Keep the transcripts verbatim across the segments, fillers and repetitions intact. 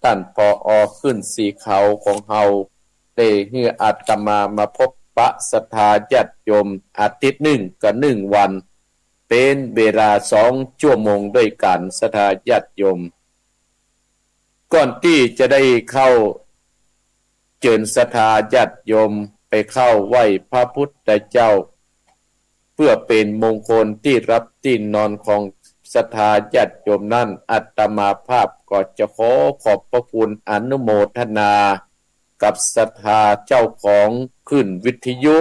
ต้าน ผอ ขึ้นสีขาวของเฮา ได้หื้ออาตมามาพบปะศรัทธาญาติโยมอาทิตย์นึ่งก็นึ่งวัน เป๋นเวลาสองจั่วโมงด้วยกั๋น ศรัทธาญาติโยม ก่อนตี้จะได้เข้า เจิญศรัทธาญาติโยมไปเข้าไหว้พระพุทธเจ้า เพื่อเป๋นมงคลตี้หลับตี้นอนของศรัทธาญาติโยมนั้น อาตมาภาพก็จะขอขอบพระคุณอนุโมทนากับศรัทธาเจ้าของคลื่นวิทยุ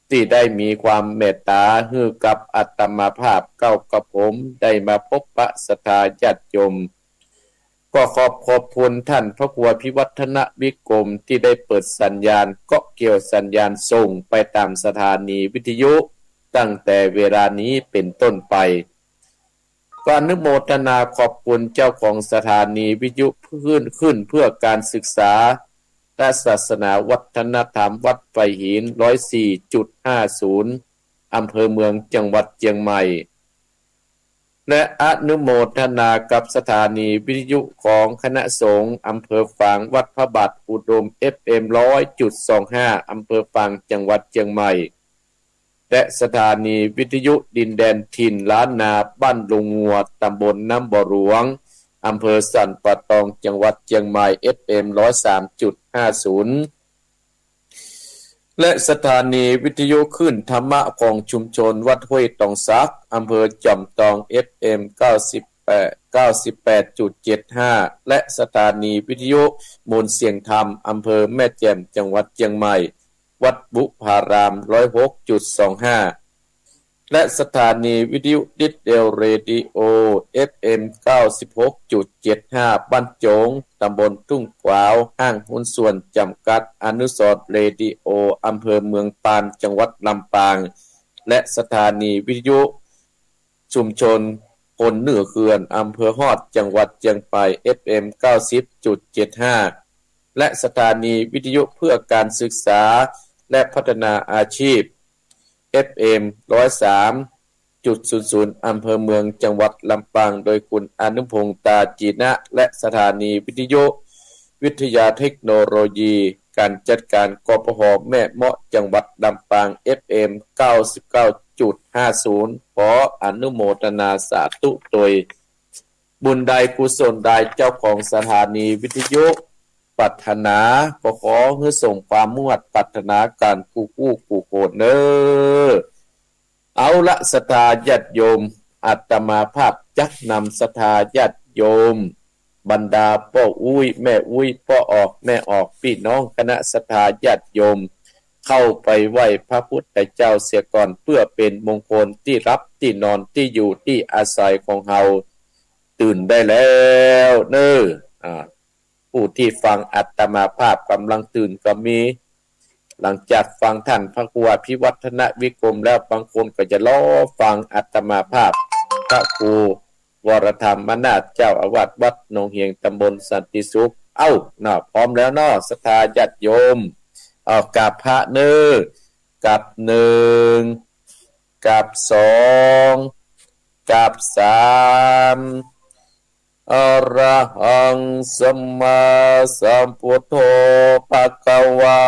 ตี้ได้มีความเมตต๋าหื้อกับอาตมาภาพ เก้ากับผมได้มาพบปะศรัทธาญาติโยม ก็ขอบ ขอบคุณต้านพระครูอภิวัฒนวิกรมตี้ได้เปิดสัญญาณ เกาะเกี่ยวสัญญาณส่งไปต๋ามสถานีวิทยุ ตั้งแต่เวลานี้เป๋นต้นไป ก็อนุโมทนาขอบคุณเจ้าของสถานีวิทยุคลื่น คลื่นเพื่อการศึกษาและศาสนาวัฒนธรรมวัดไผ่หิน ร้อยสี่จุดห้าศูนย์ อำเภอเมือง จังหวัดเจียงใหม่ และอนุโมทนากับสถานีวิทยุของคณะสงฆ์อำเภอฝางวัดพระบาทอุดม เอฟเอ็ม ร้อยจุดสองห้า อำเภอฝาง จังหวัดเจียงใหม่ และสถานีวิทยุดินแดนถิ่นล้านนา บ้านดงงัว ตำบลน้ำบ่อหลวง อำเภอสันป่าตอง จังหวัดเจียงใหม่ เอฟเอ็ม ร้อยสามจุดห้าศูนย์ และสถานีวิทยุคลื่นธรรมะของชุมชนวัดห้วยตองสัก อำเภอจอมตอง เอฟเอ็ม เก้าสิบแปด เก้าสิบแปดจุดเจ็ดห้า และสถานีวิทยุมวลเสียงธรรม อำเภอแม่แจ่ม จังหวัดเจียงใหม่ วัดบุพาราม ร้อยหกจุดสองห้า และสถานีวิทยุดิจิทัลเรดิโอ เอฟเอ็ม เก้าสิบหกจุดเจ็ดห้า บ้านโจ๋ง ตำบลทุ่งขวาว ห้างหุ้นส่วนจำกัดอนุสรณ์เรดิโอ อำเภอเมืองปาน จังหวัดลำปาง และสถานีวิทยุชุมชนคนเหนือเขื่อน อำเภอฮอด จังหวัดเจียงใหม่ เอฟเอ็ม เก้าสิบจุดเจ็ดห้า และสถานีวิทยุเพื่อการศึกษาและพัฒนาอาชีพ เอฟเอ็ม ร้อยสามจุดศูนย์ศูนย์ อำเภอเมือง จังหวัดลำปาง โดยคุณอนุพงษ์ ตาจีนะ และสถานีวิทยุวิทยาเทคโนโลยีการจัดการ กปฮ แม่เมาะ จังหวัดลำปาง เอฟเอ็ม เก้าสิบเก้าจุดห้าศูนย์ ขออนุโมทนาสาธุโตย บุญใดกุศลใดเจ้าของสถานีวิทยุปรารถนา ก็ขอหื้อสมความมุ่งมาดปรารถนากั๋นกู้กู้กู้คนเน้อ เอาละ ศรัทธาญาติโยม อาตมาภาพจักนำศรัทธาญาติโยม บรรดาป้ออุ๊ย แม่อุ๊ย ป้อออก แม่ออก ปี้น้องคณะศรัทธาญาติโยม เข้าไปไหว้พระพุทธเจ้าเสียก่อน เพื่อเป๋นมงคลตี้หลับตี้นอนตี้อยู่ตี้อาศัยของเฮา ตื่นได้แล้วเน้อ อ่า ผู้ตี้ฟังอาตมาภาพก่ำลังตื่นก็มี หลังจากฟังต้านพระครูอภิวัฒนวิกรมแล้ว บางคนก็จะรอฟังอาตมาภาพ พระครูวรธรรมนาถ เจ้าอาวาสวัดหนองเหียง ตำบลสันติสุข เอ้า น่า พร้อมแล้วเนาะ ศรัทธาญาติโยม เอา กราบพระเน้อ กราบหนึ่ง กราบสอง กราบสาม อะระหังสัมมาสัมพุทโธ ภะคะวา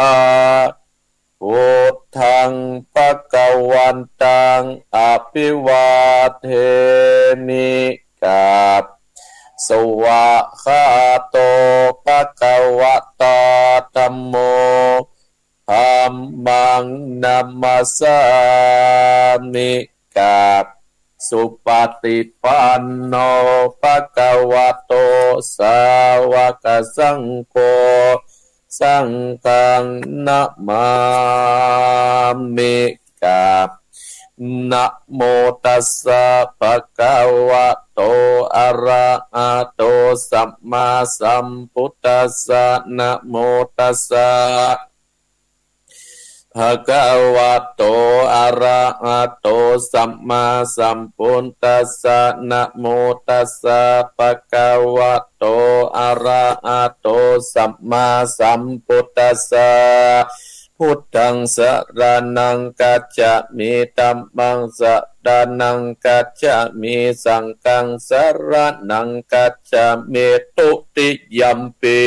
พุทธัง ภะคะวันตัง อะภิวาเทมิ กราบ สวากขาโต ภะคะวะตา ธัมโม ธัมมัง นะมัสสามิ กราบ สุปฏิปันโน ภะคะวะโต สาวกสังโฆ สังฆัง นะมามิ กราบ นะโมตัสสะ ภะคะวะโต อะระหะโต สัมมาสัมพุทธัสสะ นะโมตัสสะ ภะคะวะโต อะระหะโต สัมมาสัมพุทธัสสะ นะโมตัสสะ ภะคะวะโต อะระหะโต สัมมาสัมพุทธัสสะ พุทธังสะระณังคัจฉามิ ธัมมังสะระณังคัจฉามิ สังฆังสะระณังคัจฉามิ ทุติยัมปิ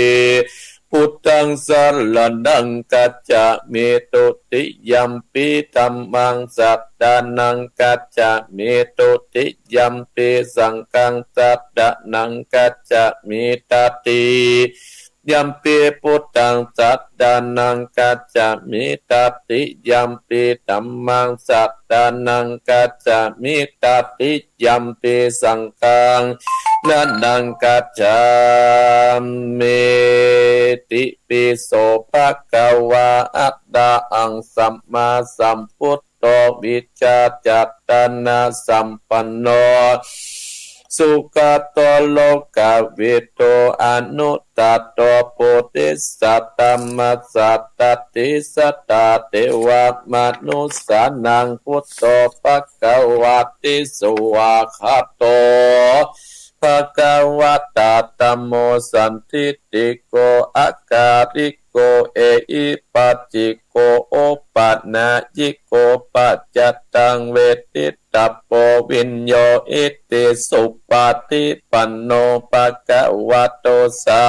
พุทธังสะระณังคัจฉามิ ทุติยัมปิ ธัมมังสะระณังคัจฉามิ ทุติยัมปิ สังฆังสะระณังคัจฉามิ ตติยัมปิ พุทธังสะระณังคัจฉามิ ตติยัมปิ ธัมมังสะระณังคัจฉามิ ตติยัมปิ สังฆังสะระณังคัจฉามิ ติปิโสภะคะวา อะระหังสัมมาสัมพุทโธ วิชชาจารณะสัมปันโน สุขะโต โลกะวิทู อนุตตะโต ปุริสะธัมมะสะ ตติสะทา เตวะมะนุสสานัง พุทโธ ภะคะวะติ สวากขาโต ภะคะวะตะ ธัมโม สันทิฏฐิโก อะกาลิโก เอหิปัสสิโก โอปะนายิโก ปัจจัตตัง เวทิตัปโป วิญโญ อิติ สุปะฏิปันโน ภะคะวะโต สา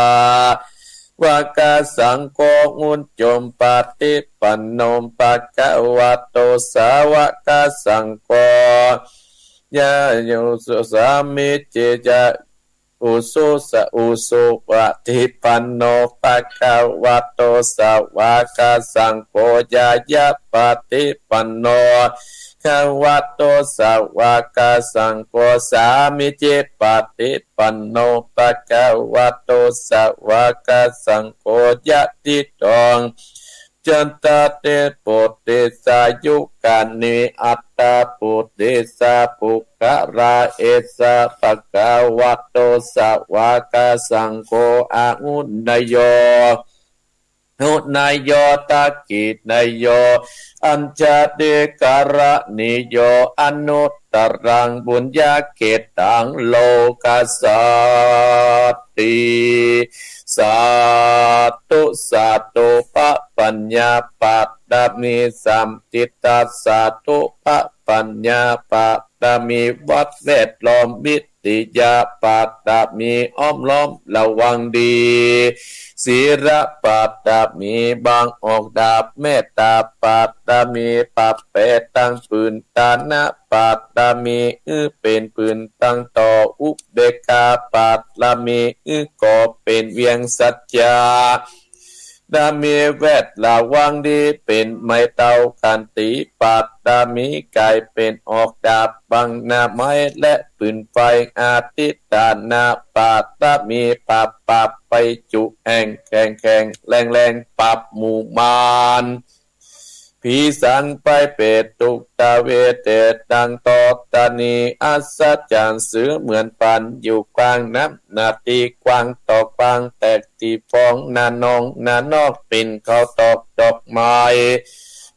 วะกะสังโฆ อุจจุปะฏิปันโน ภะคะวะโต สาวะกะสังโฆ ยะโย สุ สามิจิ ยะ อุสุสะ อุสุปะฏิปันโน ภะคะวะโต สาวะกะสังโฆ ยะยะปะฏิปันโน ภะคะวะโต สาวะกะสังโฆ สามิจิปะฏิปันโน ภะคะวะโต สาวะกะสังโฆ ยะติตัง จัตตาริ ปุริสายุคานิ อัตถะ ปุริสะ ปุคคละ เอสะ ภะคะวะโต สาวะกะสังโฆ อาหุเนยโย หุเนยโย ทักขิเนยโย อัญชลีกรณีโย อนุตตรัง ปุญญะเขตตัง โลกัสสาติ สาธุ สาธุ พระปัญญาปารมีสาม จิตตสาธุ พระปัญญาปารมี วัดแวดล้อม วิทยาปารมี อ้อมล้อมระวังดี ศีลปารมี บังออกดาบ เมตตาปารมี ปรับแปลงตังปืน ทานปารมี อื้อเป๋นปืนตังต่อ อุเบกขาปารมี อื้อก่อเป๋นเวียง สัจจะ ดามี แวดระวังดี เป๋นไม้เต้า ขันติปารมี ก๋ายเป๋นออกดาบ บังหน้าไม้และปืนไฟ อธิฏฐานะปารมี ปราบ ปราบภัยจุแห่ง แข็งแข็งแรงแรง ปราบหมู่มาร ผีสางไพรเปรต ทุกขเวทนา ตัง ทุกขเวทนา อัศจรรย์ เสมือนพลัน อยู่กว้างน้ำหน้าตี้กว้าง ต่อกว้างแตกตี้ฟอง หน้านองหน้านอก เป๋นข้าวตอกดอกไม้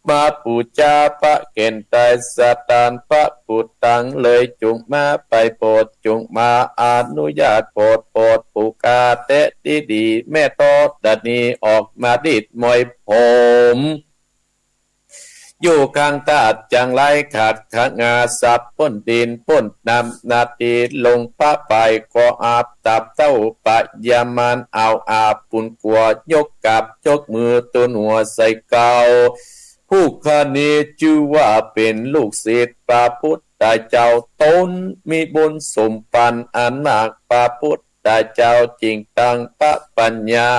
มาปู๋จาพระเก๋ณฑ์ไตร สถานพระพุทธังเลย จุ่งมาไปโผด จุ่งมาอนุญาตโผด โผดปู๋กาแต๊ตี้ดี แม่ธรณีออกมาดีดมวยผม อยู่ข้างธาตุจั่งไร ขาดขะงาสับป้นดินป้นน้ำ หน้าตี้ลงพระไป ก็อาบตับเต้าปะยามาร เอาอาบปูนกั๋วยกกราบยกมือ ตูนหัวใส่เกล้า ผู้ข้านี้จื้อว่าเป๋นลูกศิษย์พระพุทธเจ้า ต๋นมีบุญสมปันอันมาก พระพุทธเจ้าจึ่งตั้งพระปัญญา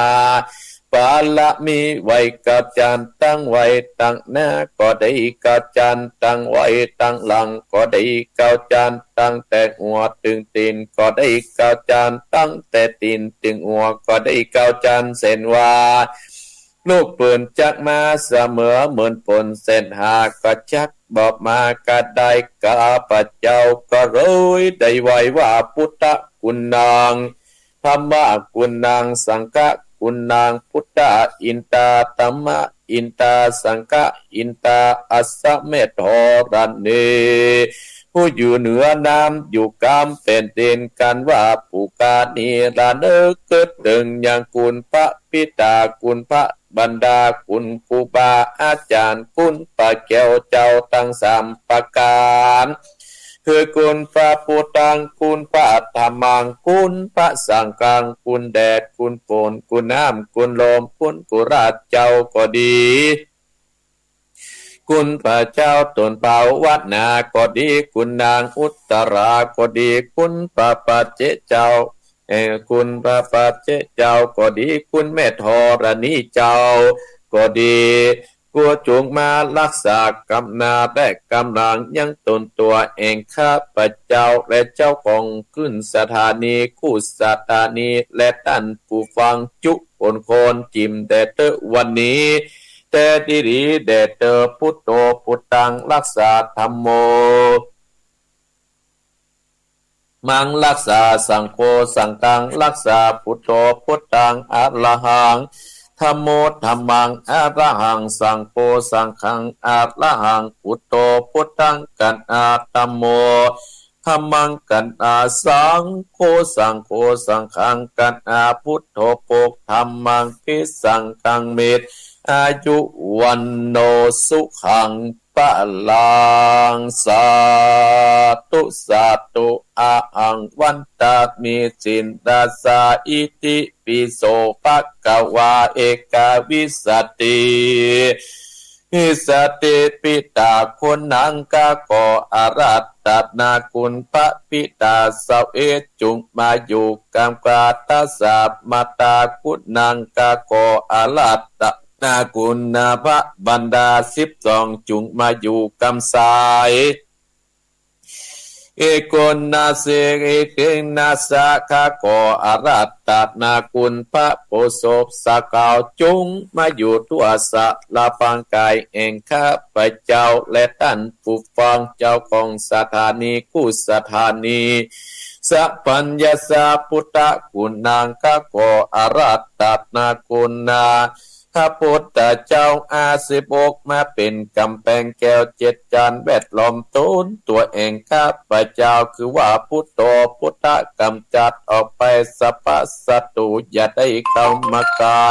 ปารมีไว้ เก้าจานตั้งไว้ตังหน้าก็ดี เก้าจานตั้งไว้ตังหลังก็ดี เก้าจานตั้งแต่หัวเถิงตี๋นก็ดี เก้าจานตั้งแต่ตี๋นเถิงหัวก็ดี เก้าจานเส้นว่า ลูกปืนจักมาเสมอเหมือนฝน เส้นหาก็จักบ่มากระได้ ข้าพเจ้าก็เลยได้ไหว้ว่า พุทธกุณัง ธัมมกุณัง สังฆกุณัง พุทธาอินตา ธัมมาอินตา สังฆาอินตา อัสสะเมธรณี ผู้อยู่เหนือน้ำอยู่กลางแผ่นดิน กันว่าผู้ข้านี้ระลึกเถิงยังคุณพระบิดา คุณพระ บรรดาคุณครูบาอาจ๋ารย์ คุณพระแก้วเจ้าตังสามประก๋าน คือคุณพระพุทธัง คุณพระธัมมัง คุณพระสังฆัง คุณแดด คุณฝน คุณน้ำ คุณลม คุณกุหลาบเจ้าก็ดี คุณพระเจ้าต๋นภาวนาก็ดี คุณนางอุตตราก็ดี คุณพระปัจเจกเจ้า เอ่อ คุณพระปัจเจกเจ้าก็ดี คุณแม่ธรณีเจ้าก็ดี ก็จงมาฮักษากำนาและกำลังยังต๋นตั๋วแห่งข้าพเจ้า และเจ้าของขึ้นสถานีกู้สถานี และต้านผู้ฟังจุคนคนจิ่มแด่เต๊อะวันนี้ แต่ดีๆ แด่เต๊อะ พุทโธพุทธัง ฮักษาธัมโม มัง ฮักษาสังโฆ สังฆัง ฮักษา พุทโธพุทธัง อะระหัง ธัมโม ธัมมัง อะระหัง สังโฆ สังฆัง อะระหัง พุทโธพุทธัง กัณหา ธัมโม ธัมมัง กัณหา สังโฆ สังโฆ สังฆัง กัณหา พุทโธ โภค ธัมมัง ภิ สังฆัง เม อายุ วัณโณ สุขัง พะลัง สาธุ สาธุ อะหัง วันทามิ สินทัสสะ อิติปิโส ภะคะวา เอกาวิสสติ อิสติปิตา คุณนัง ข้าขออาราธนาคุณพระปิตาเสาเอก จุ่งมาอยู่กำกา ตัสสะ มาตา คุณนัง ข้าขออาราธนาคุณพระบรรดาสิบสอง จุ่งมาอยู่กำซ้าย เอโกนาเสก เอเกนาสะ ข้าขออาราธนาคุณพระโพธิ์ศพสะเกล้า จุ่งมาอยู่ทั่วสะละปังก๋ายแห่งข้าพเจ้า และต้านผู้ฟังเจ้าของสถานีกู้สถานี สัพพัญญาสะ พุทธคุณนัง ข้าขออาราธนาคุณนา พระพุทธเจ้า ห้าสิบหก มาเป๋นก๋ำแพงแก้วเจ็ดจาน แวดล้อมต๋นตั๋วแห่งข้าพเจ้า คือว่าพุทโธพุทธะ กำจัดออกไปสัพพะศัตรู๋ อย่าได้เข้ามาใก้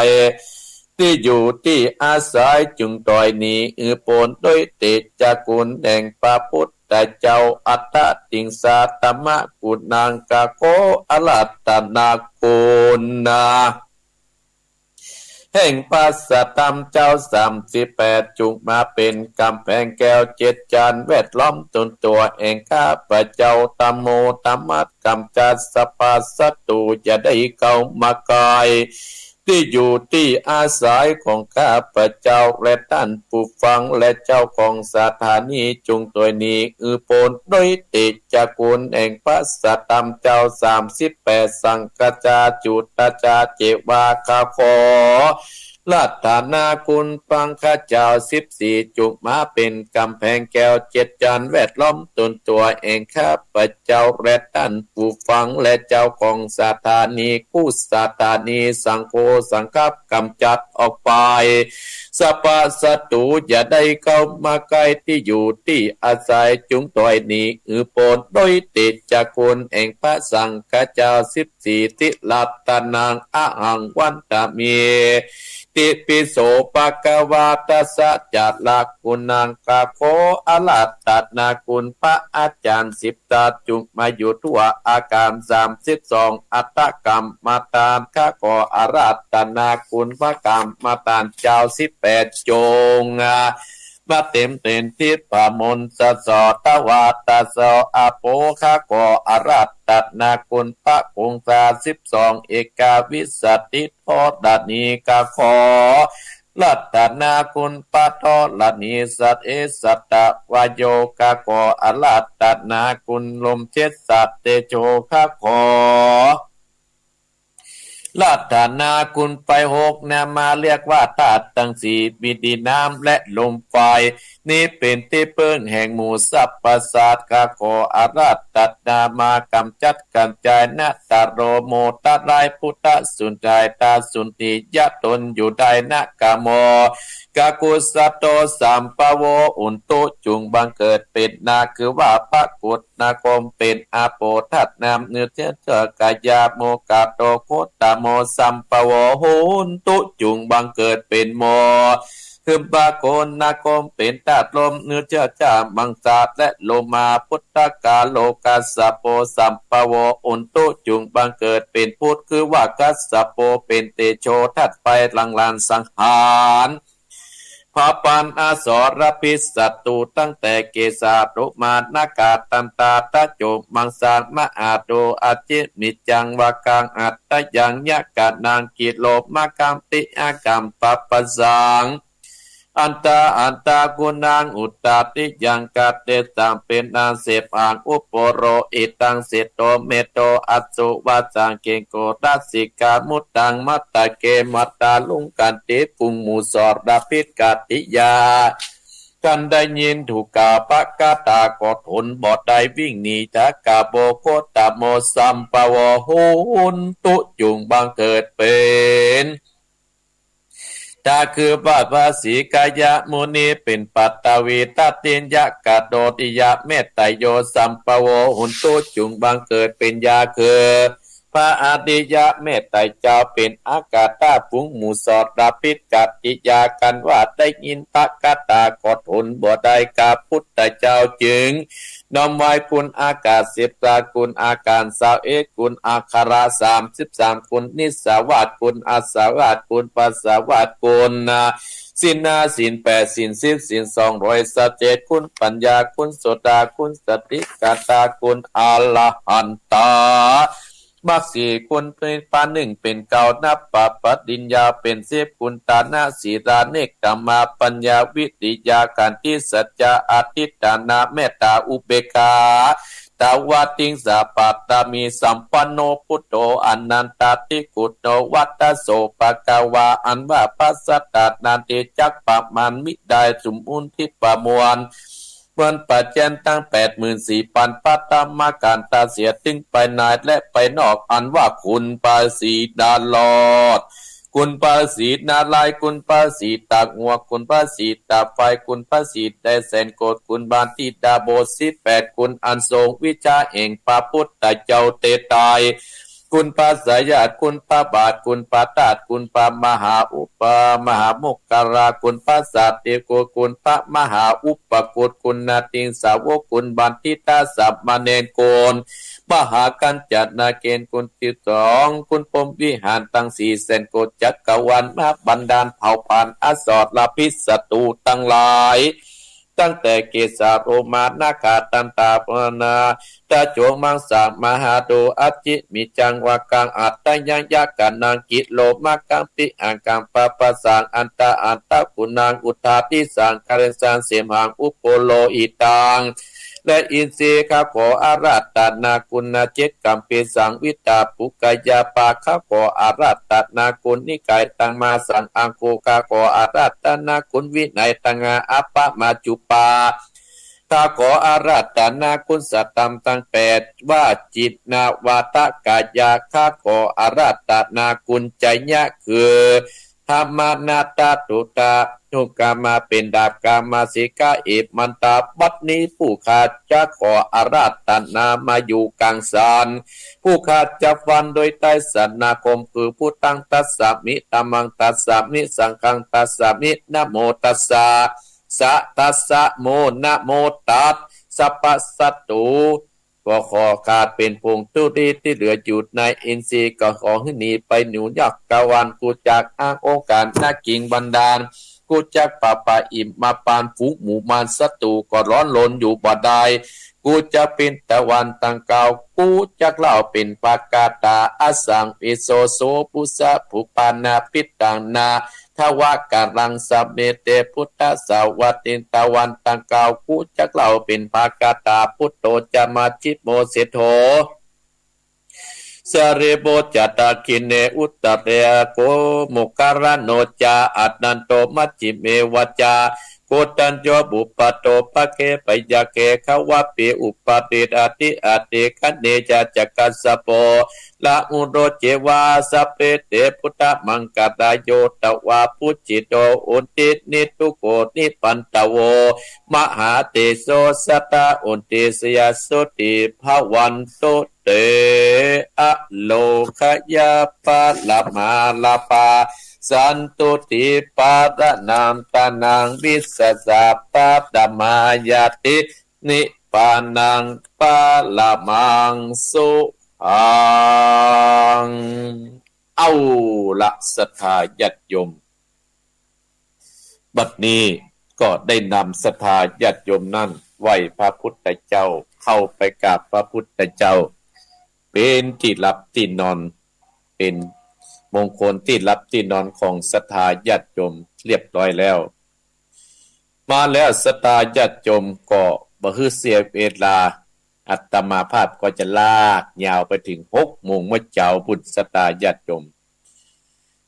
ตี้อยู่ตี้อาศัยจุ่งถ้อยหนี อือป๊นโดยเตชะคุณแห่งพระพุทธเจ้า อัตถะติงสา ธัมมะคุณนัง ข้าขออาราธนาคุณนา แห่งพระสัตธรรมเจ้าสามสิบแปด จุ่งมาเป๋นก๋ำแพงแก้วเจ็ดจาน แวดล้อมต๋นตั๋วแห่งข้าพเจ้า ธัมโม ธัมมะ กำจัดสัพพะศัตรู๋ อย่าได้เข้ามาใก้ ตี้อยู่ตี้อาศัยของข้าพเจ้า และต้านผู้ฟัง และเจ้าของสถานี จุ่งถ้อยหนี อือป๊นโดยเตชะคุณแห่งพระสัตธรรมเจ้าสามสิบแปด สังฆะจา จุตตะจา เจวา ข้าขออาราธนาคุณสังฆะเจ้าสิบสี่ จุ่งมาเป๋นก๋ำแพงแก้วเจ็ดจาน แวดล้อมต๋นตั๋วแห่งข้าพเจ้า และต้านผู้ฟัง และเจ้าของสถานีกู้สถานี สังโฆ สังฆะ กำจัดออกไป สัพพะศัตรู๋ อย่าได้เข้ามาใก้ ตี้อยู่ตี้อาศัยจุ่งถ้อยหนี อือป๊นโดยเตชะคุณแห่งพระสังฆะเจ้าสิบสี่ ติรัตตะนัง อะหัง วันทามิ ติปิโส ภะคะวา ตัสสะ จะละคุณนัง ข้าขออาราธนาคุณพระอาจ๋ารย์สิบทัศน์ จุ่งมาอยู่ทั่วอาคารสามสิบสอง อัตถกรรมฐาน ข้าขออาราธนาคุณพระกรรมฐานเจ้าสิบแปด จุ่งมาเต๋มเตนทิพย์มนต์สะสอ ทวาตะสอ อะโป ข้าขออาราธนาคุณพระคงคาสิบสอง เอกาวิสสติ ธรณี ข้าขออาราธนาคุณพระธรณีสัตว์ เอสัตตะวโย ข้าขออาราธนาคุณลมเจ็ดสัตว์ เตโช ข้าขออาราธนาคุณไฟหกนามะ เรียกว่าธาตุตังสี่ มีดินน้ำและลมไฟ นี้เป๋นตี้เปิ้งแห่งหมู่สรรพสัตว์ ข้าขออาราธนามาก๋ำจัดก๋ำจ๋าย นะตะโร โมตะราย ปุทธะสุนทาย ตาสุนทิยะต๋นอยู่ได้ นะกะโม กะกุสโต สัมภะโว อุนตุ จุ่งบังเกิดเป๋นนา คือว่าพระกุดนาคมเป๋นอาโปธาตุน้ำ เนื้อเชื้อเจ้ากะยา โมกะโต โคตโม สัมภะโว โหนตุ จุ่งบังเกิดเป๋นโม คือพระกุดนาคมเป๋นธาตุลม เนื้อเชื้อเจ้ามังสา และโลมา พุทธกาโล กัสสโป สัมภะโว อุนตุ จุ่งบังเกิดเป๋นพุทธ คือว่ากัสสโป เป๋นเตโชธาตุไฟ หลั่งหลานสังหาร เผาผลาญอสรพิษศัตรู ตั้งแต่เกสา โลมา นาขะ ตันตา ตะโจ มังสา มหาโด อัจฉิ มิจจัง วากัง อัตตะยัง ยะกะนัง กิโล มะกัง ปิ อากัมปะปะสัง อันตา อันตา กุณัง อุตตา ติยัง กะเตสัง เป๋นอันเสพหัง อุปโปโรหิตัง เสโต เมโต อัสสุ วาสัง เกโก รัสสิกา มุตัง มัตตะเก มัตตาลุง กันติ ฝูงหมู่สรพิษ กัตติยา คันได้ยินถูกกล่าว ปะกะตา ก็ทนบ่ได้ วิ่งหนี ทะกะโบ โคตโม สัมภะโว โหนตุ จุ่งบังเกิดเป๋น ถ้าคือว่าพระสีกายะมุนีเป๋นปัตตวีทัตติยะกะโดติยะเมตไตโยสัมภะโว หุนตุ จุ่งบังเกิดเป๋นยาคือ พระอริยะเมตไตเจ้าเป๋นอากาธา ฝูงหมู่สรพิษกัตติยา คันว่าได้ยินปะกะตาก็ทนบ่ได้ กาพุทธเจ้าจึง น้อมไหว้คุณอากาศสิบสาม คุณอาการซาวเอ็ด คุณอักขระสามสิบสาม คุณนิสสาวาส คุณอัสสาวาส คุณปัสสาวาส คุณนะ ศีลห้า ศีลแปด ศีลสิบ ศีลสองร้อยสิบเจ็ด คุณปัญญา คุณโสดา คุณสติปัฏฐา คุณอรหันตา มรรคสี่ คุณนิพพานหนึ่งเป๋นเก้า นับปะปริญญาเป๋นสิบ คุณทานะ ศีลา เนกขัมมา ปัญญา วิริยา ขันติ สัจจะ อธิฐานะ เมตตา อุเบกขา ตวาติงสา ปาตมีสัมปันโน พุทโธ อนันตาธิคุณโน วัตโส ภะคะวา อันว่าพระสัตตานันทิจักประมาณมิได้ สมมุติประมวล เหมือนประแจนตั้งแปดหมื่นสี่พันพระธรรมขันธ์เสีย ตึงภายในและภายนอก อันว่าคุณพระศรีนารอด คุณพระศรีนารายณ์ คุณพระศรีตากหัว คุณพระศรีตากไฟ คุณพระศรีได้แสนโกศ คุณบานธิดาบทสิบแปด คุณอันทรงวิชาแห่งพระพุทธเจ้าเตไตร คุณพระสายญาติ คุณพระบาท คุณพระธาตุ คุณพระมหาอุปมหาโมคคัลลา คุณพระสารีบุตร คุณพระมหาอุปคุต คุณนาติงสาวก คุณบัณฑิตสามเณร คุณมหากัญจนาเกณฑ์ คุณสิบสอง คุณพรหมวิหารตังสี่แสนโกศ จักรวาลมหาบรรดาลเผ่าพันธุ์อสรพิษศัตรูตังหลาย ตั้งแต่เกสา โลมา นาขา ตันตา ปนา ตะโจ มังสา มหาโด อัจฉิ มิจจัง วากัง อัตตะยัง ยะกะนัง กิโล มะกัง ปิ อากัมปะปะสัง อันตา อันตะ กุณัง อุทาทิสัง กะเรสัง เสมหัง อุปโปโรหิตัง และอินทรีย์ ข้าขออาราธนาคุณเจ็ด กัมปิสัง วิตาปุกะยาปา ข้าขออาราธนาคุณนิกายตัง มาสัง อังคุ ข้าขออาราธนาคุณวินัยตัง อาปะมาจุปา ข้าขออาราธนาคุณสัตธรรมตังแปด วาจินนาวาทะกายา ข้าขออาราธนาคุณไชยะ คือ ธรรมนาตะตุตะ ทุกกามาเป๋นดาบ กามาสิกา อิมันตา บัดนี้ผู้ข้าจะขออาราธนามาอยู่กลางสัน ผู้ข้าจะฟันโดยใต้สันนาคม คือ พุทธังตัสสะมิ ธัมมังตัสสะมิ สังฆังตัสสะมิ นะโมตัสสะ สะตัสสะโม นะโมตัสสะ ปะสะตุ ก็ขอข้าเป๋นผงธุลีที่เหลืออยู่ในอินทรีย์ ก็ขอหื้อหนีไปเหนือจักรวาล กู้จักอ้างองค์การนาคิงบันดาล กู้จักปะปะอิมมาปาน ฝูงหมู่มารศัตรูก็ร้อนรนอยู่บ่ได้ กู้จักปินตะวันตังเก้า กู้จักเล่าเป๋นปากาตา อสังวิโส โส ปุสะ ปุปานา ปิตังนา ทวะกะรัง สะเม เต พุทธสาวัตติง ตะวันตังเก้า กู้จักเล่าเป๋นปากาตา พุทโธ จะ มัชฌิโม เสโถ สะเรโบ จะ ดักขิเณ อุตตะเร โก โมคคัลลาโน จะ อะนันโต มัชฌิเมวะ จะ Koṇḍañño pubbato pagge payagge gavapi uppaṭiṭṭhati addhiggaṇe ca ca kassapo. Rāhulā ce va sabbe te buddhamaṅgalā yo dvā pūjito hotu nikubbetha nibbaṭavo. Mahātejo sadā hotu jayasotthi bhavantu te. Arogyaparamā lābhā santuṭṭhi balaṃ dhanaṃ vīriyappalamā ñāti nibbānaṃ paramaṃ sukhaṃ. เอาละ ศรัทธาญาติโยม บัดนี้ก็ได้นำศรัทธาญาติโยมนั้นไหว้พระพุทธเจ้า เข้าไปกราบพระพุทธเจ้า เป๋นตี้หลับตี้นอน เป๋นมงคลตี้หลับตี้นอนของศรัทธาญาติโยมเรียบร้อยแล้ว มาแล้วศรัทธาญาติโยมก็บ่หื้อเสียเวลา อาตมาภาพก็จะลากยาวไปถึงหกโมงเมื่อเจ๊าปู้น ศรัทธาญาติโยม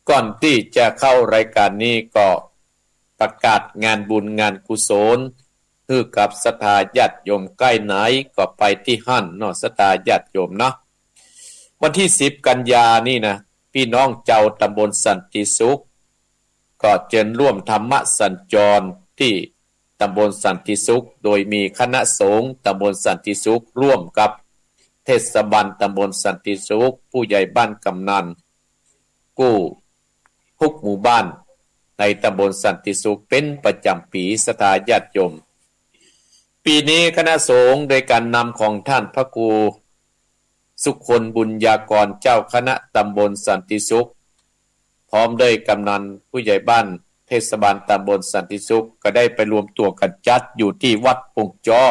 ก่อนตี้จะเข้ารายการนี้ก็ประกาศงานบุญงานกุศลหื้อกับศรัทธาญาติโยม ใก้ไหนก็ไปตี้หั้นเนาะ ศรัทธาญาติโยมเนาะ วันตี้สิบกันยานี่นะ ปี้น้องจาวตำบลสันติสุข ก็เจิญร่วมธรรมสัญจรตี้ตำบลสันติสุข โดยมีคณะสงฆ์ตำบลสันติสุขร่วมกับเทศบาลตำบลสันติสุข ผู้ใหญ่บ้านกำนัล กู้ทุกหมู่บ้านในตำบลสันติสุขเป๋นประจ๋ำปี๋ ศรัทธาญาติโยม ปี๋นี้คณะสงฆ์โดยการนำของต้านพระครูสุคนบุญญากร เจ้าคณะตำบลสันติสุข พร้อมด้วยกำนัล ผู้ใหญ่บ้าน เทศบาลตำบลสันติสุข ก็ได้ไปรวมตั๋วกั๋นจัดอยู่ตี้วัดปงจ้อ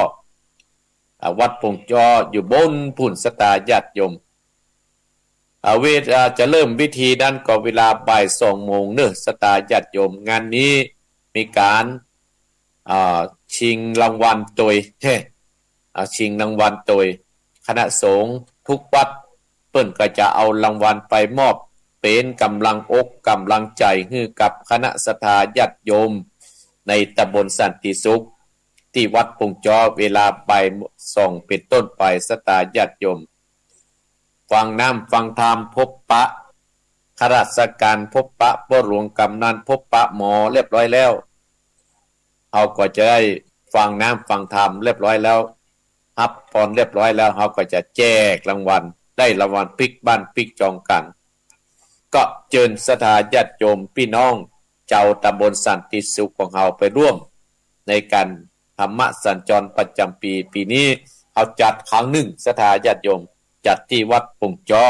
อ่า วัดปงจ้ออยู่บนปู้น ศรัทธาญาติโยม อ่า เวลาจะเริ่มพิธีนั้นก็เวลาบ่ายสองโมงเนาะ ศรัทธาญาติโยม งานนี้มีก๋าน อ่า ชิงรางวัลโตย เฮ้ อ่า ชิงรางวัลโตย คณะสงฆ์ทุกวัด เปิ้นก็จะเอารางวัลไปมอบเป๋นก๋ำลังอกก๋ำลังใจ๋หื้อกับคณะศรัทธาญาติโยมในตำบลสันติสุข ตี้วัดปงจ้อ เวลาบ่ายสองเป๋นต้นไป ศรัทธาญาติโยม ฟังน้ำฟังธรรม พบปะข้าราชการ พบปะป้อหลวงกำนัล พบปะหมอเรียบร้อยแล้ว เฮาก็จะได้ฟังน้ำฟังธรรมเรียบร้อยแล้ว ฮับพรเรียบร้อยแล้ว เฮาก็จะแจกรางวัล ได้รางวัลปิ๊กบ้านปิ๊กจองกั๋น ก็เจิญศรัทธาญาติโยมปี้น้องจาวตำบลสันติสุขของเฮาไปร่วมในก๋านธรรมสัญจรประจ๋ำปี๋ ปี๋นี้เฮาจัดครั้งนึ่ง ศรัทธาญาติโยม จัดตี้วัดปงจ้อ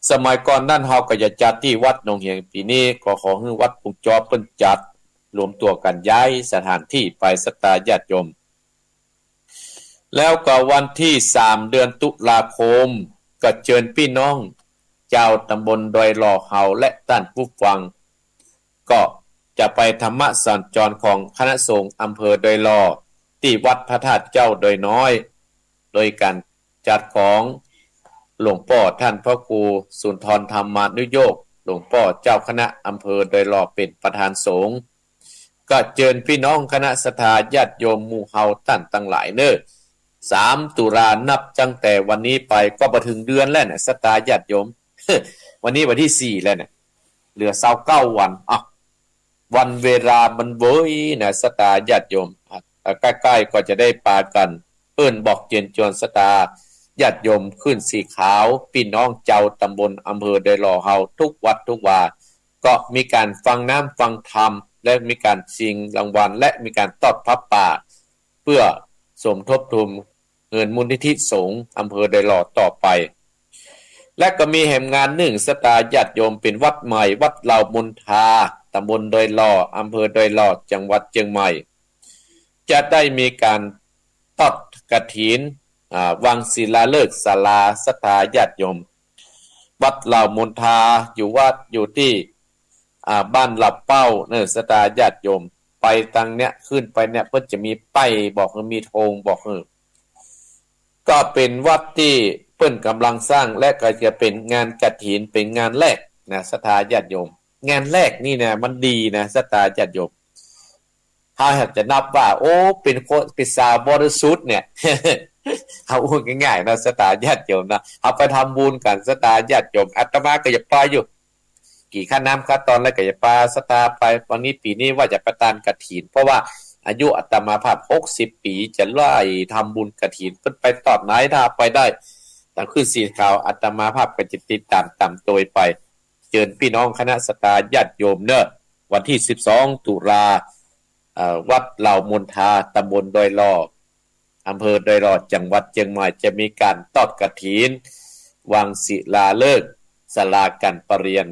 สมัยก่อนนั้นเฮาก็จะจัดตี้วัดหนองเหียง ปี๋นี้ก็ขอหื้อวัดปงจ้อเปิ้นจัด รวมตั๋วกั๋นย้ายสถานตี้ไป ศรัทธาญาติโยม แล้วก็วันตี้สามเดือนตุลาคม ก็เจิญปี้น้องจาวตำบลดอยหล่อเฮาและต้านผู้ฟัง ก็จะไปธรรมสัญจรของคณะสงฆ์อำเภอดอยหล่อ ตี้วัดพระธาตุเจ้าดอยน้อย โดยก๋านจัดของหลวงป้อต้านพระครูสุนทรธรรมานุโยค หลวงป้อเจ้าคณะอำเภอดอยหล่อเป๋นประธานสงฆ์ ก็เจิญปี้น้องคณะศรัทธาญาติโยมหมู่เฮาต้านตังหลายเนาะ สามตุลานับตั้งแต่วันนี้ไปก็บ่เถิงเดือนแล้วเน่อ ศรัทธาญาติโยม วันนี้วันตี้สี่แล้วเน่อ เหลือซาวเก้าวัน อ้าว วันเวลามันเว้ยนะ ศรัทธาญาติโยม อ่ะ ใก้ๆ ก็จะได้ปากั๋นเอิ้นบอกเจิญจวนศรัทธาญาติโยมขึ้นสีขาว ปี้น้องจาวตำบลอำเภอดอยหล่อเฮาทุกวัดทุกวา ก็มีก๋านฟังน้ำฟังธรรม และมีก๋านชิงรางวัล และมีก๋านตอดผ้าป่า เปื้อสมทบทุน เงินมูลนิธิสงฆ์อำเภอดอยหล่อต่อไป และก็มีแหมงานนึ่งศรัทธาญาติโยม เป๋นวัดใหม่ วัดเหล่ามนทา ตำบลดอยหล่อ อำเภอดอยหล่อ จังหวัดเจียงใหม่ จะได้มีก๋านตอดกฐิน อ่า วางศิลาฤกษ์ศาลา ศรัทธาญาติโยม วัดเหล่ามนทาอยู่วัด อยู่ตี้ อ่า บ้านเหล่าเป้าเนาะ ศรัทธาญาติโยม ไปตางเนี้ย ขึ้นไปเนี้ย เปิ้นจะมีป้ายบอกหื้อ มีธงบอกหื้อ ก็เป๋นวัดตี้เปิ้นก๋ำลังสร้าง และก็จะเป๋นงานกฐิน เป๋นงานแรกนะ ศรัทธาญาติโยม งานแรกนี่นะ มันดีนะ ศรัทธาญาติโยม เฮาจะนับว่า โอ้ เป๋นคน เป๋นสาวบริสุทธิ์เนี่ย เฮาอู้ง่ายๆ นะ ศรัทธาญาติโยมนะ เฮาไปทำบุญกั๋น ศรัทธาญาติโยม อาตมาก็อยากไปอยู่ กี่ค่าน้ำค่าตอนแล้วก็อยากไป ศรัทธาไป วันนี้ ปี๋นี้ว่าจะไปตานกฐิน เพราะว่าอายุอาตมาภาพ หกสิบ ปี๋ จะได้ทำบุญกฐิน เปิ้นไปต๋อนไหน ถ้าไปได้ ต๋ามคลื่นเสียงข่าว อาตมาภาพก็จะติดต๋ามต๋ามโตยไป เจิญปี้น้องคณะศรัทธาญาติโยมเน่อ วันตี้ สิบสอง ตุลา เอ่อ วัดเหล่ามนทา ตำบลดอยหล่อ อำเภอดอยหล่อ จังหวัดเจียงใหม่ จะมีก๋านทอดกฐิน วางศิลาฤกษ์ ศาลาก๋านประเรียน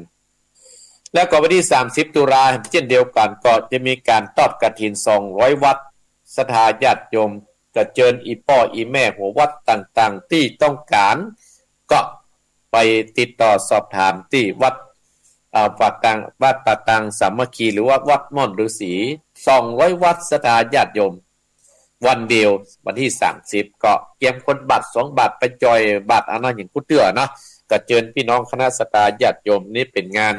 แล้วก็วันตี้ สามสิบ ตุลา เช่นเดียวกั๋น ก็จะมีก๋านทอดกฐิน สองร้อย วัตร ศรัทธาญาติโยม ก็เจิญอี่ป้ออี่แม่หัววัดต่างๆ ตี้ต้องก๋าน ก็ไปติดต่อสอบถามตี้วัด เอ่อ ป่าตัง วัดป่าตังสามัคคี หรือว่าวัดม่อนฤๅษี สองร้อย วัตร ศรัทธาญาติโยม วันเดียว วันตี้ สามสิบ ก็เกียมคนบาตรสองบาตรไปจ่อยบาตรอันนั้นอย่างกู้เตื้อเนาะ ก็เจิญปี้น้องคณะศรัทธาญาติโยม นี่เป๋นงาน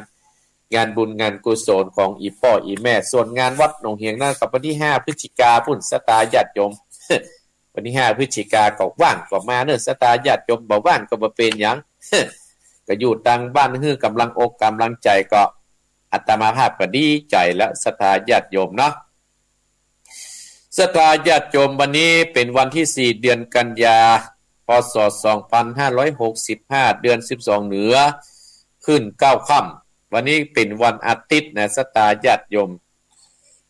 งานบุญงานกุศลของอี่ป้ออี่แม่ ส่วนงานวัดหนองเหียงนั้นก็วันตี้ ห้า พฤศจิกาปู๊น ศรัทธาญาติโยม วันตี้ ห้า พฤศจิกาก็ว่างก็มาเน่อ ศรัทธาญาติโยม บ่ว่างก็บ่เป๋นหยัง ก็อยู่ตางบ้านหื้อก๋ำลังอกก๋ำลังใจ๋ ก็อาตมาภาพก็ดีใจ๋แล้ว ศรัทธาญาติโยมเนาะ ศรัทธาญาติโยม วันนี้เป๋นวันตี้ สี่ เดือนกันยา พ.ศ. สองพันห้าร้อยหกสิบห้า เดือน สิบสอง เหนือ ขึ้น เก้า ค่ำ วันนี้เป๋นวันอาทิตย์นะ ศรัทธาญาติโยม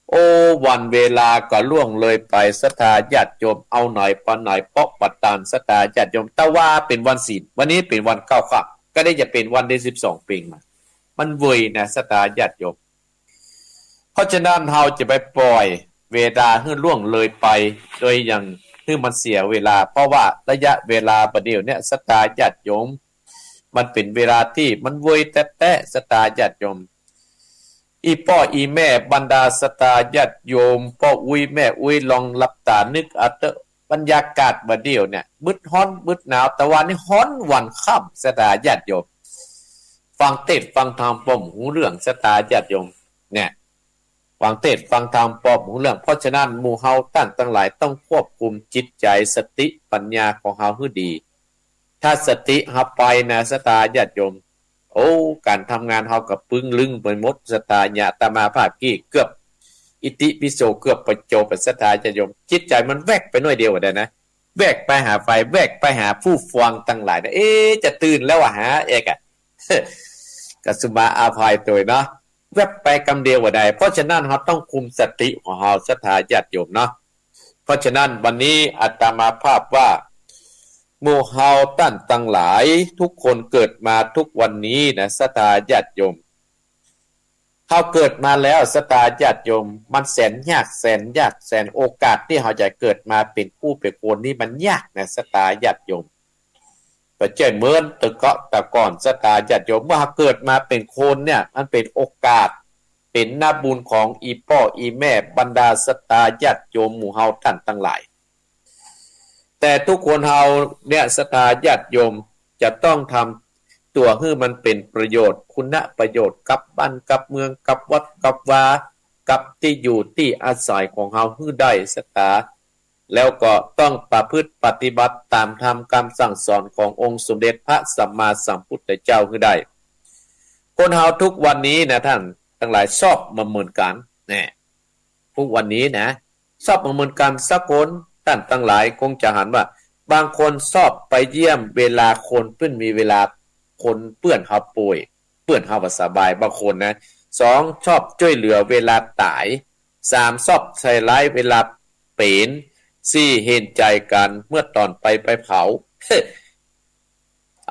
โอ้ วันเวลาก็ล่วงเลยไป ศรัทธาญาติโยม เอาไหนปอไหน เปาะปะตาน ศรัทธาญาติโยม แต่ว่าเป๋นวันศีล วันนี้เป๋นวันเก้า ค่ำ ก็ได้จะเป๋นวันตี้ สิบสอง เป่งมา มันเวยนะ ศรัทธาญาติโยม เพราะฉะนั้นเฮาจะไปป่อยเวลาหื้อล่วงเลยไป โดยอย่างหื้อมันเสียเวลา เพราะว่าระยะเวลาบ่าเดี่ยวเนี่ย ศรัทธาญาติโยม มันเป๋นเวลาตี้มันเวยแต๊ๆ ศรัทธาญาติโยม อี่ป้ออี่แม่ บรรดาศรัทธาญาติโยม ป้ออุ๊ยแม่อุ๊ย ลองหลับต๋านึกเอาเต๊อะ บรรยากาศบ่าเดี่ยวเนี่ย บึดฮ้อนบึดหนาว แต่วันนี้ฮ้อนวันค่ำ ศรัทธาญาติโยม ฟังเทศน์ฟังธรรมป้อมบ่ฮู้เรื่อง ศรัทธาญาติโยม เนี่ย ฟังเทศน์ฟังธรรมป้อมบ่ฮู้เรื่อง เพราะฉะนั้นหมู่เฮาต้านตังหลายต้องควบคุมจิตใจ๋ สติปัญญาของเฮาหื้อดี ถ้าสติเฮาไปนะ ศรัทธาญาติโยม โอ้ ก๋านทำงานเฮาก็ปึ้งลึ้งไปหมด ศรัทธา อาตมาภาพกี้เกือบ อิติปิโสเกือบบ่จบ ศรัทธาญาติโยม จิตใจ๋มันแวบไปหน้อยเดียวได้นะ แวบไปหาไฟ แวบไปหาผู้ฟังตังหลายนะ เอ๊ะ จะตื่นแล้ววะหาเอกอะ ก็สุมาอภัยโตยเนาะ แวบไปกำเดียวบ่ได้ เพราะฉะนั้นเฮาต้องคุมสติของเฮา ศรัทธาญาติโยมเนาะ เพราะฉะนั้นวันนี้อาตมาภาพว่า หมู่เฮาต้านตังหลาย ทุกคนเกิดมาทุกวันนี้นะ ศรัทธาญาติโยม เฮาเกิดมาแล้ว ศรัทธาญาติโยม มันแสนยาก แสนยาก แสน โอกาสตี้เฮาจะเกิดมาเป๋นกู้เป๋นคนนี่มันยากนะ ศรัทธาญาติโยม บ่ใจ้เหมือนแต่เกาะแต่ก่อน ศรัทธาญาติโยม เมื่อเฮาเกิดมาเป๋นคนเนี่ย มันเป๋นโอกาส เป๋นน้ำบุญของอี่ป้ออี่แม่ บรรดาศรัทธาญาติโยมหมู่เฮาต้านตังหลาย แต่ทุกคนเฮาเนี่ย ศรัทธาญาติโยม จะต้องทำตั๋วหื้อมันเป๋นประโยชน์ คุณประโยชน์ กับบ้านกับเมือง กับวัดกับวา กับตี้อยู่ตี้อาศัยของเฮาหื้อได้ ศรัทธา แล้วก็ต้องประพฤติปฏิบัติต๋ามธรรมกำสั่งสอนขององค์สมเด็จพระสัมมาสัมพุทธเจ้าหื้อได้ คนเฮาทุกวันนี้นะ ต้านตังหลาย ชอบบ่เหมือนกั๋น แน่ ทุกวันนี้นะ ชอบบ่เหมือนกั๋นสักคน ต้านตังหลายคงจะหันว่า บางคนชอบไปเยี่ยมเวลาคนเปิ้นมีเวลา คนเปื้อนเฮาป่วย เปื้อนเฮาบ่สบาย บางคนนะ สอง ชอบจ้วยเหลือเวลาต๋าย สาม ชอบใส่ร้ายเวลาเป๋น สี่ เห็นใจ๋กั๋นเมื่อต๋อนไป ไปเผา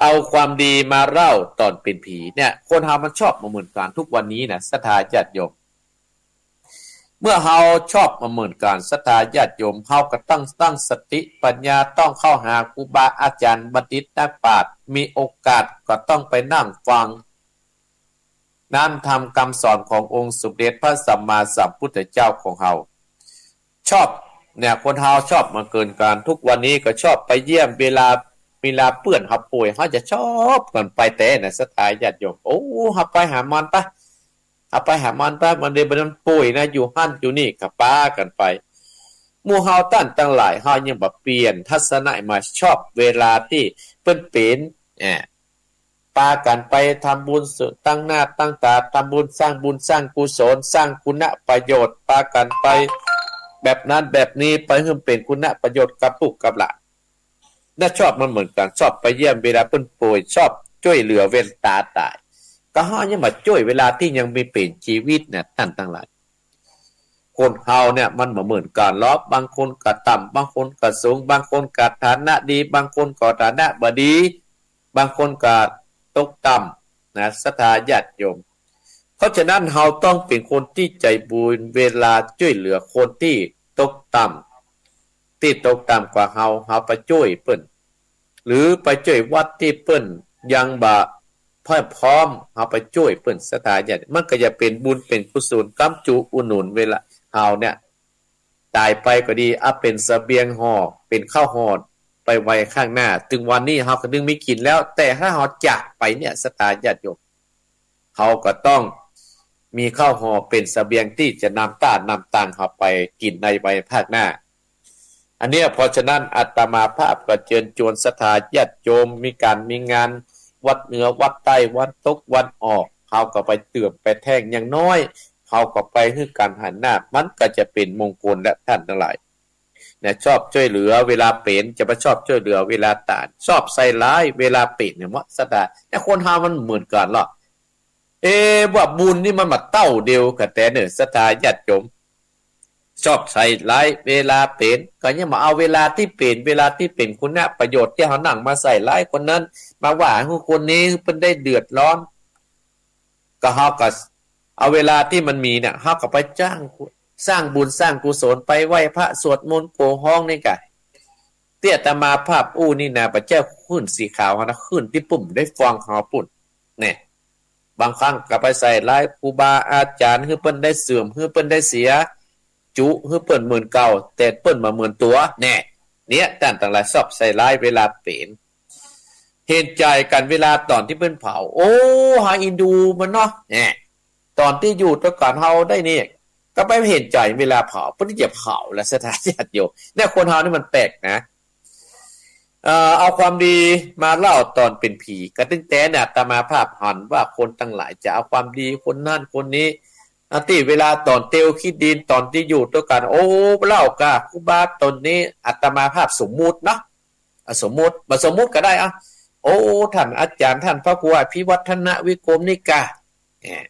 เอาความดีมาเล่าต๋อนเป๋นผี เนี่ย คนเฮามันชอบบ่เหมือนกั๋นทุกวันนี้นะ ศรัทธาญาติโยม เมื่อเฮาชอบบ่เหมือนกั๋น ศรัทธาญาติโยม เฮาก็ต้องตั้งสติปัญญา ต้องเข้าหาครูบาอาจ๋ารย์ บัณฑิตนักปราชญ์ มีโอกาสก็ต้องไปนั่งฟัง น้ำธรรมกำสอนขององค์สมเด็จพระสัมมาสัมพุทธเจ้าของเฮา ชอบ เนี่ย คนเฮาชอบบ่เหมือนกั๋น ทุกวันนี้ก็ชอบไปเยี่ยมเวลา เวลาเปื้อนเฮาป่วย เฮาจะชอบกั๋นไปแต๊นะ ศรัทธาญาติโยม โอ้ เฮาไปหามันปะ เอาไปหามันไป มันเดะ บ่ได้มันป่วยนะ อยู่หั้นอยู่นี่ ก็ปากั๋นไป หมู่เฮาต้านตังหลาย เฮายังบ่เปลี่ยนทัศนะมาชอบเวลาตี้เปิ้นเป๋น แอะ ปากั๋นไปทำบุญสุดตั้งหน้าตั้งต๋า ทำบุญ สร้างบุญสร้างกุศล สร้างคุณประโยชน์ ปากั๋นไปแบบนั้นแบบนี้ ไปหื้อเป๋นคุณประโยชน์กับลูกกับหลาน น่ะชอบมันเหมือนกั๋น ชอบไปเยี่ยมเวลาเปิ้นป่วย ชอบจ้วยเหลือเวลาต๋าย ก็เฮายังบ่จ้วยเวลาตี้ยังมีเป๋นจีวิตนะ ต้านตังหลาย คนเฮาเนี่ยมันบ่เหมือนกั๋นหรอก บางคนก็ต่ำ บางคนก็สูง บางคนก็ฐานะดี บางคนก็ฐานะบ่ดี บางคนก็ตกต่ำนะ ศรัทธาญาติโยม เพราะฉะนั้นเฮาต้องเป๋นคนตี้ใจ๋บุญ เวลาจ้วยเหลือคนตี้ตกต่ำ ตี้ตกต่ำกว่าเฮา เฮาไปจ้วยเปิ้น หรือไปจ้วยวัดตี้เปิ้นยังบ่พร้อม เฮาไปจ้วยเปิ้น ศรัทธาญาติ มันก็จะเป๋นบุญเป๋นกุศล ก๊ำจูอุดหนุนเวลาเฮาเนี่ยต๋ายไปก็ดี เอาเป๋นเสบียงห่อ เป๋นข้าวห่อไปไว้ข้างหน้า เถิงวันนี้เฮาก็นึ่งมีกิ๋นแล้ว แต่ถ้าเฮาจากไปเนี่ย ศรัทธาญาติโยม เฮาก็ต้องมีข้าวห่อเป๋นเสบียงตี้จะนำต้านนำตางเฮาไปกิ๋นในวันภาคหน้า อันเนี้ย เพราะฉะนั้นอาตมาภาพก็เจิญจวนศรัทธาญาติโยม มีก๋านมีงานวัดเหนือวัดใต้ วันตกวันออก เฮาก็ไปเติมไปแท่ง อย่างน้อยเฮาก็ไปหื้อกั๋นหันหน้า มันก็จะเป๋นมงคล และต้านตังหลาย เนี่ย ชอบจ้วยเหลือเวลาเป๋น จะบ่ชอบจ้วยเหลือเวลาต๋าย ชอบใส่ร้ายเวลาเป๋นเนี่ย หมดศรัทธา เนี่ย คนเฮามันเหมือนกั๋นหรอก เอ๊ะ ว่าบุญนี่มันบ่เต้าเดียวกั๋นแต๊เน่อ ศรัทธาญาติโยม ชอบใส่ร้ายเวลาเป๋น ก็ยังบ่เอาเวลาตี้เป๋น เวลาตี้เป๋นคุณประโยชน์ตี้เฮานั่งมาใส่ร้ายคนนั้น มาว่าหื้อคนนี้ หื้อเปิ้นได้เดือดร้อน ก็เฮาก็เอาเวลาตี้มันมีเนี่ย เฮาก็ไปสร้าง สร้างบุญสร้างกุศล ไปไหว้พระสวดมนต์โกฮ้องนี่ก่ะ ตี้อาตมาภาพอู้นี่นะ บ่ใจ้คลื่นสีขาวเฮานะ คลื่นตี้ปุ้นได้ฟังเฮาปุ้น เนี่ย บางครั้งก็ไปใส่ร้ายครูบาอาจ๋ารย์ หื้อเปิ้นได้เสื่อม หื้อเปิ้นได้เสีย จุ หื้อเปิ้นเหมือนเก่า แต่เปิ้นบ่เหมือนตั๋ว แน่ เนี่ย ต้านตังหลาย ชอบใส่ร้ายเวลาเป๋น เห็นใจ๋กั๋นเวลาต๋อนตี้เปิ้นเผา โอ้ เฮาเอ็นดูมันเนาะ แน่ ต๋อนตี้อยู่ตวยกั๋นเฮาได้นี่ ก็ไปเห็นใจ๋เวลาเผา เปิ้นจะเผาละ ศรัทธาญาติโยม เนี่ย คนเฮานี่มันแปลกนะ เอ่อ เอาความดีมาเล่าต๋อนเป๋นผี ก็ตึงแต่เนี่ย อาตมาภาพหันว่าคนตังหลายจะเอาความดีคนนั้นคนนี้ อันตี้เวลาต๋อนเตียวขี้ดิน ต๋อนตี้อยู่ตวยกั๋น โอ้ เล่าก่ะ ครูบาต๋นนี้ อาตมาภาพสมมุติเนาะ อ่ะ สมมุติ บ่สมมุติก็ได้ อ่ะ โอ้ ต้านอาจ๋ารย์ ต้านพระครูอภิวัฒนวิกรมนี่ก่ะ แหม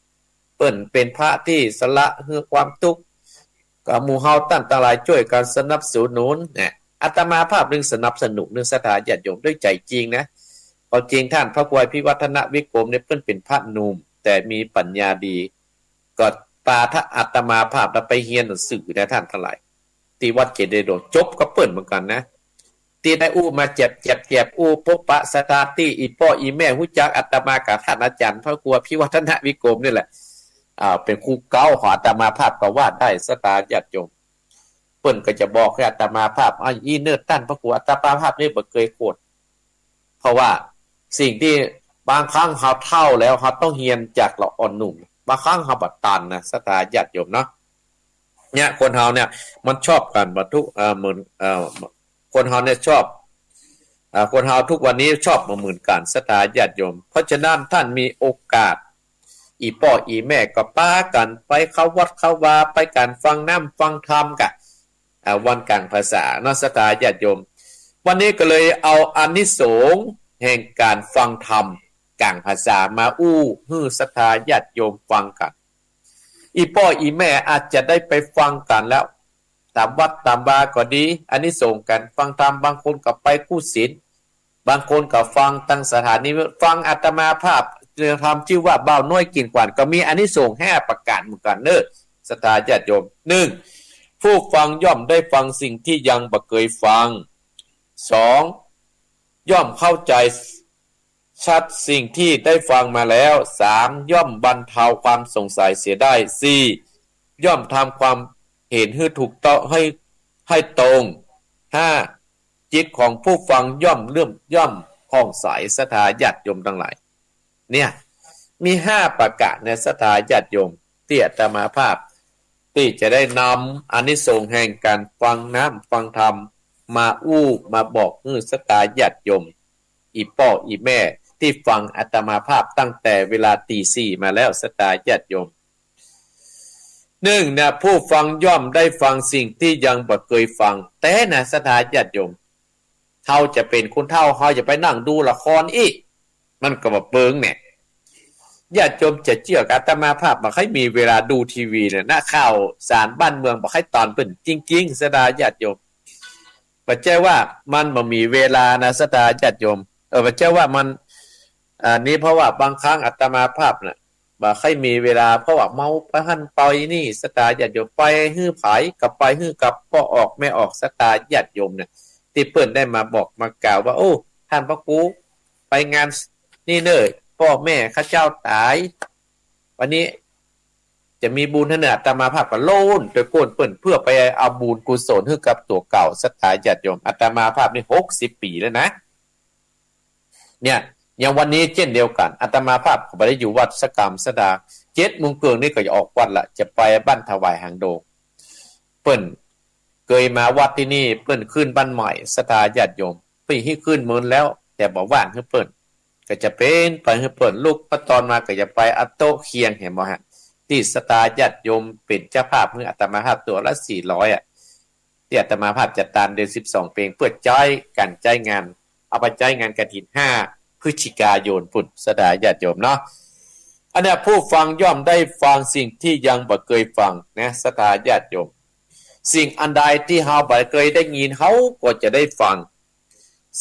เปิ้นเป๋นพระตี้สละหื้อความตุ๊กข์ ก็หมู่เฮาต้านตังหลายจ้วยกั๋นสนับสนุน เนี่ย อาตมาภาพนึ่งสนับสนุนนึ่งศรัทธาญาติโยมด้วยใจ๋จริงนะ ความจริงต้านพระครูอภิวัฒนวิกรมเนี่ยเปิ้นเป๋นพระหนุ่ม แต่มีปัญญาดี ก็ปาอาตมาภาพแล้วไปเฮียนหนังสือนะต้านตังหลาย ตี้วัดเกตุดง จบกับเปิ้นเหมือนกั๋นนะ ตี้ได้อู้มาแจ๋บแจ๋บแจ๋บ อู้ปกปักศรัทธาตี้อี่ป้ออี่แม่ฮู้จักอาตมากับต้านอาจ๋ารย์พระครูอภิวัฒนวิกรมนี่แหละ อ่า เป๋นครูเก๊าของอาตมาภาพก็ว่าได้ ศรัทธาญาติโยม เปิ้นก็จะบอกหื้ออาตมาภาพ อ่า อี้เน่อต้านพระครู อาตมาภาพนี่บ่เกยโกรธ เพราะว่าสิ่งตี้บางครั้งเฮาเฒ่าแล้ว เฮาต้องเฮียนจากละอ่อนหนุ่ม บางครั้งเฮาบ่ตันนะ ศรัทธาญาติโยมเนาะ เนี่ย คนเฮาเนี่ยมันชอบกั๋นบ่ทุก เอ่อ เหมือน เอ่อ คนเฮาเนี่ยชอบ เอ่อ คนเฮาทุกวันนี้ชอบบ่เหมือนกั๋น ศรัทธาญาติโยม เพราะฉะนั้นต้านมีโอกาส อี่ป้ออี่แม่ก็ปากั๋นไปเข้าวัดเข้าวา ไปก๋านฟังน้ำฟังธรรมก่ะ อ่า วันก๋างพรรษาเนาะ ศรัทธาญาติโยม วันนี้ก็เลยเอาอานิสงส์แห่งก๋านฟังธรรมก๋างพรรษามาอู้หื้อศรัทธาญาติโยมฟังกั๋น อี่ป้ออี่แม่อาจจะได้ไปฟังกั๋นแล้ว ต๋ามวัดต๋ามวาก็ดี อานิสงส์ก๋านฟังธรรม บางคนก็ไปกู้ศีล บางคนก็ฟังตางสถานี ฟังอาตมาภาพธรรมจื้อว่าบ่าวน้อยกิ่งขวัญ ก็มีอานิสงส์ห้าประก๋านเหมือนกั๋นเน่อ ศรัทธาญาติโยม หนึ่ง ผู้ฟังย่อมได้ฟังสิ่งตี้ยังบ่เกยฟัง สอง ย่อมเข้าใจ๋ชัดสิ่งตี้ได้ฟังมาแล้ว สาม ย่อมบรรเทาความสงสัยเสียได้ สี่ ย่อมทำความเห็นหื้อถูกต้อง ให้ ให้ตรง ห้า จิตของผู้ฟังย่อมเลื่อม ย่อมผ่องใส ศรัทธาญาติโยมตังหลาย เนี่ย มีห้าประก๋านเนี่ย ศรัทธาญาติโยม ตี้อาตมาภาพ ตี้จะได้นำอานิสงส์แห่งก๋านฟังน้ำฟังธรรม มาอู้มาบอกหื้อศรัทธาญาติโยม อี่ป้ออี่แม่ตี้ฟังอาตมาภาพตั้งแต่เวลาตีสี่มาแล้ว ศรัทธาญาติโยม นึ่งนะ ผู้ฟังย่อมได้ฟังสิ่งตี้ยังบ่เกยฟัง แต๊นะ ศรัทธาญาติโยม เฮาจะเป๋นคนเฒ่า เฮาจะไปนั่งดูละครอี้ มันก็บ่เปิงแหม ญาติโยมจะเจื้อกับอาตมาภาพ บ่ค่อยมีเวลาดูทีวีเนี่ยนะ ข่าวสารบ้านเมืองบ่ค่อยต๋อนเปิ้นจริงๆ ศรัทธาญาติโยม บ่ใจ้ว่ามันบ่มีเวลานะ ศรัทธาญาติโยม เออ บ่ใจ้ว่ามัน อันนี้เพราะว่าบางครั้งอาตมาภาพน่ะ บ่ค่อยมีเวลา เพราะว่าเมาไปหั้นไปนี่ ศรัทธาญาติโยม ไปหื้อใผ ก็ไปหื้อกับป้อออกแม่ออก ศรัทธาญาติโยมเนี่ย ตี้เปิ้นได้มาบอกมากล่าวว่า โอ้ ต้านพระครู ไปงานนี่เน่อ ป้อแม่ข้าเจ้าต๋าย วันนี้จะมีบุญหั้นเน่อ อาตมาภาพก็โล่นไปโก้นเปิ้น เปื้อไปเอาบุญกุศลหื้อกับตั๋วเก่า ศรัทธาญาติโยม อาตมาภาพนี่หกสิบปี๋แล้วนะ เนี่ย อย่างวันนี้เจ้นเดียวกั๋น อาตมาภาพก็บ่ได้อยู่วัดสักกำ ศรัทธา เจ็ดโมงเกิ่งนี่ก็จะออกวัดละ จะไปบ้านถวายหางดง เปิ้นเกยมาวัดตี้นี่ เปิ้นขึ้นบ้านใหม่ ศรัทธาญาติโยม เปิ้นหื้อขึ้นเมินแล้ว แต่บ่ว่างหื้อเปิ้น ก็จะเป๋นไปหื้อเปิ้น ลุกมาต๋อนมาก็จะไปเอาโต๊ะเคียง หันบ่ฮะ ตี้ศรัทธาญาติโยมเป๋นเจ้าภาพหื้ออาตมาภาพตั๋วละสี่ร้อยอะ ตี้อาตมาภาพจัดตานเดือนสิบสองเป๋น เปื้อใจ๊ก๋านใจ๊งาน เอาไปใจ๊งานกฐินห้าพฤศจิกายนปุ้น ศรัทธาญาติโยมเนาะ อันเนี้ย ผู้ฟังย่อมได้ฟังสิ่งตี้ยังบ่เกยฟังนะ ศรัทธาญาติโยม สิ่งอันใดตี้เฮาบ่เกยได้ยิน เฮาก็จะได้ฟัง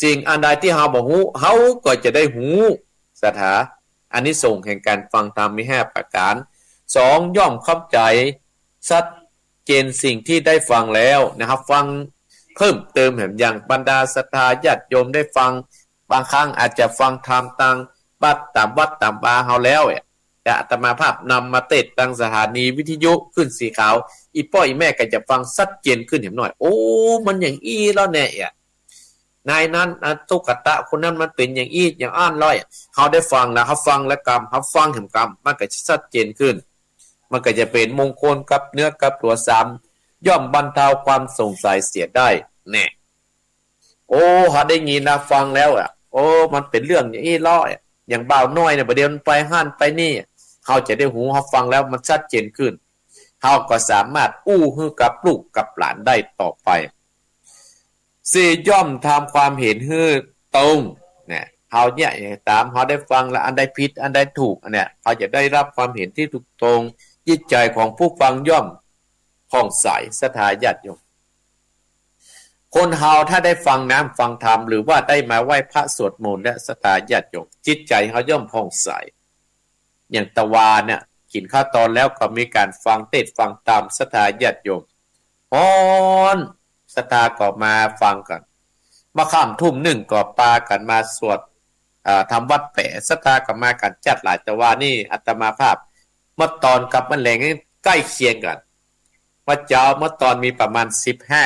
สิ่งอันใดตี้เฮาบ่ฮู้ เฮาก็จะได้ฮู้ ศรัทธา อานิสงส์แห่งก๋านฟังธรรมมีห้าประก๋าน สอง ย่อมเข้าใจ๋ชัดเจนสิ่งตี้ได้ฟังแล้วนะครับ ฟังเพิ่มเติมแหม อย่างบรรดาศรัทธาญาติโยมได้ฟัง บางครั้งอาจจะฟังธรรมตางวัดต๋ามวัดต๋ามวาเฮาแล้วเนี่ย แต่อาตมาภาพนำมาเตศน์ตางสถานีวิทยุคลื่นสีขาว อี่ป้ออี่แม่ก็จะฟังชัดเจนขึ้นแหมหน้อย โอ้ มันอย่างอี้แล้วแน่อะ นายนั้นนะ ตุ๊กตาคนนั้นมันเป๋นอย่างอี้อย่างอั้นแล้ว เฮาได้ฟังแล้ว เฮาฟังแล้วกำ เฮาฟังแหมกำ มันก็จะชัดเจนขึ้น มันก็จะเป๋นมงคลกับเนื้อกับตั๋ว สาม ย่อมบรรเทาความสงสัยเสียได้แน่ โอ้ เฮาได้ยินนะ ฟังแล้วอะ โอ้ มันเป๋นเรื่องอย่างอี้แล้วอะ อย่างบ่าวน้อยเนี่ย บ่าเดี่ยวมันไปหั้นไปนี่ เฮาจะได้ฮู้ เฮาฟังแล้วมันชัดเจนขึ้น เฮาก็สามารถอู้หื้อกับลูกกับหลานได้ต่อไป สี่ ย่อมทำความเห็นหื้อตรง เนี่ย เฮาเนี่ย ต๋ามเฮาได้ฟังแล้ว อันใดผิด อันใดถูก อันเนี้ย เฮาจะได้รับความเห็นตี้ถูกตรง จิตใจ๋ของผู้ฟังย่อมผ่องใส ศรัทธาญาติโยม คนเฮาถ้าได้ฟังน้ำฟังธรรม หรือว่าได้มาไหว้พระสวดมนต์เนี่ย ศรัทธาญาติโยม จิตใจ๋เฮาย่อมผ่องใส อย่างตะวาเนี่ย กิ๋นข้าวตอนแล้วก็มีก๋านฟังเตศน์ฟังธรรม ศรัทธาญาติโยม ฮ้อน ศรัทธาก็มาฟังกั๋น เมื่อค่ำทุ่มนึ่งก็ปากั๋นมาสวด เอ่อ ธรรมวัตรแป๋ ศรัทธาก็มากั๋นจัดหลาย ตะวานี่อาตมาภาพ เมื่อตอนกับเมื่อแลงนี่ใก้เคียงกั๋น เมื่อเจ๊าเมื่อตอนมีประมาณสิบห้า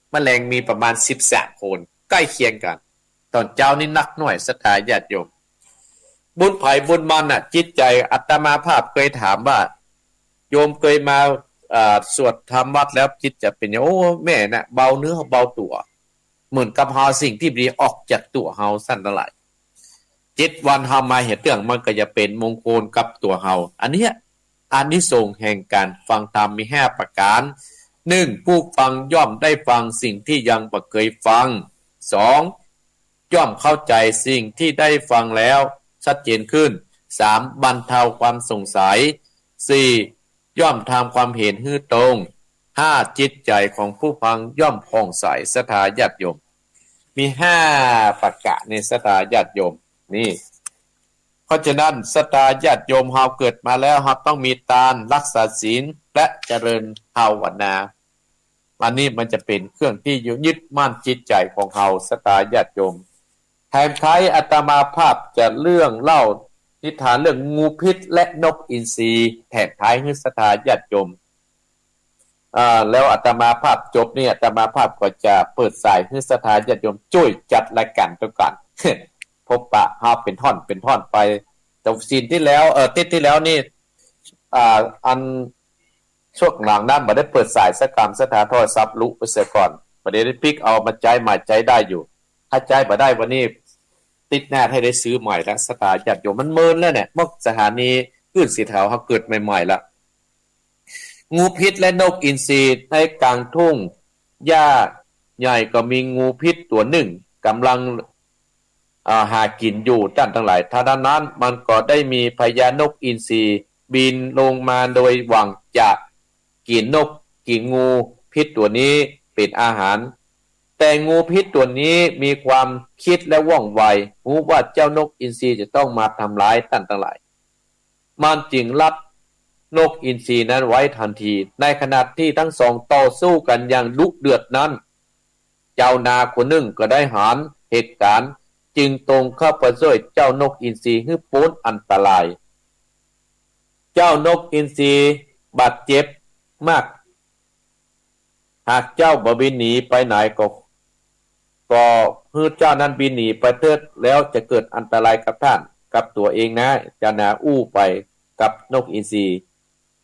เมื่อแลงมีประมาณสิบสามคน ใก้เคียงกั๋น ตอนเจ๊านี่นักหน้อย ศรัทธาญาติโยม บุญใผบุญมันน่ะ จิตใจ๋อาตมาภาพเกยถามว่า โยมเกยมา เอ่อ สวดธรรมวัตรแล้วจิตใจ๋เป๋นหยัง โอ้ แม่น่ะ เบาเนื้อเบาตั๋ว เหมือนกับเฮาสิ่งตี้บ่ดีออกจากตั๋วเฮา สันตะหลาย เจ็ดวันเฮามาเฮ็ดเรื่อง มันก็จะเป๋นมงคลกับตั๋วเฮา อันเนี้ย อานิสงส์แห่งก๋านฟังธรรมมีห้าประก๋าน หนึ่ง ผู้ฟังย่อมได้ฟังสิ่งตี้ยังบ่เกยฟัง สอง ย่อมเข้าใจ๋สิ่งตี้ได้ฟังแล้วชัดเจนขึ้น สาม บรรเทาความสงสัย สี่ ย่อมทำความเห็นหื้อตรง ห้า จิตใจ๋ของผู้ฟังย่อมผ่องใส ศรัทธาญาติโยม มีห้าประก๋านนี่ ศรัทธาญาติโยม นี่ เพราะฉะนั้น ศรัทธาญาติโยม เฮาเกิดมาแล้ว เฮาต้องมีตาน รักษาศีล และเจริญภาวนา อันนี้มันจะเป๋นเครื่องตี้ยึดมั่นจิตใจ๋ของเฮา ศรัทธาญาติโยม แถมท้ายอาตมาภาพจะเรื่องเล่านิทานเรื่องงูพิษและนกอินทรี แถมท้ายหื้อศรัทธาญาติโยม อ่า แล้วอาตมาภาพจบนี่ อาตมาภาพก็จะเปิดสายหื้อศรัทธาญาติโยมจ้วยจัดรายก๋านตวยกั๋น พบปะเฮาเป๋นท่อนเป๋นท่อนไป แต่ศีลตี้แล้ว เอ่อ อาทิตย์ตี้แล้วนี่ อ่า อัน ช่วงหลังนั้นบ่ได้เปิดสายสักกำ ศรัทธาโทรศัพท์หลุดไปเสียก่อน บ่ได้ปิ๊กเอามาใจ๊ใหม่ ใจ๊ได้อยู่ ถ้าใจ๊บ่ได้วันนี้ ติดหน้าให้ได้ซื้อใหม่ละ ศรัทธาญาติโยม มันเมินแล้วเนี่ย พวกสถานีคลื่นสีเทาเฮาเกิดใหม่ๆ ละ งูพิษและนกอินทรีในกลางทุ่งหญ้าใหญ่ก็มีงูพิษตั๋วนึ่งก่ำลัง อ่า หากิ๋นอยู่ต้านตังหลาย ทันใดนั้นมันก็ได้มีพญานกอินทรีบินลงมาโดยหวังจะกิ๋นนก กิ๋นงูพิษตั๋วนี้เป๋นอาหาร แต่งูพิษตั๋วนี้มีความคิดและว่องไว ฮู้ว่าเจ้านกอินทรีจะต้องมาทำร้ายต้านตังหลาย มันจึงลับนกอินทรีนั้นไว้ทันที ในขณะตี้ตังสองต่อสู้กั๋นอย่างดุเดือดนั้น จาวนาคนนึ่งก็ได้หันเหตุก๋ารณ์ จึงตรงเข้าไปจ้วยเจ้านกอินทรีหื้อป๊นอันตราย เจ้านกอินทรีบาดเจ็บมาก หากเจ้าบ่บินหนีไปไหนก็ ก็หื้อเจ้านั้นบินหนีไปเถิด แล้วจะเกิดอันตรายกับต้าน กับตั๋วเองนะ จาวนาอู้ไปกับนกอินทรี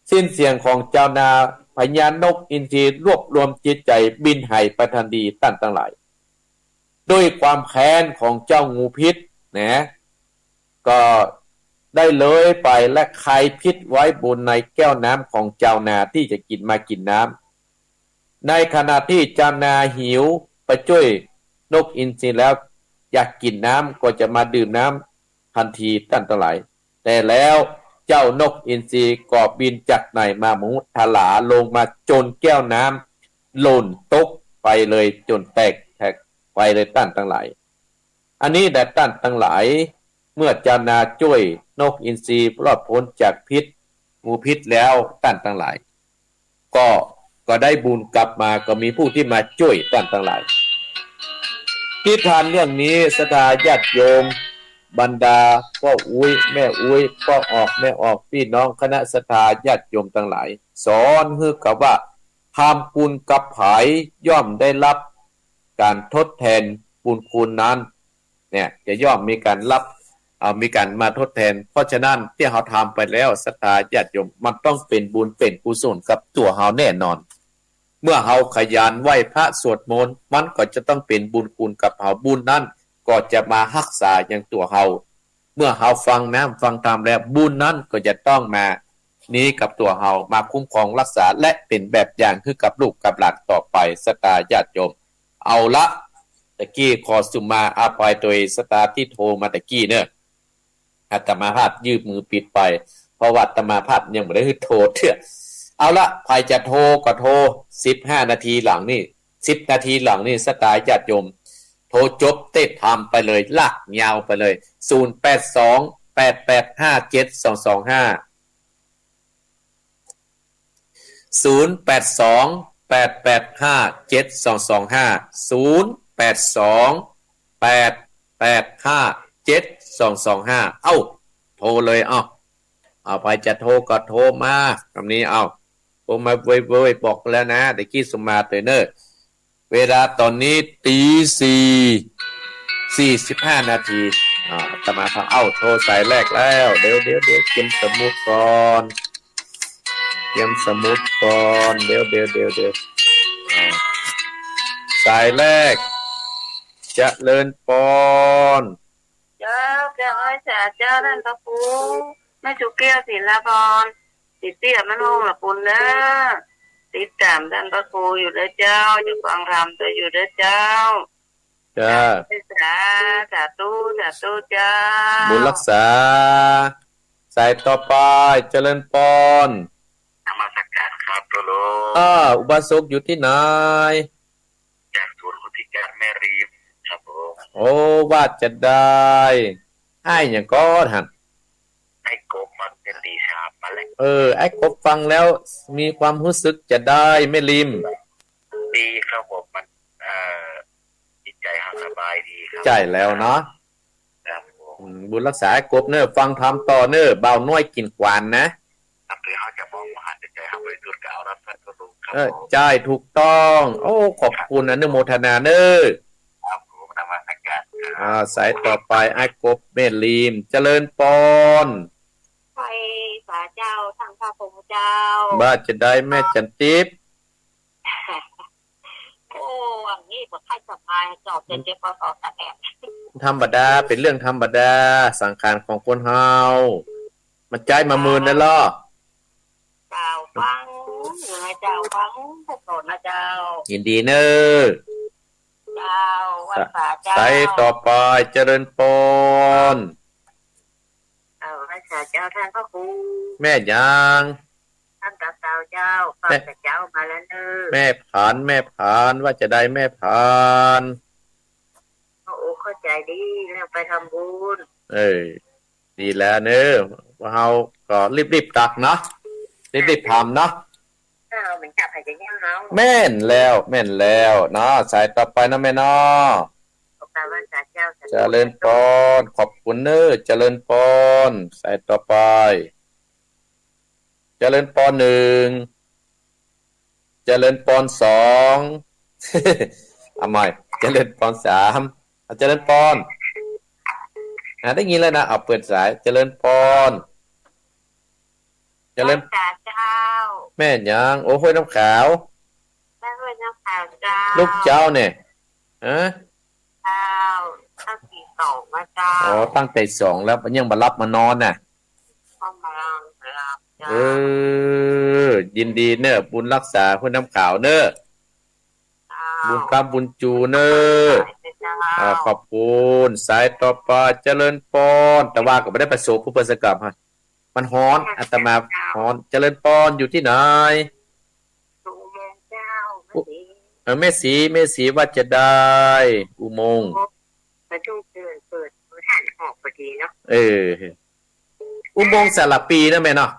สิ้นเสียงของจาวนา พญานกอินทรีรวบรวมจิตใจ๋บินไหไปทันทีต้านตังหลาย ด้วยความแค้นของเจ้างูพิษนะ ก็ได้เลื้อยไปและไขพิษไว้บนในแก้วน้ำของจาวนาตี้จะกิ๋นมากิ๋นน้ำ ในขณะตี้จาวนาหิวไปจ้วยนกอินทรีแล้ว อยากกิ๋นน้ำก็จะมาดื่มน้ำทันทีต้านตังหลาย แต่แล้วเจ้านกอินทรีก็บินจากไหนมาบ่ฮู้ ถลาลงมาจ๋นแก้วน้ำหล่นตกไปเลย จ๋นแตกแถกไปเลยต้านตังหลาย อันนี้แหละต้านตังหลาย เมื่อจาวนาจ้วยนกอินทรีรอดป๊นจากพิษ งูพิษแล้วต้านตังหลาย ก็ ก็ได้บุญกลับมา ก็มีผู้ตี้มาจ้วยต้านตังหลาย นิทานเรื่องนี้ศรัทธาญาติโยม บรรดาป้ออุ๊ยแม่อุ๊ย ป้อออกแม่ออก ปี้น้องคณะศรัทธาญาติโยมตังหลาย สอนหื้อกั๋นว่า ทำบุญกับใผย่อมได้ฮับก๋านทดแตนบุญคุณนั้น เนี่ย จะย่อมมีก๋านฮับ เอ่อ มีก๋านมาทดแตน เพราะฉะนั้นตี้เฮาทำไปแล้ว ศรัทธาญาติโยม มันต้องเป๋นบุญเป๋นกุศลกับตั๋วเฮาแน่นอน เมื่อเฮาขยันไหว้พระสวดมนต์ มันก็จะต้องเป๋นบุญคุณกับเฮา บุญนั้นก็จะมาฮักษายังตั๋วเฮา เมื่อเฮาฟังน้ำฟังธรรมแล้ว บุญนั้นก็จะต้องมานี้กับตั๋วเฮา มาคุ้มครองฮักษา และเป๋นแบบอย่างหื้อกับลูกกับหลานต่อไป ศรัทธาญาติโยม เอาละ ตะกี้ขอสุมาอภัยโตย ศรัทธาตี้โทรมาตะกี้เน่อ อาตมาภาพยื่นมือปิดไป เพราะว่าอาตมาภาพยังบ่ได้โทรเตื้อ เอาละ ใผจะโทรก็โทร สิบห้านาทีหลังนี่ สิบนาทีหลังนี่ ศรัทธาญาติโยม โทรจบเต๊อะ ทำไปเลย ลากยาวไปเลย ศูนย์แปดสอง แปดแปดห้า เจ็ดสองสองห้า ศูนย์แปดสอง แปดแปดห้า เจ็ดสองสองห้า ศูนย์แปดสอง แปดแปดห้า เจ็ดสองสองห้า เอ้า โทรเลย เอ้า เอา ใผจะโทรก็โทรมา กำนี้ เอ้า โทรมาเว้ยๆ บอกแล้วนะ ตะกี้สุมาเตอเน่อ เวลาต๋อนนี้ตี๋สี่ สี่สิบห้านาที อ่า อาตมาภาพ เอ้า โทรสายแรกแล้ว เดี๋ยวๆๆ เตรียมสมุดก่อน เตรียมสมุดก่อน เดี๋ยวๆๆๆ อ่า สายแรก เจริญปอน เจ้า เจ้า ไหว้สาเจ้าต้านพระครู แม่ชูแก้ว ศิลาภรณ์ ศรีเตี้ย บ้านโฮงหละปูนเน่อ ติดต๋ามต้านพระครูอยู่เน่อเจ้า อยู่ฟังธรรมโตอยู่เน่อเจ้า จ้า สา สาธุ สาธุเจ้า บุญฮักษา สายต่อไป เจริญปอน นมัสการครับ โยม อ่า อุบาสกอยู่ตี้ไหน จากศูนย์คนพิการแม่ริมครับผม โอ้ ว่าจะได้ อ้ายหยังก่อหั้น อ้ายกบ มาเมื่อตี๋สามมาแล้ว เออ อ้ายกบฟังแล้วมีความฮู้สึกจะใดแม่ริม ดีครับผม มัน เอ่อ จิตใจ๋เฮาสบายดีครับ ใจ้แล้วเนาะ ครับผม อืม บุญฮักษาอ้ายกบเน่อ ฟังธรรมต่อเน่อ บ่าวน้อยกิ่นขวานนะ ครับ เฮาจะมองบ่หัน แต่ใจ๋เฮาบริสุทธิ์ ก็เอารับใช้พระองค์ครับ เออ ผม ใจ้ ถูกต้อง โอ้ ขอบคุณ อนุโมทนาเน่อ ครับผม นมัสการครับ อ่า สายต่อไป อ้ายกบ แม่ริม เจริญปอน ไหว้สาเจ้า ท่านพระครูเจ้า ว่าจะใดแม่จันทิพย์ โอ้ อันนี้บ่ค่อยสบาย เจ้า เจ็บๆ คอๆ ตะแอบ ธรรมดา เป๋นเรื่องธรรมดา สังขารของคนเฮา มาใจ๊มาเมินได้ลอ เจ้า ฟังอยู่นะเจ้า ฟังพวกโตนะเจ้า ยินดีเน่อ เจ้า ไหว้สาเจ้า สายต่อไป เจริญปอน เอ่อ ไหว้สาเจ้าท่านพระครู แม่หยัง ท่านตาเตาเจ้า ฟัง แม่ แต่เจ๊ามาแล้วเน่อ แม่ผาน แม่ผาน ว่าจะใดแม่ผาน เข้าอกเข้าใจ๋ดี แล้วไปทำบุญ เออ ดีแล้วเน่อ ว่าเฮาก็รีบๆ ตักเนาะ รีบๆ ทำเนาะ เออ เหมือนกับใครจะแย่งเฮา แม่นแล้ว แม่นแล้วเนาะ สายต่อไปเนาะแม่เนาะ ขอบคุณพระสาเจ้า เจริญปอน ขอบคุณเน่อ เจริญปอน สายต่อไป เจริญปอนหนึ่ง เจริญปอนสอง เอาใหม่ เจริญปอนสาม เอา เจริญปอน อ่ะ ได้ยินแล้วนะ เอา เปิดสาย เจริญปอน เจริญ ไหว้สาเจ้า แม่หยัง โอ้ ห้วยน้ำขาว แม่ห้วยน้ำขาวเจ้า ลูกเจ้าเนี่ย ฮะ เจ้า ตั้งตีสองแล้วเจ้า อ๋อ ตั้งแต่สองแล้ว มันยังบ่หลับมานอนน่ะ ก็มาหลับเจ้า เออ ยินดีเน่อ บุญรักษาห้วยน้ำขาวเน่อ เจ้า บุญค้ำบุญจูเน่อ เจ้า อ่า ขอบคุณ สายต่อไป เจริญปอน แต่ว่าก็บ่ได้ประสบผู้เปิ้นสักกับฮะ มันฮ้อน อาตมาฮ้อน เจริญปอน อยู่ตี้ไหน อุโมงค์เจ้า แม่ศรี เออ แม่ศรี แม่ศรีว่าจะใด อุโมงค์ มันต้องเปิด เปิด เปิดทางออกพอดีเนาะ เออ อุโมงค์สารภีนะแม่เนาะ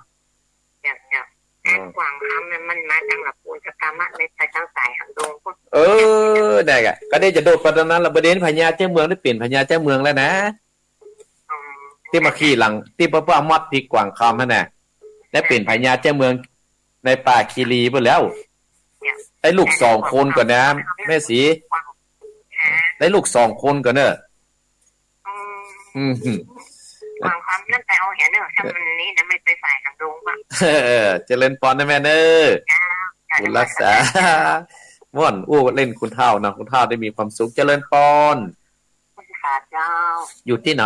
เจ้า เจ้า อ๋อ อันกว้างคำเนี่ยมันมาตางหลักปูนสะกามะ ไม่ไปตางสายหางดงพุ้น เออ ได้กะ ก็ได้จะโดดไปตรงนั้นละ บ่าเดี๋ยวนี้พญาเจ้าเมืองได้เป๋นพญาเจ้าเมืองแล้วนะ ตี้มาขี่หลัง ตี้ป้าป้ามอดตี้กว้างคำหั่นน่ะ ได้เป๋นพญาเจ้าเมืองในป่าคีรีพุ้นแล้ว ได้ลูกสองคนก่อนะ แม่ศรี ได้ลูกสองคนก่อเน่อ อืม กว้างคำนั่นไปเอาเหียเน่อ ถ้ามันนี่นะ ไม่ไปฝ่ายหางดงว่ะ เออ เจริญปอนนะแม่เน่อ เจ้า บุญรักษา ม่วนอู้เล่นคุณเฒ่านะ คุณเฒ่าได้มีความสุข เจริญปอน สาเจ้า อยู่ตี้ไหน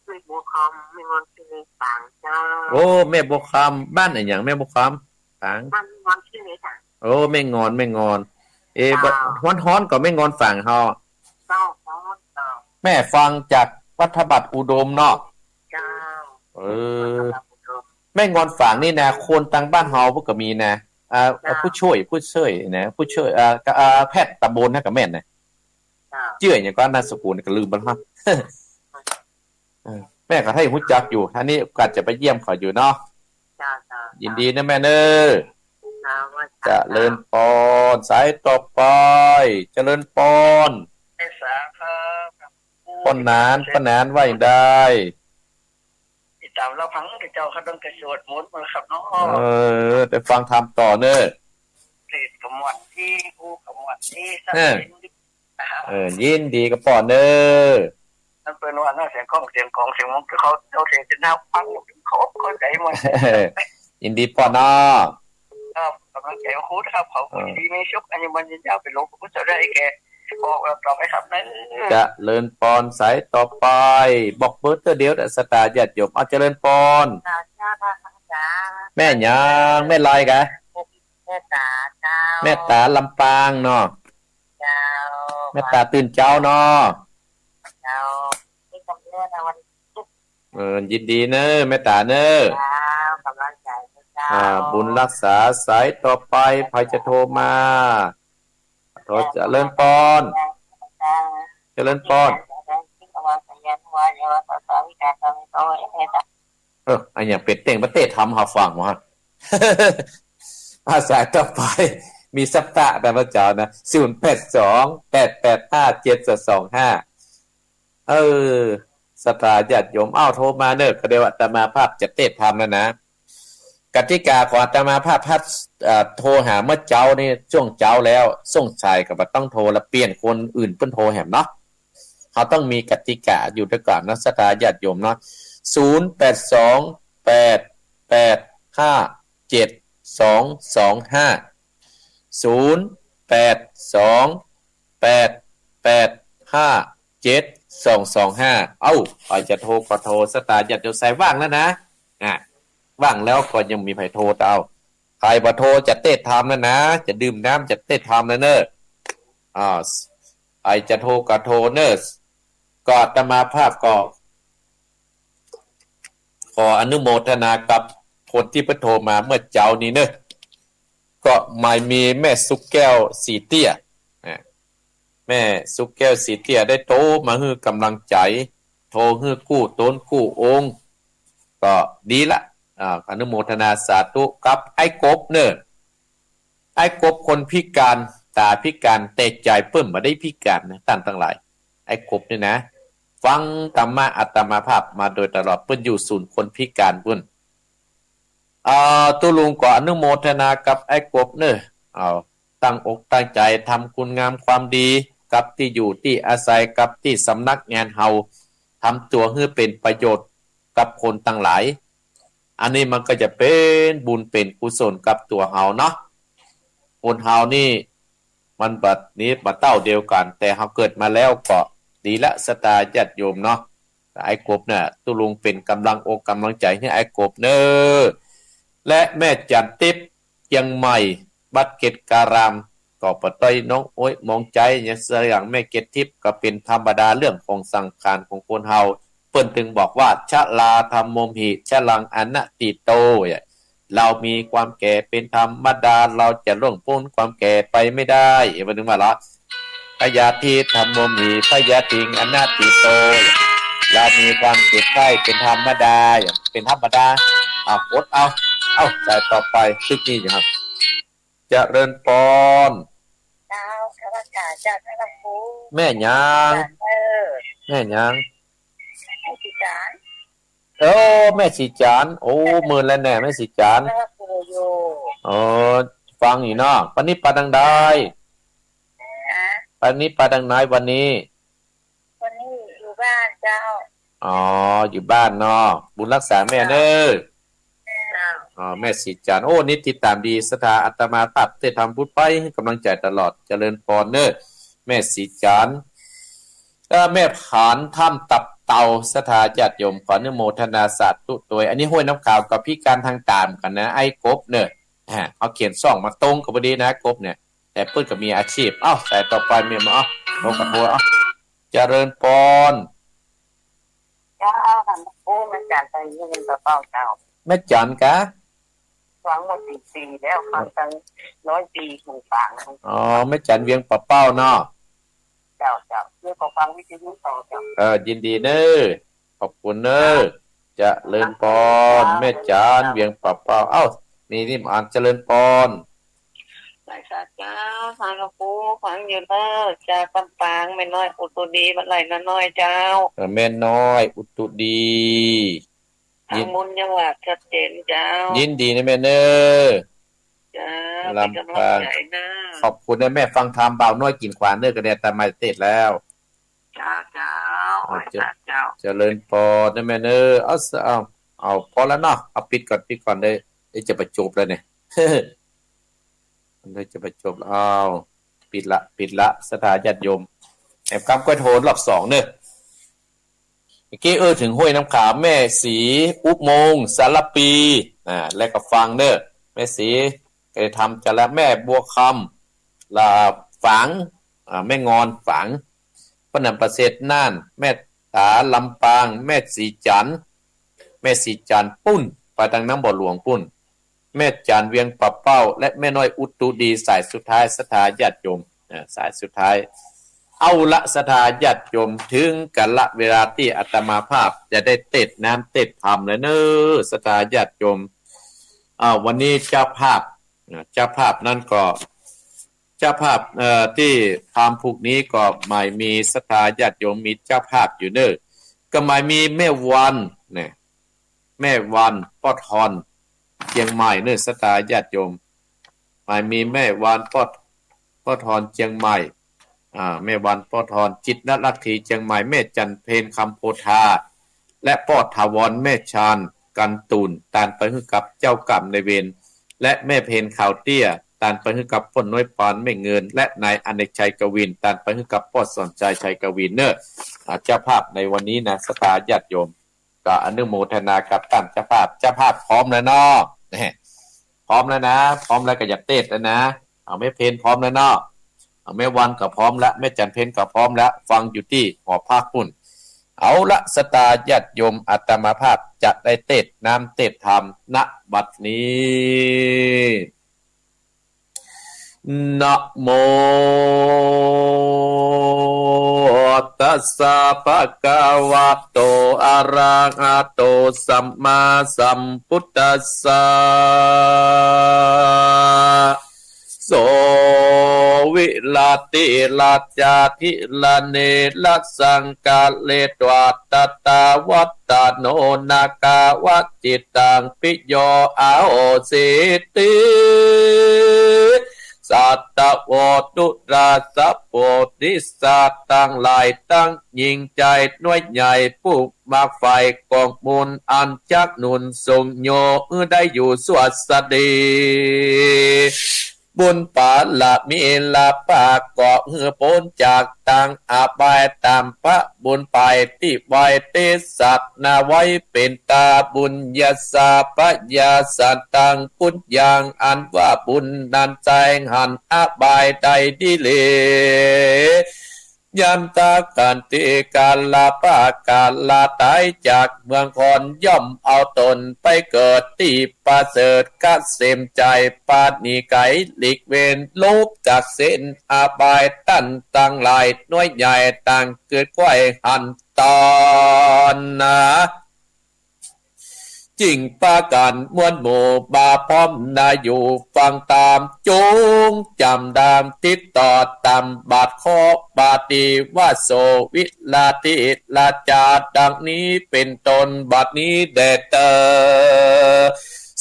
แม่บัวคำ แม่งอนขี้เหล็กฝางเจ้า โอ้ แม่บัวคำ บ้านอะหยังแม่บัวคำ ฝาง บ้านแม่งอนขี้เหล็กอะ โอ้ แม่งอน แม่งอน เอ เจ้า ฮ้อนๆ ก็แม่งอนฝางเฮา เจ้า ฮ้อนเจ้า แม่ฟังจากวัดพระบาทอุดมเนาะ เจ้า เออ วัดพระบาทอุดม แม่งอนฝางนี่นะ คนตางบ้านเฮาพุ้นก็มีนะ อ่า เจ้า ผู้ช่วย ผู้ช่วยนะ ผู้ช่วย อ่า ก็ อ่า แพทย์ตำบลนะก็แม่นนะ เจ้า จื้อหยังก็นามสกุลก็ลืมไปแล้ว เออ แม่ก็ให้ฮู้จักอยู่ อันนี้ก็จะไปเยี่ยมเขาอยู่เนาะ เจ้า เจ้า ยินดีนะแม่เน่อ เจ้า เจริญปอน สายต่อไป เจริญปอน ป้อหนาน ป้อหนานว่าอย่างใด ติดต๋ามรับฟังเจ้าข้าตั้งแต่สวดมนต์มาแล้วครับเนาะ เออ ได้ฟังธรรมต่อเน่อ เทศน์ก็ม่วนดี อู้ก็ม่วนดี เออ เออ ยินดีกับป้อเน่อ นั่นเปิ้นว่านะ เสียงก้อง เสียงของ เสียงมงคลเขา เจ้าเสียงจะน่าฟัง เขาเข้าใจ๋หมด ยินดีป้อเนาะ ครับ ก๋ำลังใจ๋ครูนะครับ ขอบคุณ เออ ดีมีสุข อายุมั่นยืนยาว เป๋นหลวงปู่เจ้าได้แก่ บอกเราต่อไปครับนะ เจริญปอน สายต่อไป บอกเบอร์เตื้อเดียว ศรัทธาญาติโยม เอา เจริญปอน แม่หยัง แม่ลายกะ แม่ต๋าเจ้า แม่ต๋าลำปางเนาะ เจ้า แม่ต๋าตื่นเจ๊าเนาะ เจ้า นี่กำเนิดในวันศุกร์ เออ ยินดีเน่อ แม่ต๋าเน่อ เจ้า ก๋ำลังใจ๋เจ้า อ่า บุญรักษา สายต่อไป ใผจะโทรมา ขอเจริญปอน เจ้า เจริญปอน เออ อะหยังเป๋นเต้งประเทศทำเฮาฟังวะ อ่า สายต่อไป มีสัปดาห์นะพระเจ้านะ ศูนย์แปดสอง แปดแปดห้า เจ็ดสองห้า เออ ศรัทธาญาติโยม เอ้า โทรมาเน่อ ก็เดี๋ยวอาตมาภาพจะเตศน์ธรรมแล้วนะ กติกาของอาตมาภาพ เอ่อ โทรหาเมื่อเจ๊านี่ ช่วงเจ๊าแล้ว ช่วงสายก็บ่ต้องโทรละ เปลี่ยนคนอื่นเปิ้นโทรแหมเนาะ เฮาต้องมีกติกาอยู่ตวยก่อนเนาะ ศรัทธาญาติโยมเนาะ ศูนย์แปดสอง แปด แปดห้าเจ็ดสองสองห้า ศูนย์แปดสองแปดแปดห้าเจ็ดสองสองห้า เอ้า ใผจะโทรก็โทร ศรัทธาญาติโยม สายว่างแล้วนะ อ่ะ ว่างแล้วก็ยังมีใผโทรเต้า ใผบ่โทรจะเต๊ดธรรมแล้วนะ จะดื่มน้ำจะเต๊ดธรรมแล้วเน่อ อ่า ใผจะโทรก็โทรเน่อ ก็อาตมาภาพก็ ขออนุโมทนากับคนตี้เปิ้นโทรมาเมื่อเจ๊านี้เน่อ ก็หมายมีแม่สุขแก้วสีเตี้ย อ่ะ แม่สุขแก้วสีเตี้ยได้โทรมาหื้อก๋ำลังใจ๋ โทรหื้อกู้ต๋นกู้องค์ ก็ดีละ อ่า อนุโมทนาสาธุกับไอ้กบเน่อ ไอ้กบคนพิก๋าน ต๋าพิก๋าน แต่ใจ๋เปิ้นบ่ได้พิก๋านนะ ต้านตังหลาย ไอ้กบเนี่ยนะ ฟังธรรมะอาตมาภาพมาโดยตลอด เปิ้นอยู่ศูนย์คนพิก๋านปู้น อ่า ตุ๊ลุงก็อนุโมทนากับไอ้กบเน่อ เอา ตั้งอกตั้งใจ๋ทำคุณงามความดี กับตี้อยู่ตี้อาศัย กับตี้สำนักงานเฮา ทำตั๋วหื้อเป๋นประโยชน์กับคนตังหลาย อันนี้มันก็จะเป๋นบุญเป๋นกุศลกับตั๋วเฮาเนาะ คนเฮานี่ มันบ่หนีบ่เต้าเดียวกั๋น แต่เฮาเกิดมาแล้วก็ดีละ ศรัทธาญาติโยมเนาะ ไอ้กบเนี่ย ตุ๊ลุงเป๋นก๋ำลังอกก๋ำลังใจ๋หื้อไอ้กบเน่อ และแม่จันทร์ติ๊บ เจียงใหม่ วัดเกตการาม ก็ปะต้อยน้องโอ๊ยมองใจ๋ อย่างสะหยังแม่เกตทิพย์ ก็เป๋นธรรมดาเรื่องของสังขารของคนเฮา เปิ้นตึงบอกว่า ชราธัมโมหิ ชรังอนัตถิโต เรามีความแก่เป็นธรรมดา เราจะล่วงป๊นความแก่ไปไม่ได้ เปิ้นตึงว่าละ พยาธิธัมโมหิ พยาธิงอนัตถิโต เรามีความเจ็บไข้เป็นธรรมดา เป๋นธรรมดา อ่ะ อดเอา เอ้า สายต่อไป ตึกนี้อยู่ครับ เจริญปอน เจ้า สวัสดีเจ้า เจ้าพระครู แม่หยัง เออ แม่หยัง แม่สีจาน เออ แม่สีจาน โอ้ เมินแล้วแน่ แม่สีจาน เออ ฟังอยู่เนาะ วันนี้ไปตางใด ฮะ วันนี้ไปตางไหนวันนี้ วันนี้อยู่บ้านเจ้า อ๋อ อยู่บ้านเนาะ บุญฮักษาแม่เน่อ เจ้า อ๋อ แม่สีจาน โอ้ นี่ติดต๋ามดี ศรัทธาอาตมาภาพเต๊ดธรรมพูดไป หื้อก๋ำลังใจ๋ตลอด เจริญปอนเน่อ แม่สีจาน เอ่อ แม่ผานถ้ำตับเต่า ศรัทธาญาติโยม ขออนุโมทนาสาธุตวย อันนี้ห้วยน้ำขาวก็พิก๋านตางต๋ามกั๋นนะ ไอ้กบเน่อ อ่า เอาเขียนส่องมาตรงกั๋นพอดีนะ กบเนี่ย แต่เปิ้นก็มีอาชีพ เอ้า สายต่อไปมีมา เอ้า โทรก็โทร เอ้า เจริญปอน เจ้า โอ้ แม่จันไปเวียงป่าเป้าเจ้า แม่จันกะ ฟังมาสี่ปีแล้ว ฟังตั้งร้อยปีของฝาง อ๋อ แม่จันเวียงป่าเป้าเนาะ เจ้า เจ้า เดี๋ยวก็ฟังวิทยุต่อเจ้า เออ ยินดีเน่อ ขอบคุณเน่อ เจริญปอน แม่จันเวียงป่าเป้า เอ้า มีนี่อ่าน เจริญปอน สาธุเจ้า สาธุ ฟังอยู่เน่อ จากลำปาง แม่น้อยอุตุดี บ้านไร่นาน้อยเจ้า เออ แม่น้อยอุตุดี ยิน ทางมุนยังหวาดชัดเจนเจ้า ยินดีนะแม่เน่อ เจ้า ลำปาง เป๋นก๋ำลังใจ๋เน่อ ขอบคุณนะแม่ ฟังธรรมบ่าวน้อยกิ่งขวางเน่อ ก็ได้อาตมาเต๊ดแล้ว เจ้า เจ้า เออ เจ้า เจ้า เจริญปอนนะแม่เน่อ เอา เอา เอา พอแล้วเนาะ เอาปิดก่อน ปิดก่อนเด้อ เดี๋ยวจะไปจบแล้วเนี่ย เดี๋ยวจะไปจบแล้ว เอา ปิดละ ปิดละ ศรัทธาญาติโยม แอมกำก้อยโทรรอบสองเน่อ เมื่อกี้เอ่ยเถิงห้วยน้ำขาว แม่ศรีอุโมงค์ สารปี อ่า และก็ฟังเน่อ แม่ศรี เอ่ย ธรรมจันทร์ และแม่บัวคำ ละฝาง อ่า แม่งอนฝาง ป้อน้ำประเสริฐน่าน แม่ต๋าลำปาง แม่สีจัน แม่สีจันปู้น ไปตางน้ำบ่อหลวงปู้น แม่จันเวียงป่าเป้า และแม่น้อยอุตุดี สายสุดท้าย ศรัทธาญาติโยม อ่า สายสุดท้าย เอาละ ศรัทธาญาติโยม เถิงกาละเวลาตี้อาตมาภาพจะได้เตสน์น้ำเตสน์ธรรมแล้วเน่อ ศรัทธาญาติโยม อ่า วันนี้เจ้าภาพ อ่า เจ้าภาพนั้นก็ เจ้าภาพ เอ่อ ตี้ธรรมพูกนี้ก็หมายมีศรัทธาญาติโยมมีเจ้าภาพอยู่เน่อ ก็หมายมีแม่วันเนี่ย แม่วันป้อทอน เจียงใหม่เน่อ ศรัทธาญาติโยม หมายมีแม่วันป้อ ป้อทอนเจียงใหม่ อ่า แม่วันป้อทอน จิตรลักขีเจียงใหม่ แม่จันเพนคำโพธา และป้อถาวรแม่ชาน กันตูน ตานไปหื้อกับเจ้ากรรมนายเวร และแม่เพนขาวเตี้ย ตานไปหื้อกับป้อน้อยปานแม่เงิน และนายอเนกชัยกวิน ตานไปหื้อกับป้อสอนชัยชัยกวินเนอะ อ่า เจ้าภาพในวันนี้นะ ศรัทธาญาติโยม ก็อนุโมทนากับต้านเจ้าภาพ เจ้าภาพพร้อมแล้วเนาะ แหม พร้อมแล้วนะ พร้อมแล้วก็อยากเตสน์แล้วนะ เอาแม่เพนพร้อมแล้วเนาะ เอาแม่วันก็พร้อมแล้ว แม่จันเพนก็พร้อมแล้ว ฟังอยู่ตี้หอพักปู๊น เอาละ ศรัทธาญาติโยม อาตมาภาพจะได้เตสน์น้ำเตสน์ธรรม ณ บัดนี้ นะโม ตัสสะ ภะคะวะโต อะระหะโต สัมมาสัมพุทธัสสะ โส วิรติราชาธิรเนรสังกะเรตวา ตะตาวัตตะโน นาคาวัจจิตัง ปิโย อาโหสิติ สัตตะโว ตุราสะ โพธิสัตว์ตังหลาย ตังหญิงจายน้อยใหญ่ ผู้มักใฝ่ก๋องบุญ อันจักหนุนส่งโย หื้อได้อยู่สั่วสดี บุญปารมีลาภะ ก็หื้อป๊นจากตังอบาย ต๋ามพระบุญไปตี้ไหว้เตสัตว์นาไว้ เป๋นตาบุญญาสาพยาสันตัง ปุญญัง อันว่าบุญนั้น ใจ๋หันอบายได้ดีเล ยามตาขันติกาลาปะกาลาต๋ายจากเมืองคอน ย่อมเอาต๋นไปเกิดตี้ประเสริฐเกษมใจ๋ ปราณีไกลหลีกเว้น ลบจากเส้นอบาย ต้านตังหลายน้อยใหญ่ ต่างเกิดไขว่หันต๋นนา จึ่งปากั๋นมวลหมู่มาพร้อมนาอยู่ฟังต๋าม จุ่งจ๋ำดำติดต่อต๋ามบาทข้อปาฏิว่า โส วิรติราชา ดังนี้เป๋นต้น บัดนี้แด่เตอ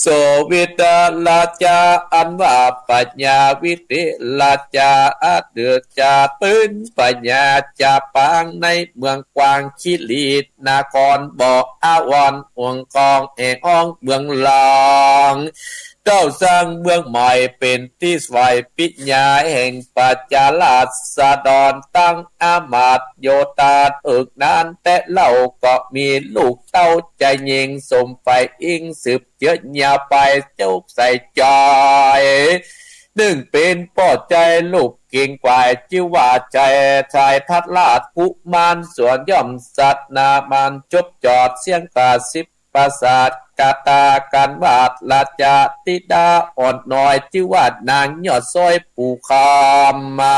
โส วิรติราชา อันว่าพญาวิรติราชา อันเดือดจาดปืนพญาจะปางในเมืองกวางคิรี นครบ่ออาวรณ์ ห่วงคองแห่งอ้องเมืองลาง เต้าสร้างเมืองใหม่เป๋นตี้ไหว้ปิญญาแห่งประชาราษฎร ตังอำมาตย์โยธา เอิกนานแต่เล่าก็มีลูกเต้าใจ๋เย็ง สมใฝ่อิงสืบเจื้อยาวไป จบใส่ใจ๋ นึ่งเป๋นป้อใจ๋ลูกเก่งกว่าย จื้อว่าใจ๋ชายทัดราชกุมาร ส่วนย่อมสัตย์หนามัน จบจอดเสี้ยงกาสิบประสาท กาตากันวาดราชาธิดาอ่อนน้อย จื้อว่านางยอดซ้อยปู่คำมา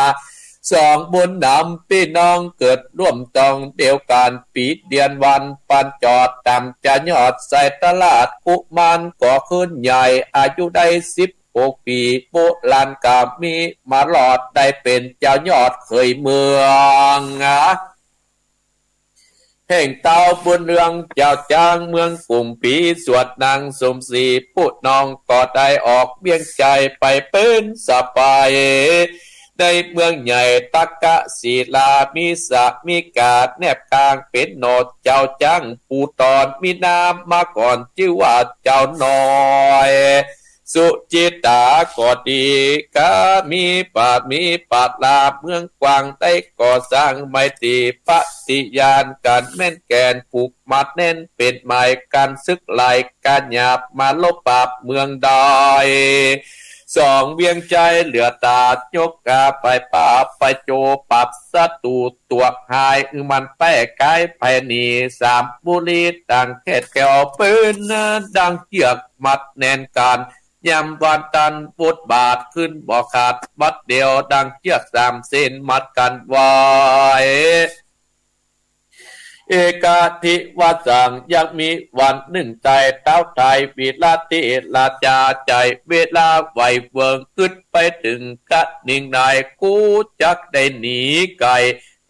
สองบุญนำปี้น้องเกิดร่วมตองเดียวกั๋น ปี๋เดือนวันปันจอด ต่ำจะยอดไสยทัดราชกุมาร ก็ขึ้นใหญ่อายุได้สิบหกปี๋ โบราณก็มีมารอด ได้เป๋นเจ้ายอดเขยเมือง แห่งเต้าบุญเรืองเจ้าจ๊างเมืองกุมภี ส่วนนางสมศรีผู้น้องก็ได้ออกเวียงใจ๋ไปเป๋นสะใภ้ ในเมืองใหญ่ตักกศิลา มีสามีกาแนบกางเป๋นหนอดเจ้าจ๊างผู้ต๋อน มีนามมาก่อนจื้อว่าเจ้าน้อย สุจิตตาก็ดี ก็มีปะมีปะลาเมืองกวาง ได้ก่อสร้างไมตรีปฏิญาณกั๋นแม่นแก่น ผูกมัดแน่นเป๋นหมายกั๋น ศึกไหลกั๋นหยาบมาลบปราบเมืองใด สองเวียงใจ๋เหลือต๋ายกกาไปปราบไปโจ ปราบศัตรูตั๋วหาย อือมันแป้กายไปหนี สามบุรีต่างแขดแก้วเป๋นดังเจื้อกมัดแน่นกั๋น ยามวันตันบทบาทขึ้นบ่ขาด บัดเดี่ยวดังเจื้อกสามเส้นมัดกั๋นไว้ เอกาทิวาสัง ยังมีวันนึ่งใจ๋ เต้าไทยวิรติราชาใจ๋เวลาไหวเวิง กึ๊ดไปเถิงกะนิงใน กูจักได้หนีไก๋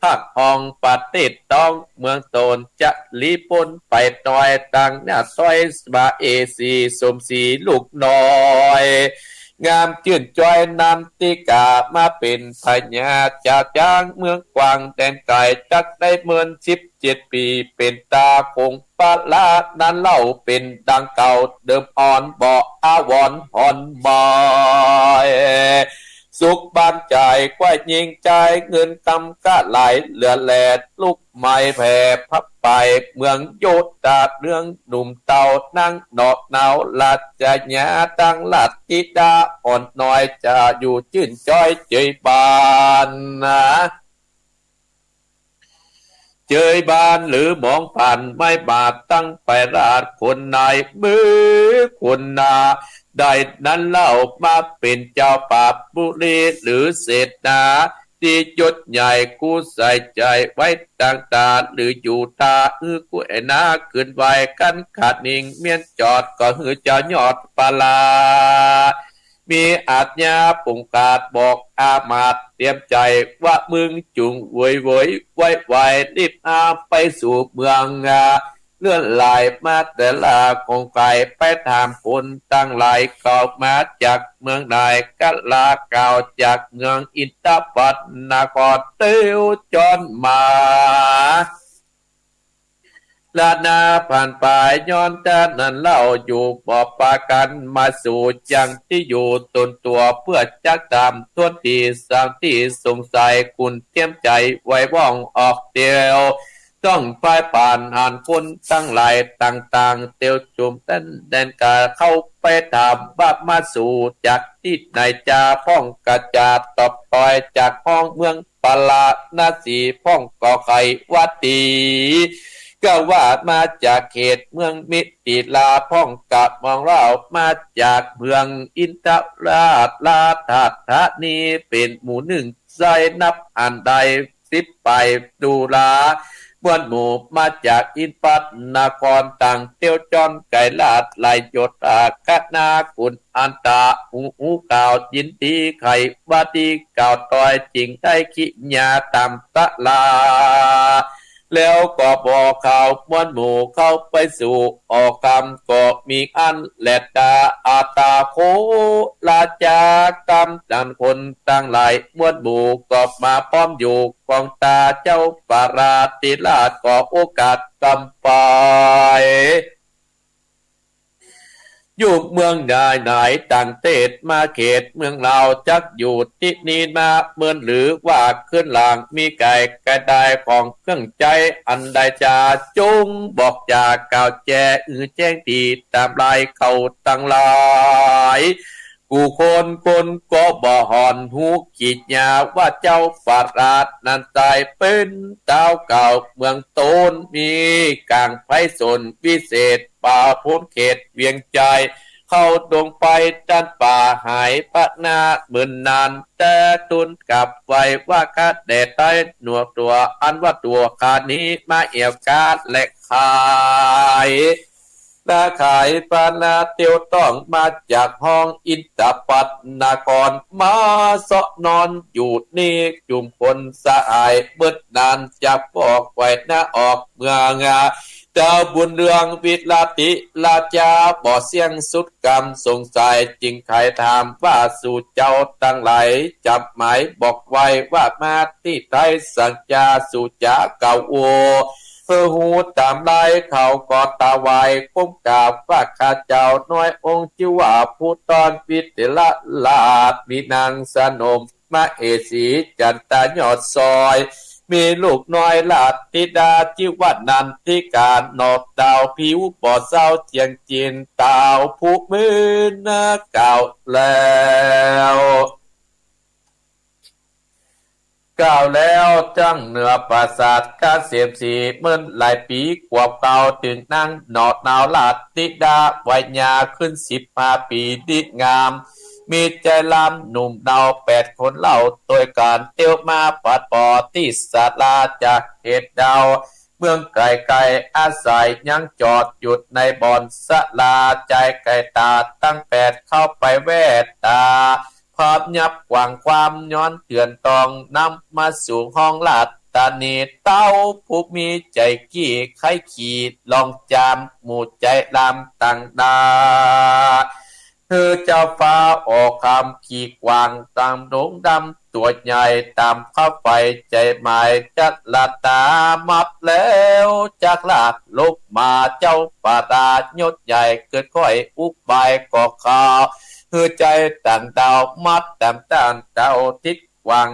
พักห้องประเทศต้องเมืองตน จะลี้ป๊นไปหน่อย ตังหน้าต้อยสมาเอสี สมศรีลูกน้อย งามจื้นจ้อยนันทิกา มาเป๋นพญาจ๋าจ๊างเมืองกว้างแดนไก๋ จักได้เมินสิบเจ็ดปี๋ เป๋นต๋าคงประราชนั้นเล่า เป๋นดังเก่าเดิมอ่อน บ่อาวรณ์หอนบ่อย สุขบานใจ๋ ใคว่ยิงใจ๋ เงินกำก้าหลาย เหลือแลลูกไม้แผ่พับไป เมืองโยธาเรืองหนุ่มเต้า นางหนอหนาวราชญา ตังราชธิดาอ่อนน้อย จะอยู่จื้นจ้อยเจยบานนา เจยบานหรือมองผ่านไม้บาดตั้งไปราชคนนาย มือคนนา ได้นั้นเล่ามาเป๋นเจ้าป่าบุรี หรือเศรษฐา ตี้ยศใหญ่กู้ใส่ใจ๋ไว้ต่างต๋า หรืออยู่ต๋า หื้อกู้ไอ้นาขึ้นไหว้กั๋น ขาดนิ่งเมียนจอด ก็หื้อเจ้ายอดปาลา มีอาชญาปงกาดบอกอามาตย์เตรียมใจ๋ ว่ามึงจุ่งโวยโวยไว้ไว รีบอาไปสู่เมือง เลื่อนหลายมาแต่ละของไก๋ ไปถามคนตังหลาย เขามาจากเมืองไหน กะลาเก่าจากเมืองอินทปัตนคร เตียวจ้อนมา ละนาผ่านไปย้อนแต่นั้นเล่า อยู่บ่ปากั๋นมาสู่ จังตี้อยู่ต๋นตั๋ว เปื้อจักถามถ้วนตี้ สังตี้สงสัย คุณเตรียมใจ๋ไว้ว่องออกเตียว ต้องไปป่านหันคนตังหลายต่างๆ เตียวจุ่มแดนแดนก๋า เข้าไปถามว่ามาสู่จากตี้ไหนจา พ่องกระจาดตอบตอยจากห้องเมือง ปาราณสี พ่องก็ใค่ว่าตี๋ ก็ว่ามาจากเขตเมืองมิถิลา พ่องกะมองเล่ามาจากเมืองอินทราชธานี เป๋นหมู่นึ่งไส้นับอันได้สิบปายตุลา มวลหมู่มาจากอินทปัตนคร ต่างเตียวจ้อนไก๋ราชหลายโยธา คณะคุณอันตะ หูหูข่าวยินดีใค่ว่าดี กล่าวตอยจึงได้กิริยาต๋ามตะลา แล้วก็บอกข่าวมวลหมู่เข้าไปสู่ ออกกำก็มีอันแลตา อาตาโคราชากำตังคนตังหลาย มวลหมู่ก็มาพร้อมอยู่ ของต๋าเจ้าปาราธิราช ก็โอกาสกำไป อยู่เมืองไหนไหน ต่างเตศมาเขตเมืองลาว จักอยู่ตี้นี่นาเมิน หรือว่าขึ้นหลัง มีไก๋กระดายของเครื่องใจ๊อันใดจา จงบอกจากกล่าวแจ้ง อือแจ้งตี้ต๋ามลายเขาตังหลาย กู้คนคนก็บ่ห่อน ฮู้กิริยาว่าเจ้าปาราชนั้นต๋าย เป๋นต๋าวเก่าเมืองโตน มีก๋างไพศาลวิเศษ ป่าโพ้นเขตเวียงใจ๋ เข้าดงไปตันป่าหายปะนาเมินนาน แต่ทูลกราบไหว้ว่าข้าแด่ไต้หนวกตั๋ว อันว่าตั๋วข้านี้มาแอ่วก๊าและขาย นาขายปานาเตียวต้องมาจากห้องอินทปัตนคร มาเซาะนอนอยู่นี่จุ่มคนสหาย เมิดนานจากบอกไหว้นาออกเมือง เจ้าบุญเรืองวิลาติราชา บ่เสี้ยงสุดกำสงสัย จึงใค่ถามว่าสู่เจ้าตังหลาย จำหมายบอกไว้ว่ามาตี้ใด สังจาสู่จ๋าเก่าโอ เพื่อฮู้ต๋ามลายเขาก็ถวายก้มกราบว่า ข้าเจ้าน้อยองค์จื้อว่าภูธรวิเถระราช มีนางสนมมเหสีจันตายอดซอย มีลูกน้อยราชธิดาจื้อว่านันทิกา หนอดาวผิวบ่เศร้าเจียงจิน ต๋าวผู้มื้อนาเก่าแล้ว กล่าวแล้วจั้งเหนือปราสาทเกษมศรี เมินหลายปี๋กว่าเก่า ตึงนางหนอดาวราชธิดา วัยยาขึ้นสิบห้าปี๋ ดีงาม มีใจ๋ลำหนุ่มเนาแปดคนเล่า ตวยกั๋นเตียวมาปัดปอตี้ศาลาจากเขตดาว เมืองไก๋ๆ อาศัยยังจอดหยุดในบ่อนศาลา ใจ๋ไก๋ต๋าตังแปดเข้าไปแว่ต๋า พร้อมยับกว้างความย้อนเตื๋อนตอง นำมาสู่ห้องราชธานี เต้าผู้มีใจ๋กี้ใค่ขี่ลองจาม หมู่ใจ๋ลำต่างดา หื้อเจ้าฟ้าออกคำขี่กวางต๋ามดงดำตั๋วใหญ่ ต๋ามเข้าไปใจ๋หมาย จักรตามับแล้ว จักราชลุกมาเจ้าประดายศใหญ่ เกิดค่อยอุบายก่อข่าว หื้อใจ๋ต่างดาวมัดต๋ามต้านเต้าทิศ หวัง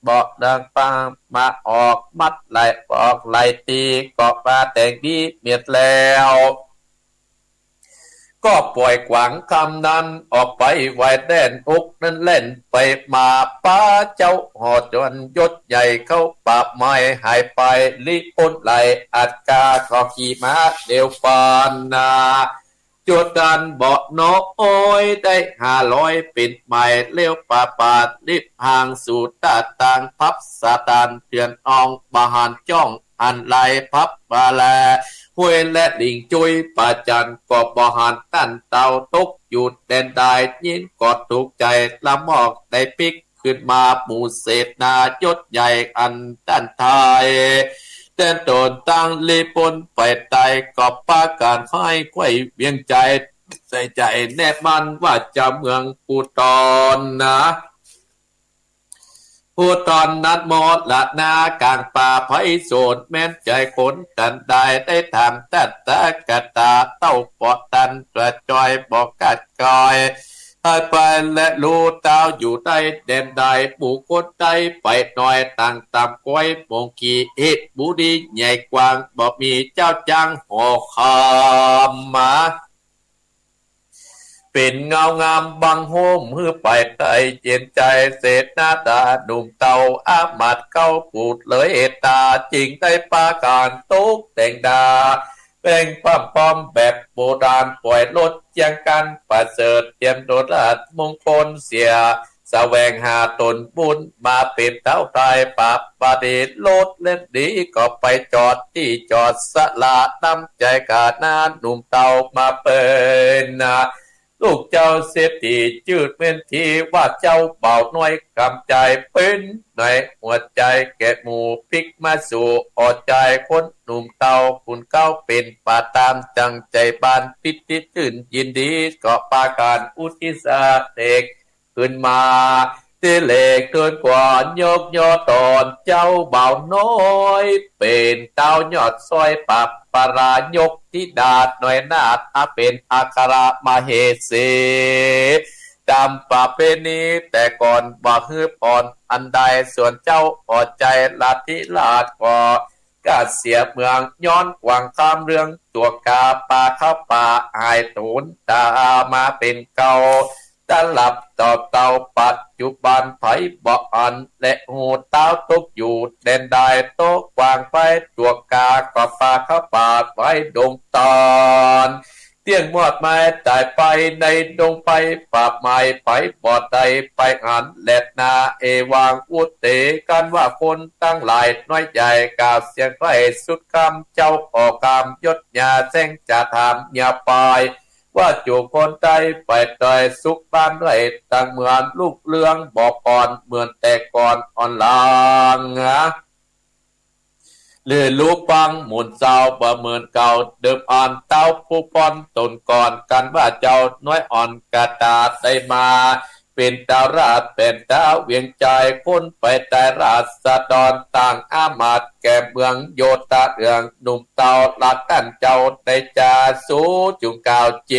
บ่ดังปางมาออกมัดไหลออกไหลตี ก็มาแต่งดีเมียดแล้ว ก็ป่อยกวางคำนั้นออกไปไวแล่น อกนั้นแล่นไปมา ป๊าเจ้าหอจวนยศใหญ่เข้าป่าไม้ หายไปลิพ้นไหล อัดกาก็ขี่ม้าเร็วปานนา จวดดันเบาะน้อยได้ห้าร้อยเป๋นไมล์ เลี้ยวป่าปาดลิบห่างสู่ต้าตาง พับสะตานเถื่อนออง บ่หันจ้องหันไหล พับป่าแลห้วยและหลิงจุ้ยป่าจันทร์ ก็บ่หันต้านเต้าตกอยู่แดนใด ยินก็ถูกใจ๋ละมอกได้ปิ๊ก ขึ้นมาหมู่เสนายศใหญ่อันต้านไทย แดนตนตั้งลิพ้นไปไต ก็ปากั๋นไขว้เขวเวียงใจ๋ ใส่ใจ๋แนบมั่นว่าเจ้าเมืองภูฏอนนา ภูฏอนนั้นมรณะก๋างป่าไพศาล แม้นใจ๋คนตันใด ได้ถามตถาคตาเต้าปอตัน กระจอยบอกกัดกอย หายไปและฮู้เต้าอยู่ได้แดนใด หมู่คนไตไปหน่อยต่างต๋ามก้อยมงคี เหตุบุรีใหญ่กว้าง บ่มีเจ้าจ้างหอคำมา เป๋นเงางามบังฮ่มหื้อไปไตเย็นใจ๋ เสนาดาหนุ่มเต้าอามาตย์เก้าปูดเลยต๋า จึงได้ปากั๋นตกแต่งดา แบ่งป้อมป้อมแบบโบราณ ป่อยรถเคียงกั๋นประเสริฐ เตรียมรถราชมงคลเสีย แสวงหาต๋นบุญมาเป๋นเต้าตาย ปาบดีรถเล่นดี ก็ไปจอดตี้จอดสลา น้ำใจ๋ก๋าหน้าหนุ่มเต้ามาเป๋นนา ลูกเจ้าเศรษฐีจื้อเม้นทีว่าเจ้าบ่าวน้อยกำใจ๋ เป๋นในหัวใจ๋แก่หมู่ปิ๊กมาสู่ อ่อใจ๋คนหนุ่มเต้าคุณเก้าเป๋นป่าตาม จังใจ๋บานปิติจื้นยินดี ก็ปากั๋นอุทิศเสก ขึ้นมา ตี้เหลกเทินกว่ายกยอตอน เจ้าบ่าวน้อยเป๋นเต้ายอดซ้อย ปราบปรายกธิดาน้อยนาถ อาเป๋นอัครมเหสี ต๋ามประเพณีแต่ก่อน บ่หื้อผ่อนอันใด ส่วนเจ้าอ่อใจ๋ราชธิราชก็ กาเสียเมือง ย้อนกวางคำเรื่องตั๋วก๋า ปาเข้าป่าหายสูญต๋ามาเป๋นเก่า ตลับต่อเต้าปัจจุบัน ใผบ่อันและฮู้เต้าตกอยู่แดนใด โต๊ะกวางไปตั๋วก๋า ก็ปาเข้าป่าไปดงตาล เตี้ยงมอดไม้ต๋ายไปในดงไป ป่าไม้ไปบ่ได้ไปหันแลนา เอวังวุตเต กันว่าคนตังหลายน้อยใหญ่ กล่าวเสียงใคร่สุดกำ เจ้าออกกำยศยาแสงจะถามยาปาย ว่าจุคนไตไปต๋อยสุขบ้านด้วย ตังเหมือนลูกเรืองบ่ปอน เหมือนแต่ก่อนอ่อนหลัง หรือลูกปังหมุนเศร้าบ่เหมือนเก่า เดิมอ่อนเต้าผู้ปอนต๋นก่อน กันว่าเจ้าน้อยอ่อนกะตาได้มา เป๋นเต้าราชเป๋นเต้าเวียงใจ๋ คนไปต๋ายราษฎรต่างอามาตย์แก่เมืองโยธาเรือง หนุ่มเต้ารักกั๋นเจ้าได้จา สูจุ่งกล่าวเจ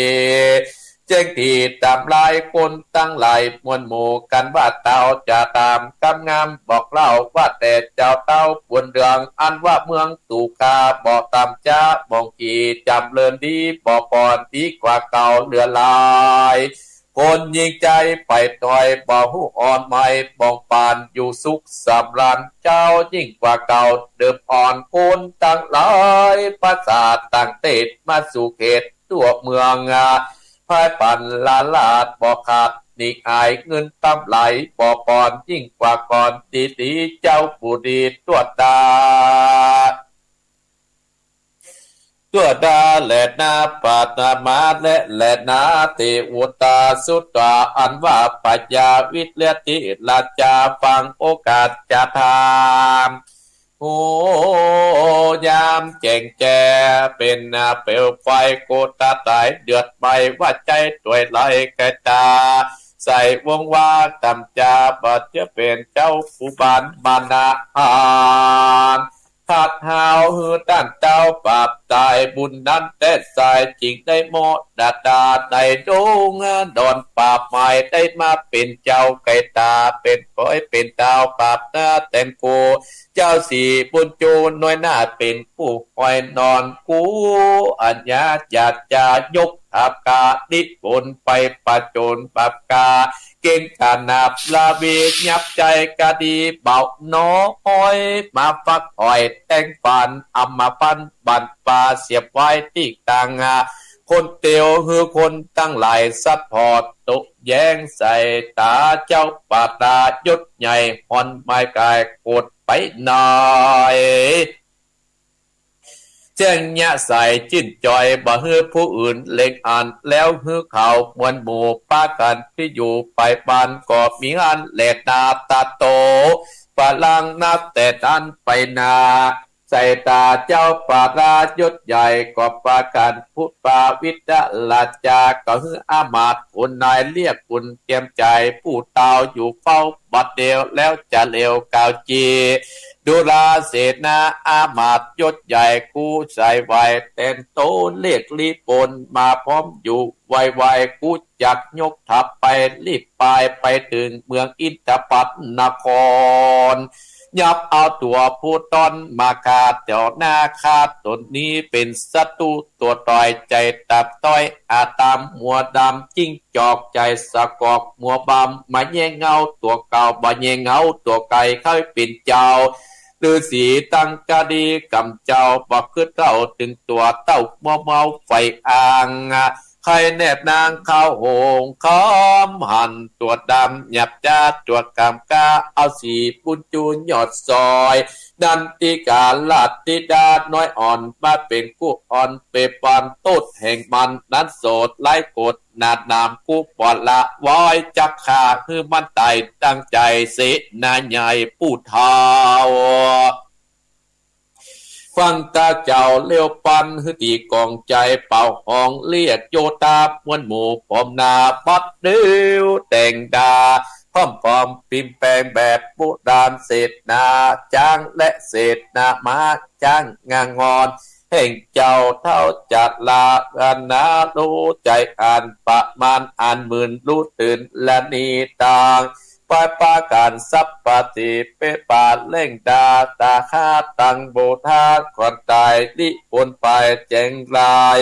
แจ้งตี้ต๋ามลายคนตังหลายมวลหมู่ กันว่าเต้าจะต๋ามกำงามบอกเล่า ว่าแต่เจ้าเต้าปวนเรือง อันว่าเมืองตุคาบ่ต่ำจ๊ะ บ่องกี่จ๋ำเริญดีบ่ปอน ดีกว่าเก่าเหลือหลาย คนยิ่งใจ๋ไปต๋อย บ่ฮู้อ่อนไหมบ่องปาน อยู่สุขสำราญเจ้ายิ่งกว่าเก่า เดิมอ่อนคนตังหลาย ประสาทต่างเตศมาสู่เขต ตั๋วเมือง อ่า ภายปันลาลาดบ่ขาด หนีอายเงินต๋ามไหลบ่ปอน ยิ่งกว่าก่อน ดีดีเจ้าผู้ดีตั๋วดา ตั๋วดาแลนา ปาตมาและแลนา เตวตาสุตตา อันว่าพญาวิเลียทิราชา ฟังโอกาสจะถาม ยามแจ้งแจ้งเป๋นเปลวไฟ โกธาต๋ายเดือดไหม้ ว่าใจ๋ตวยไหลไกตา ใสวงวาต่ำจา บ่าเจื้อเป๋นเจ้าผู้บานมานาหาร ขัดหาวหื้อต้านเต้าปราบต๋าย บุญนั้นแต๊สาย จึงได้โมทนาในดงดอนป่าไม้ ได้มาเป๋นเจ้าไกตา เป๋นปอยเป๋นต้าวปราบหน้าแตนโก เจ้าสีบุญจูน้อยหน้าเป๋นผู้คอยนอน กู้อัญญาอยากจะยกทัพกา นิพนธ์ไปผจญปราบกา เก่งกาจนาบลาวี ยับใจ๋กาดีเบาน้อย มาฟักหอยแตงฝาน อำมาปันบั่นปลา เสียบไว้ตี้ตัง คนเตียวหื้อคนตังหลาย สัตว์พอตกแย้งใส่ต๋า เจ้าป่าต๋ายศใหญ่ หอนไม้กายโกรธไปหน่อย แจ้งเยียะใสจื้นจอย บ่หื้อผู้อื่นเล็งอัน แล้วหื้อเขามวลหมู่ ปากั๋นตี้อยู่ไปบ้าน ก็มีอันแลนาตาโต ปะลังนับแต่นั้นไปนา ใส่ต๋าเจ้าป่าต๋ายศใหญ่ ก็ปากั๋นพูดปาวิตราจา ก็หื้ออามาตย์คนนายเรียกคุณเตรียมใจ๋ ผู้เต้าอยู่เฝ้าบัดเดียว แล้วจะเร็วกาวจี ดูราเสนาอามาตย์ยศใหญ่ กู้ใส่ไหวแตนโต เรียกรีบปนมาพร้อมอยู่ไวๆ กู้จักยกทัพไป รีบปายไปเถิงเมืองอินทปัตตนคร ยับเอาตั๋วผู้ต้อนมาฆ่า แถวหน้าข้าต๋นนี้เป๋นศัตรูตั๋วต๋อย ใจ๋ตับต้อยอาตามหัวดำ จิ้งจอกใจ๋สะกอกหัวบำ มาแย่งเอาตั๋วเก่า บ่แย่งเอาตั๋วใก่ ใค่เป๋นเจ้า ฤๅษีตังกะดีกำเจ้า บ่กึ๊ดเต้าเถิงตั๋วเต้ามัวเมาใฝ่อ่าง ใค่แนบนางเข้าโหงคำ หันตั๋วดำหยับจ๊าตั๋วกำก้า เอาสีบุญจูยอดซอย นันทิการาชธิดาน้อยอ่อน มาเป๋นกู้อ่อนเป๋นปาน โต้ษแห่งมันนั้นโสดร้ายโกรธหนาหนาม กู้บ่ละวายจักฆ่า หื้อมันต๋ายดังใจ๋เสนาใหญ่ผู้เฒ่า ฟังต๋าเจ้าเลี้ยวปัน หื้อตี้กองใจ๋เป่าฮ้องเรียกโยธามวลหมู่พร้อมหน้า บัดเดียวแต่งดา พร้อมๆ ปิมแปงแบบโบราณ เสนาจ๊างและเสนาม้า จ๊างงางอน แห่งเจ้าเฒ่าจารานา ฮู้ใจ๋อันประมาณอันหมื่น ฮู้ตื่นละนีตาง ปายปากั๋นสัพพะติเปปาเล่งดา ต๋าข้าตังโบธา ขวัญต๋ายนิพนธ์ไปแจ๋งลาย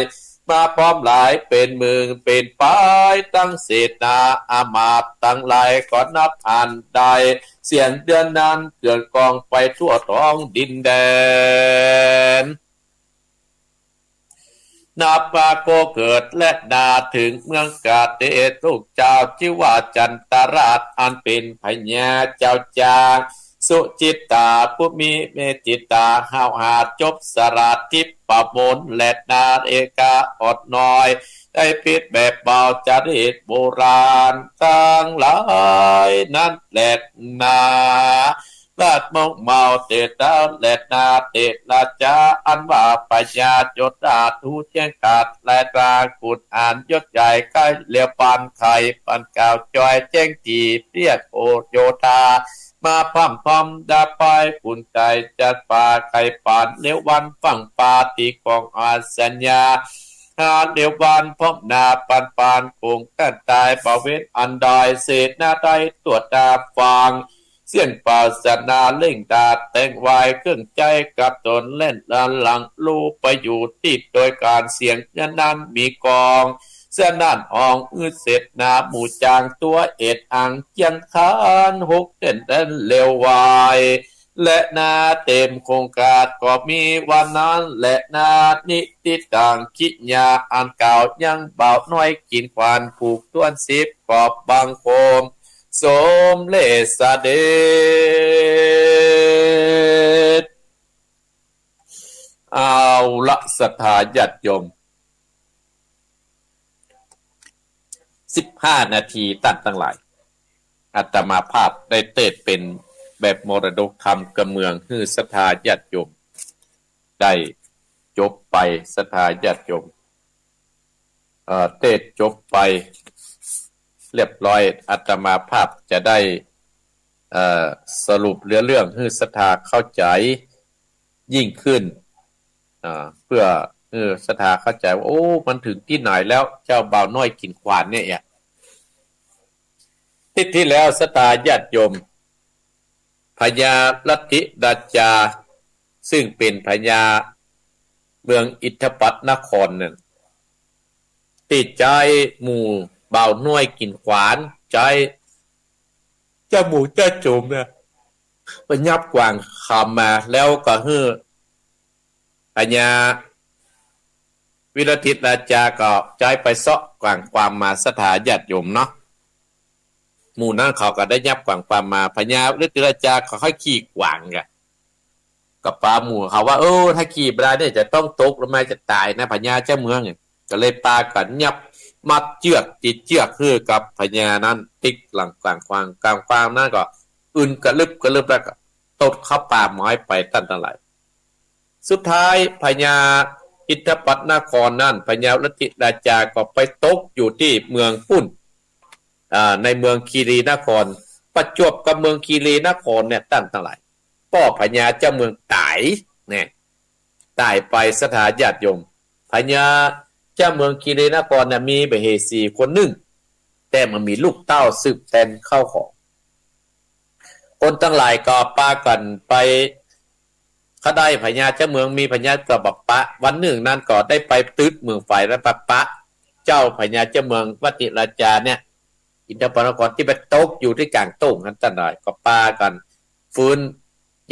มาพร้อมหลายเป๋นหมื่นเป๋นปาย ตังเสนาอามาตย์ตังหลาย ก็นับอันได้ เสียงเดือนนั้นเกื่อนก้องไปทั่วท้องดินแดน นับว่าก็เกิดและนาเถิงเมืองกาเต ลูกเจ้าจื้อว่าจันตราช อันเป๋นพญาเจ้าจ๊าง สุจิตตาผู้มีเมตจิตตา ห้าวหาญจบสละทิพย์ประมูล และนาเอกาอ่อนน้อย ได้ผิดแบบเบาจารีตโบราณตังหลายนั้นแลนา ราชมงเมาเตตาและนาเตราจา อันว่าพญาโยธาฮู้แจ้งขาดลายตา คุณอันยศใหญ่ใก้เลียวปัน ใค่ปันกล่าวจอยแจ้งตี้เรียกโอโยธา มาพร่ำพร้อมดาปาย คุณใจ๋จัดป่าใค่ปานเลียววัน ฟั่งปาตี้กองอาสัญญา หาเลียววันพร้อมหน้าปันปาน คงกั้นต๋ายบ่เว้นอันใด เสนาได้ตรวจตาฟัง เสี้ยงปราศนาเล่งดาดแต่งวาย เครื่องใจ๊กับตนแล่นลันหลัง ลู่ไปอยู่ตี้โดยก๋าน เสียงนั้นมีกอง เสียงนั้นฮ้องอื้อเสนาหมู่จ๊าง ตั๋วเอ็ดอังเจียงคาน หกเต้นแล่นเร็วไว และนาเต็มคงกาดก็มีวันนั้น และนานิติตังกิริยา อันกล่าวยังบ่าวน้อยกิ๋นขวัญ ผูกถ้วนสิบขอบบังคม สมเร็จเสด็จ เอาละศรัทธาญาติโยม สิบห้านาทีต้านตังหลาย อาตมาภาพได้เตศน์เป๋น แบบมรดกธรรมกำเมืองหื้อศรัทธาญาติโยมได้จบไป ศรัทธาญาติโยม เอ่อ เทศน์จบไปเรียบร้อย อาตมาภาพจะได้ เอ่อ สรุปเนื้อเรื่องหื้อศรัทธาเข้าใจ๋ยิ่งขึ้น อ่า เปื้อหื้อศรัทธาเข้าใจ๋ว่า โอ้ มันเถิงตี้ไหนแล้ว เจ้าบ่าวน้อยกิ๋นขวานเนี่ย อาทิตย์ตี้แล้วศรัทธาญาติโยม พญารัตติราชา ซึ่งเป๋นพญาเมืองอินทปัตนครนั้น ตี้ใจ๊หมู่บ่าวน้อยกิ๋นขวาน ใจ๊เจ้าหมู่เจ้าโจ๋มเนี่ย ไปยับกว่างคำมา แล้วก็หื้อพญาวิรัตติราชาก็ใจ๊ไปเซาะกว่างคำมา ศรัทธาญาติโยมเนาะ หมู่นั้นเขาก็ได้ยับกว่างคำมา พญาวิรัตติราชาเขาใค่ขี่กว่างกะ ก็ปาหมู่เขาว่า เออ ถ้าขี่บ่ได้เนี่ยจะต้องตกลงมาจะต๋ายนะ พญาเจ้าเมืองเนี่ย ก็เลยปากั๋นยับมัดเจื้อก ติดเจื้อกหื้อกับพญานั้น ติดหลังกว่างคำ กว่างคำนั้นก็อึนกระลึบกระลึบแล้วก็ตกเข้าป่าไม้ไป ต้านตังหลาย สุดท้ายพญาอินทปัตนครนั้น พญารัตติราชาก็ไปตกอยู่ตี้เมืองปุ้น อ่า ในเมืองคีรีนคร ประจวบกับเมืองคีรีนครเนี่ย ต้านตังหลาย ป้อพญาเจ้าเมืองต๋ายเนี่ย ต๋ายไป ศรัทธาญาติโยม พญาเจ้าเมืองคีรีนครเนี่ย มีมเหสีคนนึ่ง แต่บ่มีลูกเต้าสืบแตนเข้าของ คนตังหลายก็ปากั๋นไป เขาได้พญาเจ้าเมือง มีพญาก็บ่ปะ วันนึ่งนั้นก็ได้ไปตึกเมืองฝายและบ่ปะ เจ้าพญาเจ้าเมืองรัตติราชาเนี่ย อินทปัตนครตี้ไปตกอยู่ตี้ก๋างโต้งนั้น ต้านตังหลายก็ปากั๋นฟื้น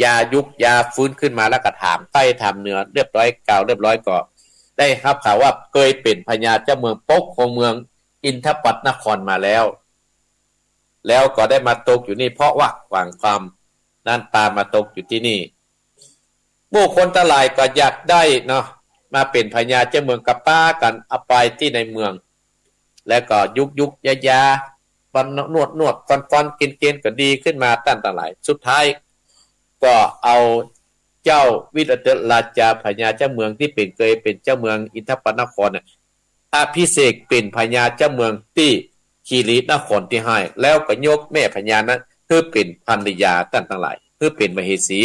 ยายุกยาฟื้นขึ้นมา แล้วก็ถามใต้ถามเหนือเรียบร้อย กล่าวเรียบร้อย ก็ได้ฮับข่าวว่าเกยเป๋นพญาเจ้าเมืองปกครองเมืองอินทปัตนครมาแล้ว แล้วก็ได้มาตกอยู่นี่ เพราะว่ากว่างคำนั้นปามาตกอยู่ตี้นี่ หมู่คนตังหลายก็อยากได้เนาะ มาเป๋นพญาเจ้าเมือง ก็ปากั๋นเอาไปตี้ในเมือง แล้วก็ยุกยุกยายา ฟันนวดนวดฟันฟันกินกินก็ดีขึ้นมา ต้านตังหลาย สุดท้ายก็เอาเจ้าวิรัตติราชาพญาเจ้าเมืองตี้เป๋น เกยเป๋นเจ้าเมืองอินทปัตนครเนี่ย อภิเษกเป๋นพญาเจ้าเมืองตี้คีรีนครตี้ห้า แล้วก็ยกแม่พญานั้นหื้อเป๋นภรรยา ต้านตังหลาย หื้อเป๋นมเหสี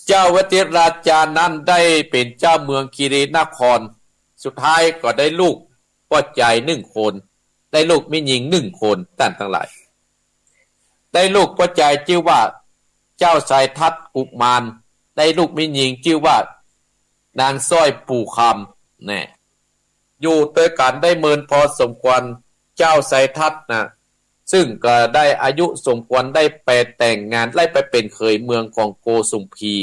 เจ้าวิรัตติราชานั้นได้เป๋นเจ้าเมืองคีรีนคร สุดท้ายก็ได้ลูกป้อจายนึ่งคน ได้ลูกแม่ญิงนึ่งคน ต้านตังหลาย ได้ลูกป้อจายจื้อว่าเจ้าไสทัตกุมาร ได้ลูกแม่ญิงจื้อว่านางสร้อยปู่คำ แน่ อยู่ตวยกั๋นได้เมินพอสมควร เจ้าไสทัตนะ ซึ่งก็ได้อายุสมควรได้ไปแต่งงาน ได้ไปเป๋นเขยเมืองของโกสุมพี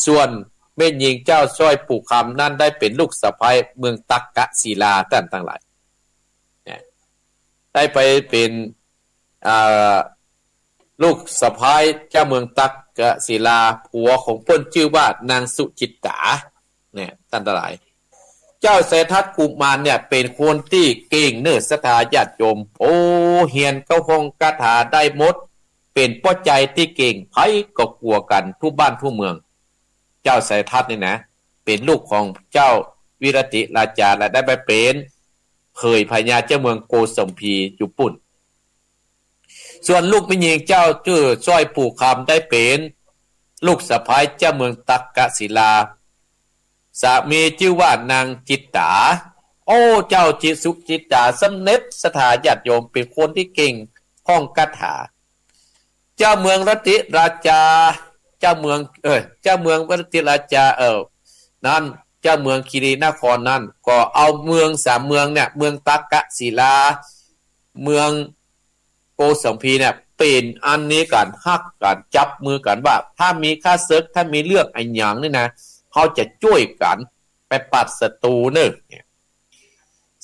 ส่วนแม่ญิงเจ้าสร้อยปู่คำนั้นได้เป๋นลูกสะใภ้เมืองตักกศิลา ต้านตังหลาย เนี่ย ได้ไปเป๋น อ่า ลูกสะใภ้เจ้าเมืองตักกศิลา ผัวของเปิ้นจื้อว่านางสุจิตตา เนี่ย ต้านตังหลาย เจ้าไสทัตกุมารเนี่ย เป๋นคนตี้เก่งเน่อศรัทธาญาติโยม โอ้ เฮียนเก้าห้องคาถาได้หมด เป๋นป้อจายตี้เก่ง ใผก็กั๋วกั๋นทั่วบ้านทั่วเมือง เจ้าไสทัตนี่นะ เป๋นลูกของเจ้าวิรัตติราชา และได้ไปเป๋นเขยพญาเจ้าเมืองโกสัมพีอยู่ปุ้น ส่วนลูกแม่ญิงเจ้าจื้อสร้อยปู่คำได้เป๋นลูกสะใภ้เจ้าเมืองตักกศิลา สามีจื้อว่านางจิตตา โอ้ เจ้าจิตสุจิตตาสำเร็จศรัทธาญาติโยม เป๋นคนตี้เก่งห้องคาถา เจ้าเมืองรัตติราชา เจ้าเมือง เอ่อ เจ้าเมืองรัตติราชา เอ่อ นั้น เจ้าเมืองคีรีนครนั้น ก็เอาเมืองสามเมืองเนี่ย เมืองตักกศิลา เมืองโกสัมพีเนี่ย เป๋นอันนี้กั๋น ฮักกั๋น จับมือกั๋นว่า ถ้ามีข้าศึก ถ้ามีเรื่องอะหยังนี่นะ เฮาจะจ้วยกั๋นไปปราบศัตรูเน่อ เนี่ย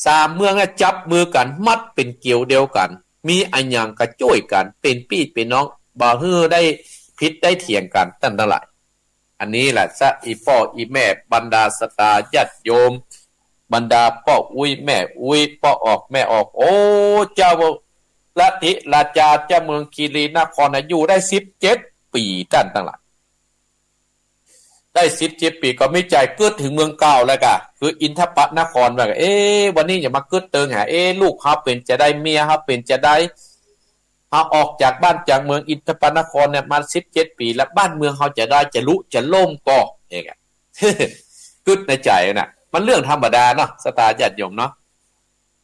สามเมืองเนี่ยจับมือกั๋น มัดเป๋นเกลียวเดียวกั๋น มีอะหยังก็จ้วยกั๋น เป๋นปี้เป๋นน้อง บ่หื้อได้ผิดได้เถียงกั๋น ต้านตังหลาย อันนี้แหละซะ อี่ป้ออี่แม่ บรรดาศรัทธาญาติโยม บรรดาป้ออุ๊ยแม่อุ๊ย ป้อออกแม่ออก โอ้ เจ้า รติราชาเจ้าเมืองคีรีนครน่ะ อยู่ได้สิบเจ็ดปี๋ ต้านตังหลาย ได้สิบเจ็ดปี๋ ก็มีใจ๋กึ๊ดเถิงเมืองเก่าแล้วก่ะ คืออินทปนคร ว่า เอ๊ะ วันนี้จะมากึ๊ดเติงหา เอ๊ะ ลูกเฮาเป๋นจาใด เมียเฮาเป๋นจาใด เฮาออกจากบ้านจากเมืองอินทปนครเนี่ยมาสิบเจ็ดปี๋แล้ว บ้านเมืองเฮาจาใด จะลุจะล่มก่อ เองอะ กึ๊ดในใจ๋น่ะ มันเรื่องธรรมดาเนาะ ศรัทธาญาติโยมเนาะ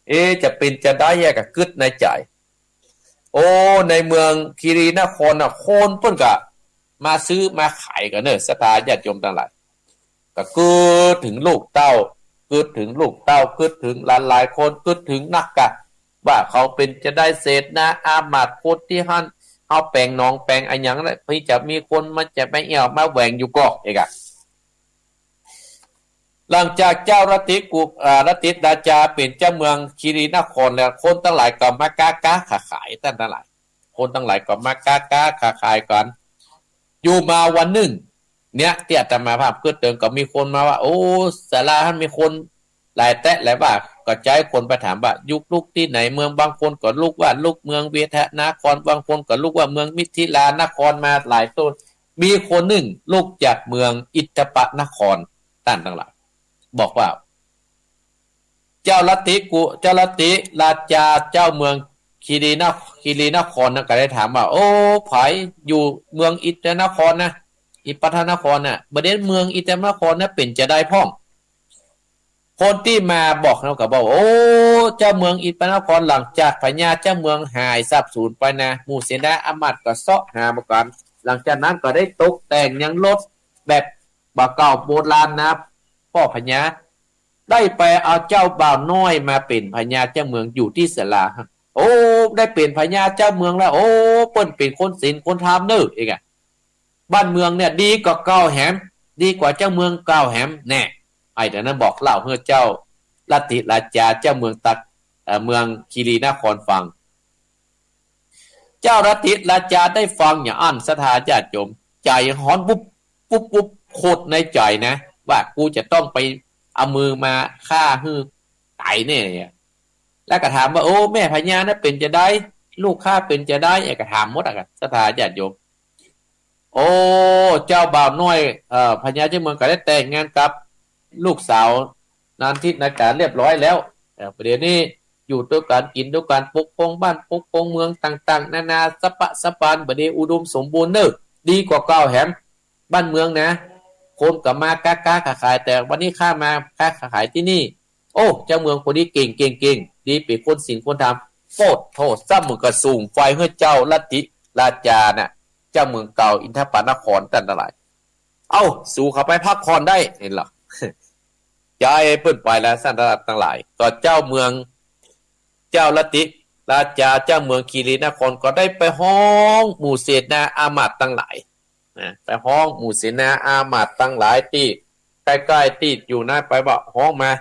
เอ๊ะ จะเป๋นจาใดอะ ก็กึ๊ดในใจ๋ โอ้ ในเมืองคีรีนครน่ะ คนเปิ้นก็มาซื้อมาขายกั๋นเน่อ ศรัทธาญาติโยมตังหลาย ก็กึ๊ดเถิงลูกเต้า กึ๊ดเถิงลูกเต้า กึ๊ดเถิงหลายๆ คน กึ๊ดเถิงนักกะ ว่าเขาเป๋นจาใด เสนาอามาตย์คนตี้หั้น เฮาแป๋งหนองแป๋งอะหยังแล้ว เปิ้นจะมีคนมาจะมาแอ่วมาแหว่งอยู่ก่อ เองอะ หลังจากเจ้ารติกุ อ่า รติราชาเป๋นเจ้าเมืองคีรีนครแล้ว คนตังหลายก็มาก๊าก๊าขายขาย ต้านตังหลาย คนตังหลายก็มาก๊าก๊าขายขายกั๋น อยู่มาวันนึ่ง เนี่ย ตี้อาตมาภาพกึ๊ดเติงก็มีคนมาว่า โอ้ ศาลาหั้นมีคนหลายแต๊หลายว่า ก็ใจ๊คนไปถามว่า อยู่ลุกตี้ไหน เมือง บางคนก็ลุกว่าลุกเมืองเวทนคร บางคนก็ลุกว่าเมืองมิถิลานคร มาหลายต้น มีคนนึ่งลุกจากเมืองอินทปนคร ต้านตังหลาย บอกว่า เจ้ารติกุ เจ้ารติราชาเจ้าเมืองคีรีนค คีรีนครนั้นก็ได้ถามว่า โอ้ ใผอยู่เมืองอินทนครนะ อินทปนครน่ะ บ่าเดี่ยวเมืองอินทนครน่ะเป๋นจาใดพ่อง คนตี้มาบอกนั้นก็บอก โอ้ เจ้าเมืองอินทนคร หลังจากพญาเจ้าเมืองหายสาบสูญไปนะ หมู่เสนาอามาตย์ก็เซาะหาบ่ากั๋น หลังจากนั้นก็ได้ตกแต่งยังลดแบบบ่าเก่าโบราณนะ ป้อพญา ได้ไปเอาเจ้าบ่าวน้อยมาเป๋นพญาเจ้าเมืองอยู่ตี้ศาลา โอ้ ได้เป๋นพญาเจ้าเมืองแล้ว โอ้ เปิ้นเป๋นคนศีลคนธรรมเน่อ เองอะ บ้านเมืองเนี่ยดีกว่าเก่าแหม ดีกว่าเจ้าเมืองเก่าแหม แน่ ไอ้เดี๋ยวนั้นบอกเล่าหื้อเจ้ารติราชาเจ้าเมืองตัก เอ่อ เมืองคีรีนครฟัง เจ้ารติราชาได้ฟังอย่างอั้น ศรัทธาญาติโยม ใจ๋ฮ้อนวุบวุบวุบ โขดในใจ๋นะ ว่ากูจะต้องไปเอามือมาฆ่าหื้อต๋ายแน่ แล้วก็ถามว่า โอ้ แม่พญาน่ะเป๋นจาใด ลูกข้าเป๋นจาใด เอ้ย ก็ถามหมดอะ ศรัทธาญาติโยม โอ้ เจ้าบ่าวน้อย เอ่อ พญาเจ้าเมืองก็ได้แต่งงานกับลูกสาวนันทินาการเรียบร้อยแล้ว เอ่อ บ่าเดี่ยวนี้อยู่ตวยกั๋น กิ๋นตวยกั๋น ปกครองบ้าน ปกครองเมืองต่างๆ นานา สะปะสะปาน บ่าเดี่ยวอุดมสมบูรณ์เน่อ ดีกว่าเก่าแหม บ้านเมืองนะ คนก็มาก๊าก๊าขายขาย แต่วันนี้ข้ามาก๊าขายตี้นี่ โอ้ เจ้าเมืองคนนี้เก่ง เก่ง เก่ง ดีเป๋นคนศีลคนธรรม โป๊ดโธ่ ซ้ำเหมือนกับสูงไฟหื้อเจ้ารติราชาน่ะ เจ้าเมืองเก่าอินทปนคร ต้านตังหลาย เอ้า สูเข้าไปพักผ่อนได้ หันก่อ ใจ๋เปิ้นไปแล้ว ท่านตังหลาย ก็เจ้าเมือง เจ้ารติราชาเจ้าเมืองคีรีนครก็ได้ไปฮ้องหมู่เสนาอามาตย์ตังหลายนะ ไปฮ้องหมู่เสนาอามาตย์ตังหลายตี้ใก้ๆ ตี้อยู่นั้นไปว่า ฮ้องมา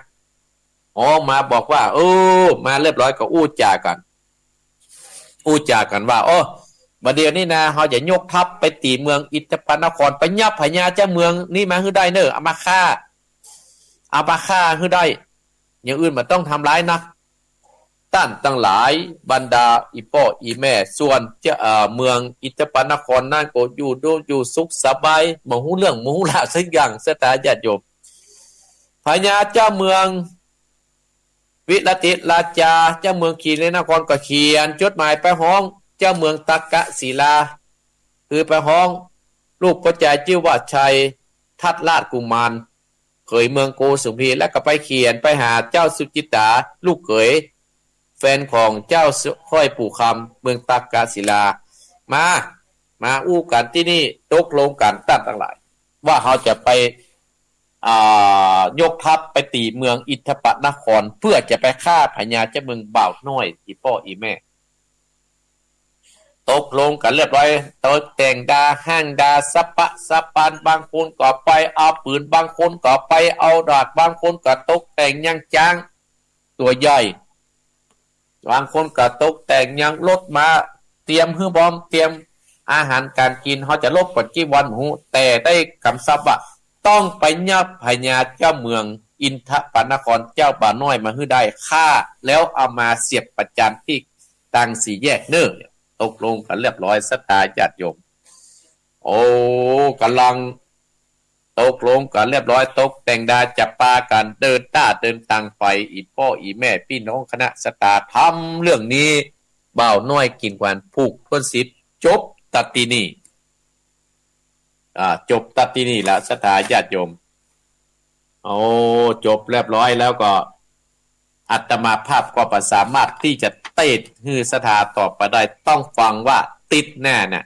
ฮ้องมาบอกว่า เออ มาเรียบร้อยก็อู้จ๋ากั๋น อู้จ๋ากั๋นว่า โอ้ บ่าเดี่ยวนี้นะ เฮาจะยกทัพไปตี๋เมืองอินทปนคร ไปยับพญาเจ้าเมืองนี้มาหื้อได้เน่อ เอามาฆ่า เอามาฆ่าหื้อได้ อย่างอื่นบ่ต้องทำร้ายนัก ต้านตังหลาย บรรดาอี่ป้ออี่แม่ ส่วนเจ้า เอ่อ เมืองอินทปนครนั้นก็อยู่ดีอยู่สุขสบาย บ่ฮู้เรื่องบ่ฮู้ราวสักอย่าง ศรัทธาญาติโยม พญาเจ้าเมือง วิรติราชาเจ้าเมืองคีรีนครก็เขียนจดหมายไปฮ้องเจ้าเมืองตักกศิลา คือไปฮ้องลูกป้อจายจื้อว่าชัยทัตตราชกุมาร เขยเมืองโกสุมพี แล้วก็ไปเขียนไปหาเจ้าสุจิตตา ลูกเขย แฟนของเจ้าสร้อยปู่คำ เมืองตักกศิลา มา มาอู้กั๋นตี้นี่ ตกลงกั๋น ต้านตังหลาย ว่าเฮาจะไป อ่า ยกทัพไปตี๋เมืองอินทปนคร เปื้อจะไปฆ่าพญาเจ้าเมืองบ่าวน้อย อี่ป้ออี่แม่ ตกลงกั๋นเรียบร้อย ตกแต่งดาห้างดาสะปะสะปาน บางคนก็ไปเอาปืน บางคนก็ไปเอาดาบ บางคนก็ตกแต่งยังจ๊างตั๋วใหญ่ บางคนก็ตกแต่งยังรถมา เตรียมหื้อพร้อม เตรียมอาหารก๋านกิ๋น เฮาจะรบกั๋นกี่วันบ่ฮู้ แต่ได้กำชับว่า ต้องไปยับพญาเจ้าเมืองอินทปนครเจ้าบ่าวน้อยมาหื้อได้ ฆ่าแล้วเอามาเสียบประจานตี้ ตังสี่แยกเน่อ ตกลงกั๋นเรียบร้อย ศรัทธาญาติโยม โอ้ ก่ำลังตกลงกั๋นเรียบร้อย ตกแต่งดาจะปากั๋นเดินต้าเดินตางไป อี่ป้ออี่แม่ปี้น้องคณะศรัทธา ทำเรื่องนี้ บ่าวน้อยกิ่งขวัญผูกถ้วนสิทธิ์ จบตั๊ดตี้นี่ อ่า จบตั๊ดตี้นี่ละ ศรัทธาญาติโยม โอ้ จบเรียบร้อยแล้วก็ อาตมาภาพก็บ่สามารถตี้จะเตศน์หื้อศรัทธาต่อไปได้ ต้องฟังว่าติ๊ดหน้าน่ะ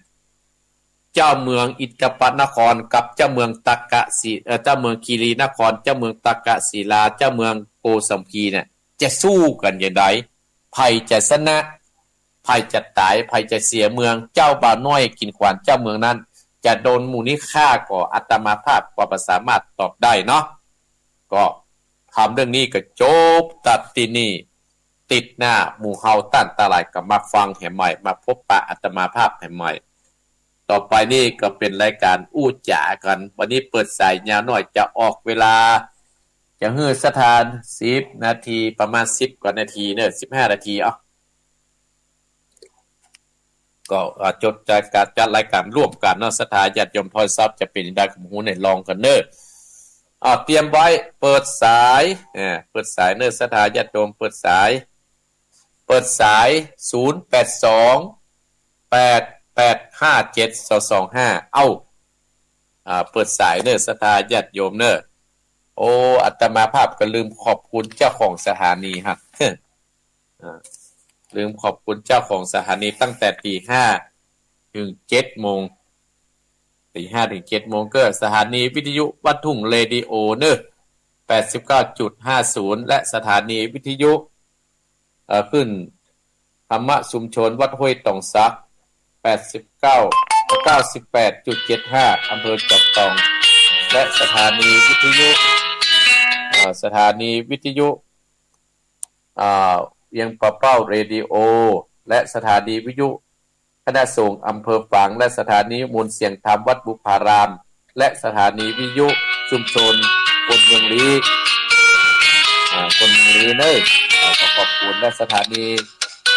เจ้าเมืองอินทปนครกับเจ้าเมืองตากศิ เอ่อ เจ้าเมืองคีรีนคร เจ้าเมืองตากศิลา เจ้าเมืองโกสัมพีเนี่ย จะสู้กั๋นอย่างใด ใผจะชนะ ใผจะต๋าย ใผจะเสียเมือง เจ้าบ่าวน้อยกิ่งขวัญ เจ้าเมืองนั้น จะโดนหมู่นี้ฆ่าก่อ อาตมาภาพก็บ่สามารถตอบได้เนาะ ก็ทำเรื่องนี้ก็จบตั๊ดตี้นี่ ติ๊ดหน้าหมู่เฮาต้านตังหลายก็มาฟังแหมใหม่ มาพบปะอาตมาภาพแหมใหม่ ต่อไปนี่ก็เป๋นรายก๋านอู้จ๋ากั๋น วันนี้เปิดสายยาวหน้อย จะออกเวลา จะหื้อศรัทธาสิบนาที ประมาณสิบกว่านาทีเน่อ สิบห้านาที เอ้า ก็ อ่า จดจัดก๋าน จัดรายก๋านร่วมกั๋นเนาะ ศรัทธาญาติโยม ถ้อยศัพท์จะเป๋นอย่างใดก็บ่ฮู้เนี่ย ลองกั๋นเน่อ อ่า เตรียมไว้ เปิดสาย เอ่อ เปิดสายเน่อ ศรัทธาญาติโยม เปิดสาย เปิดสาย ศูนย์แปดสอง แปดแปดห้าเจ็ดสองสองห้า เอ้า อ่า เปิดสายเน่อ ศรัทธาญาติโยมเน่อ โอ้ อาตมาภาพก็ลืมขอบคุณเจ้าของสถานีฮะ อ่า ลืมขอบคุณเจ้าของสถานีตั้งแต่ตีห้าเถิงเจ็ดโมง ตีห้าเถิงเจ็ดโมง ก็สถานีวิทยุบ้านทุ่งเรดิโอเน่อ แปดสิบเก้าจุดห้าศูนย์ และสถานีวิทยุ เอ่อ คลื่นธรรมชุมชนวัดห้วยตองสัก แปดสิบเก้า เก้าสิบแปดจุดเจ็ดห้า อำเภอจอมทอง และสถานีวิทยุ เอ่อ สถานีวิทยุ อ่า เวียงป่าเป้าเรดิโอ และสถานีวิทยุคณะสงฆ์อำเภอฝาง และสถานีมวลเสียงธรรมวัดบุพาราม และสถานีวิทยุชุมชนคนเมืองลี้ อ่า คนเมืองลี้เน่อ อ่า ก็ขอบคุณ และสถานี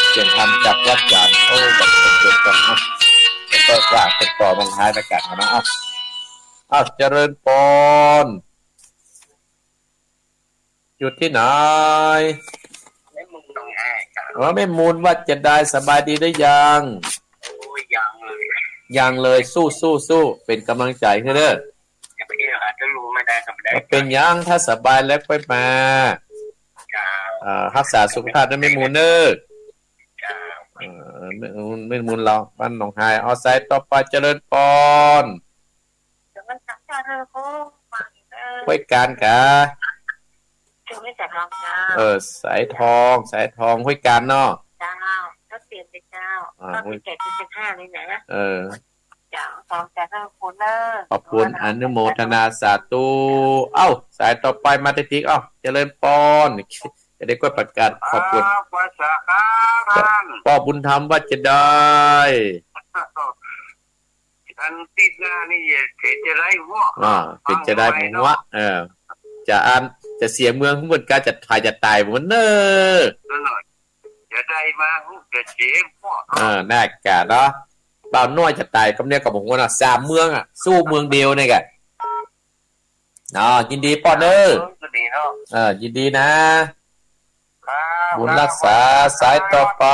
เสียงธรรมจากวัดจันทร์ โอ้ บัดเย็นกันเนาะ แล้วก็ฝากติดต่อมาท้ายรายก๋านเนาะ เอ้า เอ้า เจริญปอน อยู่ตี้ไหน แม่มูลหนองแอครับ อ๋อ แม่มูล ว่าจะใด สบายดีหรือยัง โอ้ย ยังเลย ยังเลย สู้ สู้ สู้ เป๋นก๋ำลังใจ๋หื้อเน่อ จะไปเที่ยวหาเจ้าลุงไม่ได้ครับ ไม่ได้ บ่เป๋นหยัง ถ้าสบายแล้วค่อยมา ครับ อ่า ฮักษาสุขภาพนะแม่มูลเน่อ ครับ เออ แม่มูล แม่มูลเฮา บ้านหนองฮาย เอา สายต่อไป เจริญปอน เดี๋ยวมันสักพักเถอะ โอ้ ฟังเออ ห้วยกาญกา ชื่อไม่ใช่ทองเจ้า เออ สายทอง สายทอง ห้วยกาญเนาะ เจ้า ก็เปลี่ยนไปเจ้า อ่า ก็ ห้วย สิบเจ็ด สิบห้า นี่แหละ เออ เจ้า สอง เจ้า ขอบคุณเนอะ ขอบคุณ อนุโมทนาสาธุ เอ้า สายต่อไปมาติดๆ เอ้า เจริญปอน จะได้กดประกาศขอบคุณ อ่า ภาษาครับท่าน ป้อบุญธรรม ว่าจะใด อันติดหน้านี่เป๋นจะได้หัว อ่า เป๋นจะได้หัว เออ จะอัน จะเสียเมืองเหมือนกั๋น จะต๋าย จะต๋ายเหมือนเน่อ นั่นแหละ จะได้มา จะเสียหัว เออ น่ากะเนาะ บ่าวน้อยจะต๋ายกำเนี้ยก็บ่ฮู้นะ สามเมืองอะ สู้เมืองเดียวเนี่ยกะ เนาะ ยินดีปอนเน่อ เออ ยินดีนะ ครับ บุญรักษา สายต่อไป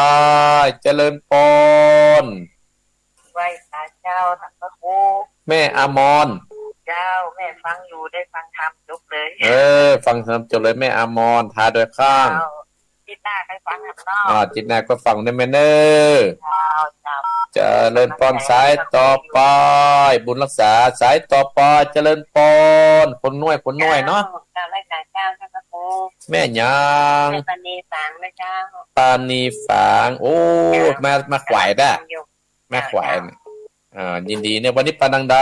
เจริญปอน ไหว้พระเจ้า ท่านพระครู แม่อมร เจ้า แม่ฟังอยู่ ได้ฟังธรรมจบเลย เออ ฟังธรรมจบเลย แม่อมร ท้าโดยข้าง เจ้า อาทิตย์หน้าค่อยฟังกันเนาะ อ่า อาทิตย์หน้าก็ฟังได้แม่เน่อ เจ้า เจ้า เจริญปอน สายต่อไป บุญรักษา สายต่อไป เจริญปอน คนน้อย คนน้อยเนาะ เจ้า เจ้า รายการเจ้า ท่านพระครู แม่หยัง แม่ปานีฝางนะเจ้า ปานีฝาง โอ้ เจ้า มา มาแขวงด้า แม่แขวง เจ้า อ่า ยินดีเนี่ย วันนี้ไปตางใด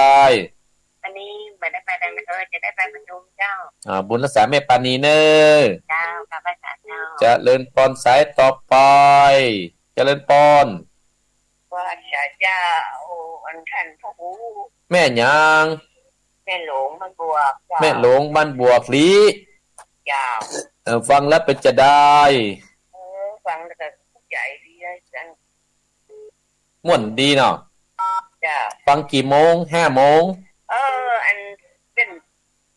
วันนี้บ่ได้ไปตางใด เออ จะได้ไปประชุมเจ้า อ่า บุญรักษาแม่ปานีเน่อ เจ้า ข้าพเจ้า เจ้า เจริญปอน สายต่อไป เจริญปอน ว่าจะเจ้า อันท่านพระครู แม่หยัง แม่หลวงบ้านบวกเจ้า แม่หลวงบ้านบวกลี้ เจ้า เออ ฟังแล้วเป๋นจะใด เออ ฟังแล้วก็ ใจ จ๋ดีอาจ๋ารย์ ม่วนดีเนาะ เจ้า ฟังกี่โมง ห้าโมง เออ อันเปิ้น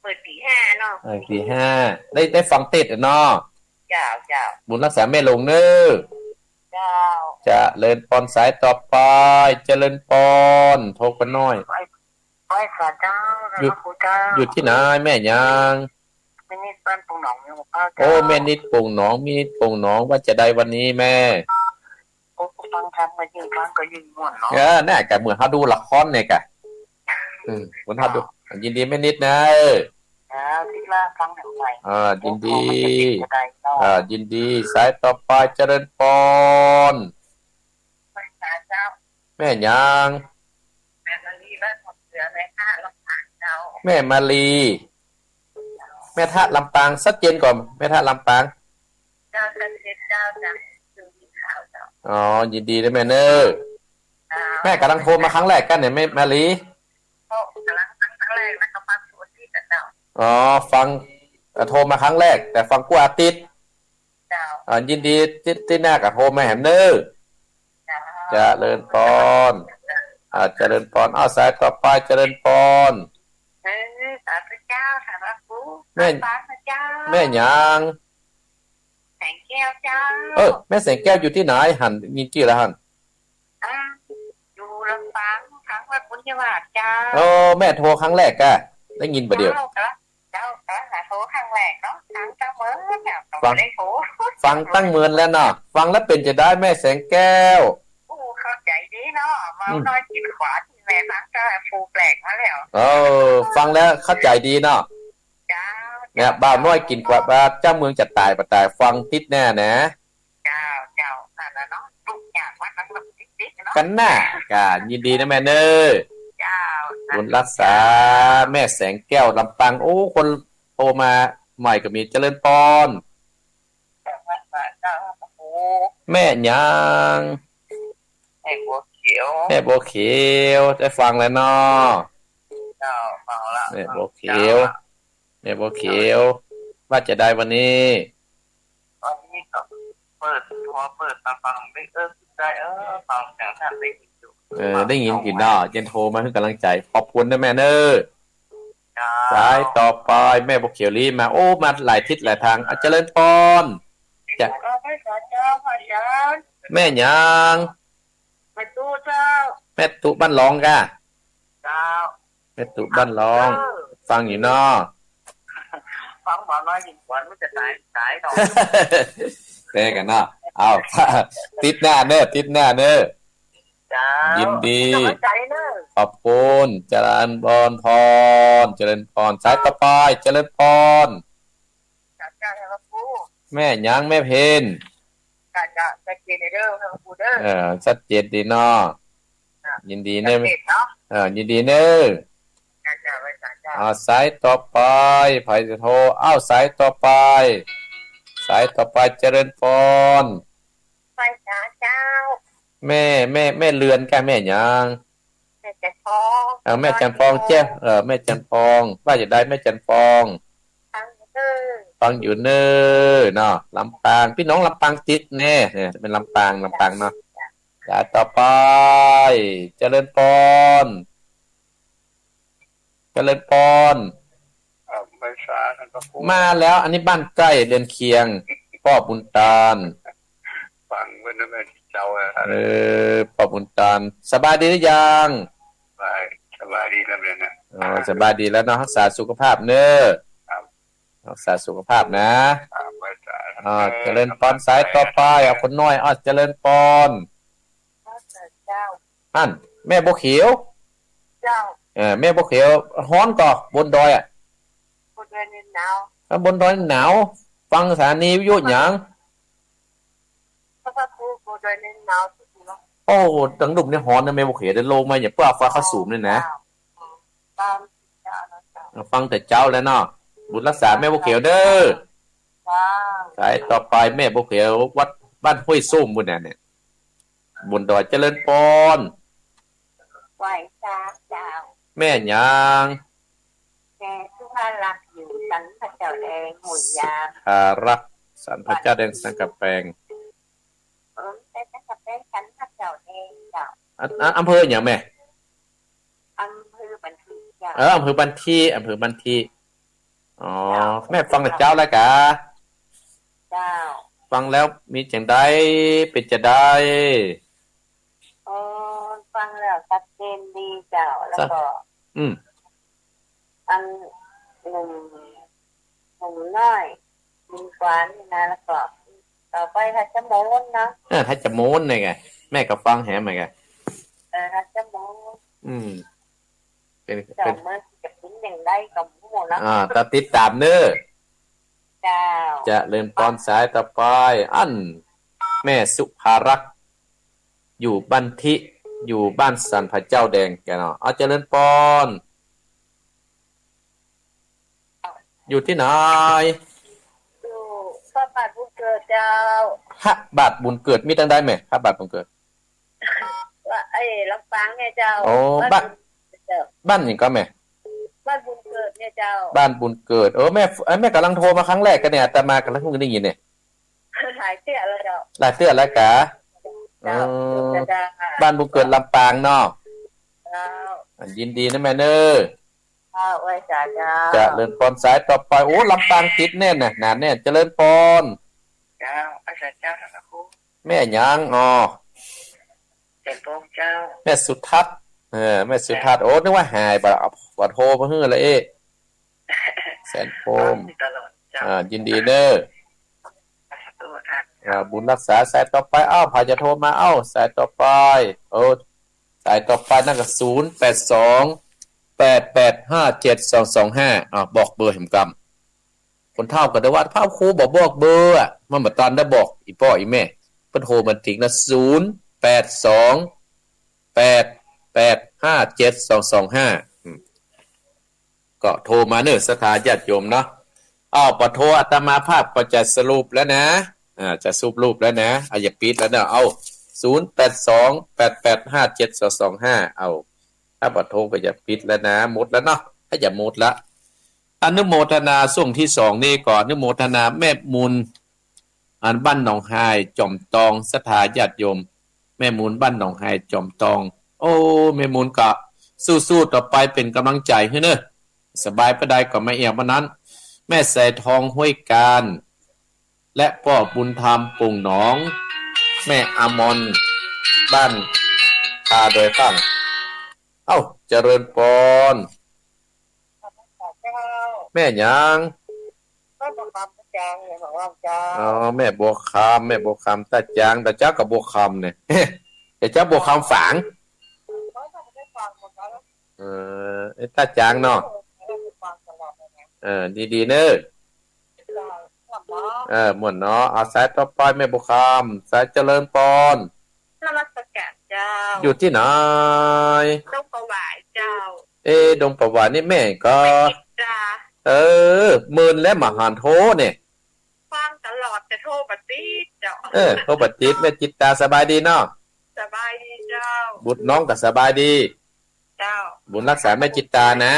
เปิดตีห้าเนาะ เออ ตีห้า ได้ ได้ฟังเตสน์อะเนาะ เจ้า เจ้า บุญรักษาแม่หลงเน้อ เจ้า เจริญปอน สายต่อไป เจริญปอน โทรกั๋นหน้อย ไหว้ ไหว้สาเจ้า อยู่ พระครูเจ้า อยู่ตี้ไหนแม่หยัง แม่นิดบ้านปงหนอง มีหมู่เก้า โอ้ เจ้า แม่นิดปงหนอง แม่นิดปงหนอง ว่าจะใดวันนี้แม่ โอ้ ฟังธรรมก็ยิ่งฟังก็ยิ่งม่วนเนาะ เออ น่ะ ก็เหมือนเฮาดูละครเนี่ยกะ อืม เหมือนเฮาดู ยินดีแม่นิดนะ เออ เออ ที่ว่าฟังใหม่ อ่า ยินดี โอ้ มันจะติดจะได้เนาะ อ่า ยินดี สายต่อไป เจริญปอน ไหว้สาเจ้า แม่หยัง แม่มาลีบ้านหมวกเสือ แม่ท่าลำปางเจ้า แม่มาลี แม่ท่าลำปาง ชัดเจนก่อน แม่ท่าลำปาง เจ้า ชัดเจนเจ้า จ้ะ คือมีข่าวเจ้า อ๋อ ยินดีนะแม่เน้อ เจ้า แม่ก่ำลังโทรมาครั้งแรกกั๋นเนี่ย แม่มาลี โอ้ ก่ำลังฟังครั้งแรก แล้วก็ฟังทุกอาทิตย์อะเจ้า อ๋อ ฟัง เอ่อ โทรมาครั้งแรก แต่ฟังกู้อาทิตย์ เจ้า อ่า ยินดี ตี้ ตี้หน้าก็โทรมาแหมเน้อ เจ้า เจริญปอน อ่า เจริญปอน อ้าว สายต่อไป เจริญปอน เออ สาธุเจ้า สาธุ แม่ สาธุเจ้า แม่หยัง แสงแก้วเจ้า เออ แม่แสงแก้วอยู่ตี้ไหน หัน ยินจื้อแล้วหัน อ่า อยู่ลำปาง ทางวัดบุญญาวาสเจ้า เออ แม่โทรครั้งแรกกะ ได้ยินบ่าเดี่ยว เจ้า เจ้า เจ้า โทรครั้งแรกเนาะ ฟังตั้งเมินเนี่ย ฟัง ได้โทร ฟังตั้งเมินแล้วเนาะ ฟังแล้วเป๋นจะใดแม่แสงแก้ว โอ้ เข้าใจ๋ดีเนาะ บ่าวน้อยกิ๋นขวาตี้แม่ฟังก็ผู้แปลกมาแล้ว เออ ฟังแล้วเข้าใจ๋ดีเนาะ เจ้า เนี่ย บ่าวน้อยกิ๋นขวา บ่าเจ้าเมืองจะต๋ายบ่ต๋าย ฟังติ๊ดแน่นะ เจ้า เจ้า นั่นน่ะเนาะ ตุ๊กอย่างว่ามันมันติ๊กๆเนาะ กั๋นน่ะ ก็ยินดีนะแม่เน้อ เจ้า บุญรักษา แม่แสงแก้วลำปาง โอ้ คนโทรมาใหม่ก็มี เจริญปอน เจ้า แม่หยัง แม่บัวเขียว แม่บัวเขียว ได้ฟังแล้วเนาะ เจ้า ฟังละ แม่บัวเขียว เจ้า แม่บัวเขียว ว่าจะใดวันนี้ วันนี้ก็เปิด พอเปิดมาฟังได้ เออ ได้ เออ ฟังเสียงท่านได้ยินอยู่ เออ ได้ยินอยู่เนาะ เจ้า โทรมาหื้อก๋ำลังใจ๋ ขอบคุณนะแม่เน้อ เจ้า สายต่อไป แม่บัวเขียวลีมา โอ้ มาหลายทิศหลายทาง อ่ะ เจริญปอน จ้ะ เออ ไหว้สาเจ้า พระอาจ๋ารย์ แม่หยัง แม่ตุ๊เจ้า แม่ตุ๊บ้านหลองกะ เจ้า แม่ตุ๊บ้านหลอง เออ ฟังอยู่เนาะ ฟังบ่าวน้อยกิ๋นขวา มันจะต๋าย ต๋ายเนาะ แปลกั๋นเนาะ เอา ติ๊ดหน้าเน้อ ติ๊ดหน้าเน้อ เจ้า ยินดี เป๋นก๋ำลังใจ๋เน้อ ขอบคุณ เจริญปอน เจริญปอน สายต่อไป เจริญปอน จ้ะ จ้ะ พระครู แม่หยัง แม่เพน จ้ะ จ้ะ ชัดเจนเด้อ พระครูเด้อ เออ ชัดเจนดีเนาะ จ้ะ ยินดีเน้อ ชัดเจนเนาะ เออ ยินดีเน้อ จ้ะ จ้ะ ไหว้สาเจ้า อ่า สายต่อไป ใผจะโทร อ้าว สายต่อไป สายต่อไป เจริญปอน ไหว้สาเจ้า แม่ แม่ แม่เรือนกะ แม่หยัง แม่จันทร์ปอง เออ แม่จันทร์ปอง เจ้า เออ แม่จันทร์ปอง ว่าจะใดแม่จันทร์ปอง ฟังอยู่เน้อ ฟังอยู่เน้อเนาะ ลำปาง ปี้น้องลำปางติ๊ดแน่ เนี่ย เป๋นลำปาง ลำปางเนาะ สายต่อไป เจริญปอน เจริญปอน อ่า ไหว้สาท่านพระครู มาแล้ว อันนี้บ้านใก้เรือนเคียง ป้อบุญตาน ฟังเปิ้นนะแม่เจ้าอะ เออ ป้อบุญตาน สบายดีหรือยัง สบาย สบายดีแล้วเนี่ยนะ อ๋อ สบายดีแล้วเนาะ รักษาสุขภาพเน้อ ครับ รักษาสุขภาพนะ ครับ ไหว้สา อ่า เออ เจริญปอน สบาย สายต่อไป เอาคนน้อย อ่ะ เจริญปอน เจ้า อั้น แม่บัวเขียว เจ้า เออ แม่บัวเขียว ฮ้อนก่อ บนดอยอะ บนดอยนี่หนาว อ่ะ บนดอยหนาว ฟังสถานีวิทยุหยัง พระครู บนดอยนี่หนาวสุดเนาะ โอ้ ตังลุ่มนี่ฮ้อนนะ แม่บัวเขียว เดี๋ยวลงมา อย่าเปื้อฟ้าเข้าสูงเลยนะ เจ้า ตาม ฟังแต่เจ๊าแล้วเนาะ บุญรักษาแม่บัวเขียวเน้อ จ้า สายต่อไปแม่บัวเขียว วัดบ้านห้วยส้มปู้นน่ะเนี่ย บนดอย เจริญปอน ไหว้สาเจ้า แม่หยัง แม่สุภารักษ์อยู่สันพระเจ้าแดงห้วยยาง สุภารักษ์สันพระเจ้าแดงสันกำแพง เออ อำ อำ อำเภอหยังแม่ อำเภอบันทีเจ้า เออ อำเภอบันที อำเภอบันที อ๋อ เจ้า แม่ฟังแต่เจ๊าแล้วกา เจ้า ฟังแล้วมีจังใด เป๋นจะใด อ๋อ ฟังแล้วชัดเจนดีเจ้า แล้วก็ อืม อันหนุ่ม หนุ่มน้อย บินกวานนี่นะ แล้วก็ต่อไปทัชมนต์เนาะ เออ ทัชมนต์นี่ไง แม่ก็ฟังแหมเหมือนกัน เออ ทัชมนต์ อืม เป๋น เจ้า เป๋น เมื่อจะเป๋นอย่างใดก็บ่ฮู้เนาะ อ่า ต้องติดต๋ามเน้อ เจ้า เจริญปอน สายต่อไป อัน แม่สุภารักษ์ อยู่บันที อยู่บ้านสันผาเจ้าแดงแกเนาะ เอา เจริญปอน อยู่ตี้ไหน อยู่พระบาทบุญเกิดเจ้า พระบาทบุญเกิด มีตังใดแม่ พระบาทบุญเกิด ว่า ไอ้ลำปางเนี่ยเจ้า อ๋อ บ้าน บ้าน เจ้า บ้านหยังก่อแม่ บ้านบุญเกิดเนี่ยเจ้า บ้านบุญเกิด เออ แม่ เอ้ย แม่ก่ำลังโทรมาครั้งแรกกั๋นเนี่ย อาตมากำลังได้ยินเนี่ย หลายเตื้อแล้วเจ้า หลายเตื้อแล้วกา เจ้า เออ เจ้า บ้านบุญเกิดลำปางเนาะ เจ้า อ่ะ ยินดีนะแม่เน้อ เจ้า ไหว้สาเจ้า เจริญปอน สายต่อไป โอ้ ลำปางติดแน่นนะ หนาแน่น เจริญปอน เจ้า ไหว้สาเจ้า แม่หยัง อ๋อ เจริญปอนเจ้า แม่สุทัศน์ เออ แม่สุทัศน์ โอ้ นึกว่าหาย บ่า บ่าโทรมาหื้อละเอ๊ะ แสนพรหม ตลอดเจ้า อ่า ยินดีเน้อ สาธุค่ะ อ่า บุญรักษา สายต่อไป เอ้า ใผจะโทรมา เอ้า สายต่อไป โอ้ สายต่อไปนั่นก็ ศูนย์แปดสอง แปดแปดห้าเจ็ดสองสองห้า อ่า บอกเบอร์แหมกำ คนเฒ่าก็ได้ว่า พระครูบ่บอกเบอร์อะ มันบ่ตันได้บอก อี่ป้ออี่แม่ เปิ้นโทรมาติกนะ ศูนย์แปดสอง แปดแปดห้าเจ็ดสองสองห้า อืม ก็โทรมาเน้อ ศรัทธาญาติโยมเนาะ อ้าว ปะโท อาตมาภาพก็จะสรุปแล้วนะ อ่า จะสรุปแล้วนะ อ่ะ อย่าปิดแล้วเนาะ เอา ศูนย์แปดสอง แปดแปดห้าเจ็ดสองสองห้า เอา ถ้าปะโทก็อย่าปิดแล้วนะ หมดแล้วเนาะ ถ้าจะหมดละ อนุโมทนาช่วงที่สองนี่ก่อน อนุโมทนาแม่มูล อันบ้านหนองฮายจอมตอง ศรัทธาญาติโยม แม่มูลบ้านหนองฮายจอมตอง โอ้ แม่มูลก็สู้ๆ ต่อไป เป๋นก๋ำลังใจ๋หื้อเน้อ สบายปานใดก็มาเอี่ยมวันนั้น แม่สายทองห้วยกาญ และป้อบุญธรรมโป่งหนอง แม่อมรบ้านคาดอยข้าง เอ้า เจริญปอน แม่หยัง แม่บัวคำตาจางเนี่ย บอกว่าเจ้า อ๋อ แม่บัวคำ แม่บัวคำตาจาง ตาจางกับบัวคำเนี่ย ตาจางบัวคำฝาง เออ ไอ้ตาจางเนาะ เออ ดีๆ เน้อ เออ ม่วนเนาะ เอา สายต่อไปแม่บัวคำ สายเจริญปอน นมัสการเจ้า อยู่ตี้ไหน ดงประหวายเจ้า เอ๊ะ ดงประหวายนี่แม่ก็ แม่จิตตา เออ เมินแล้วบ่หันโทรเนี่ย ฟังตลอดแต่โทรบ่ติดเจ้า เออ โทรบ่ติด แม่จิตตาสบายดีเนาะ สบายดีเจ้า บุตรน้องก็สบายดี เจ้า บุญรักษาแม่จิตตานะ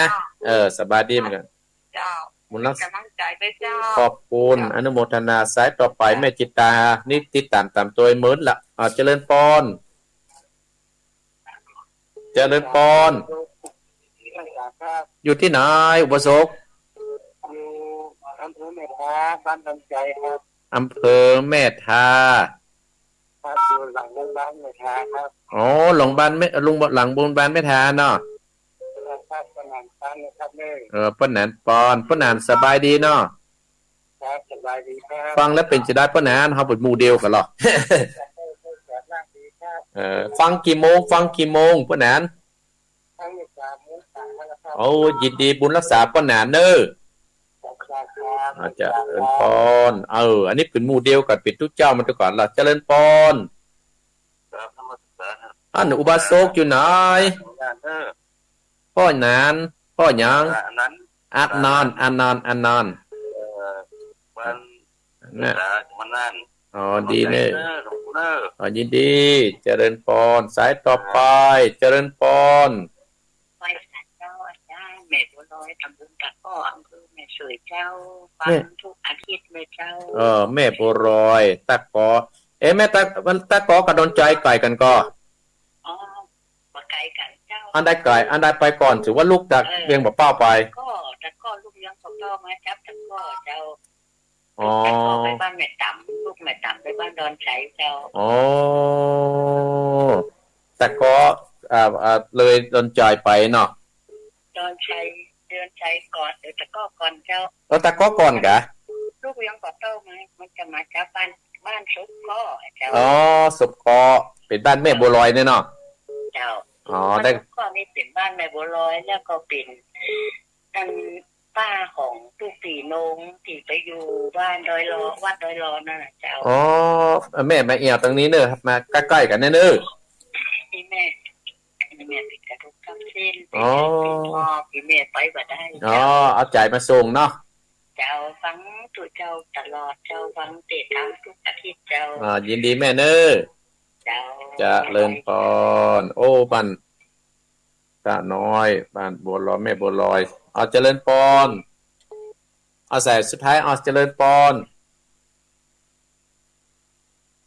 เออ สบายดีเหมือนกัน เจ้า บุญรักษา เป๋นก๋ำลังใจ๋ด้วยเจ้า ขอบคุณ เจ้า อนุโมทนา สายต่อไป เจ้า แม่จิตตา นี่ติดต๋ามต๋ามตั๋วเมินละ อ่า เจริญปอน เจริญปอน ครับ อยู่ตี้ไหน อุบาสก อยู่อำเภอแม่ทา บ้านดอนใจ๋ครับ อำเภอแม่ทา ครับ อยู่หลังโรงพยาบาลแม่ทาครับ อ๋อ โรงพยาบาลแม่ โรง หลังโรงพยาบาลแม่ทาเนาะ ครับ ป้อหนานปอนนะครับเน้อ เออ ป้อหนานปอน ป้อหนานสบายดีเนาะ ครับ สบายดีครับ ฟังแล้วเป๋นจะใดป้อหนาน เฮาเป๋นหมู่เดียวกั๋นเหรอ ครับ เออ ฟังกี่โมง ฟังกี่โมง ป้อหนาน ฟังอยู่สามโมงกว่าแล้วครับ โอ้ ยินดี บุญรักษาป้อหนานเน้อ ครับ ครับ อ่า เจริญปอน เออ อันนี้เป๋นหมู่เดียวกั๋น เป๋นตุ๊เจ้ามาแต่ก่อนละ เจริญปอน ครับ นมัสการครับ อันอุบาสกอยู่ไหน เออ ป้อหนาน ป้อหยัง อันนั้น อันนอน อันนอน อันนอน เอ่อ บ้าน น่ะ มานาน อ๋อ ดีเน้อ เออ หลวงปู่เน้อ อ๋อ ยินดี เจริญปอน สายต่อไป เจริญปอน ไหว้สาเจ้า อาจ๋ารย์ แม่บัวลอย ตำบลตะก้อ อำเภอแม่สวยเจ้า ฟัง แม่ ทุกอาทิตย์เลยเจ้า เออ แม่บัวลอย ตะก้อ เอ๊ะ แม่ตะ มันตะก้อกับดอนใจ๋ไก๋กั๋นก่อ อ๋อ อันใดก๋าย อันใดไปก่อน ถือว่าลูกจาก เออ เวียงป่าเป้าไป ก็ ตะก้อลูกเวียงป่าเป้ามาจับตะก้อเจ้า อ๋อ ตะก้อไปบ้านแม่ต๋ำ ลูกแม่ต๋ำไปบ้านดอนชัยเจ้า อ๋อ ตะก้อ อ่า อ่า เลยดอนชัยไปเนาะ ดอนชัย ดอนชัยก่อน เออ ตะก้อก่อนเจ้า เออ ตะก้อก่อนกะ ลูกเวียงป่าเป้ามา มันจะมาจากบ้าน บ้านศพก้อเจ้า อ๋อ ศพก้อ เป๋นบ้านแม่บัวลอยเนี่ยเนาะ เจ้า อ๋อ บ้าน ได้ ศพก้อนี่เป๋นบ้านแม่บัวลอย แล้วก็เป๋น อันป้าของตุ๊กตี๋นง ตี้ไปอยู่บ้านดอยลอ วัดดอยลอนั่นน่ะเจ้า อ๋อ แม่มาเอี่ยวตรงนี้เนอะ มาใก้ๆ กั๋นเนอะ ตี้แม่ ตี้แม่ติดกระดูกทับเส้น อ๋อ ตี้แม่ไปบ่ได้ อ๋อ เจ้า เอาใจ๋มาส่งเนาะ เจ้า ฟังตุ๊เจ้าตลอดเจ้า ฟังเต๋ทางทุกอาทิตย์เจ้า อ่า ยินดีแม่เนอะ เจ้า เจริญปอน โอ้ บ้าน ตาน้อย บ้านบัวลอย แม่บัวลอย เอาเจริญปอน เอาสายสุดท้าย เอาเจริญปอน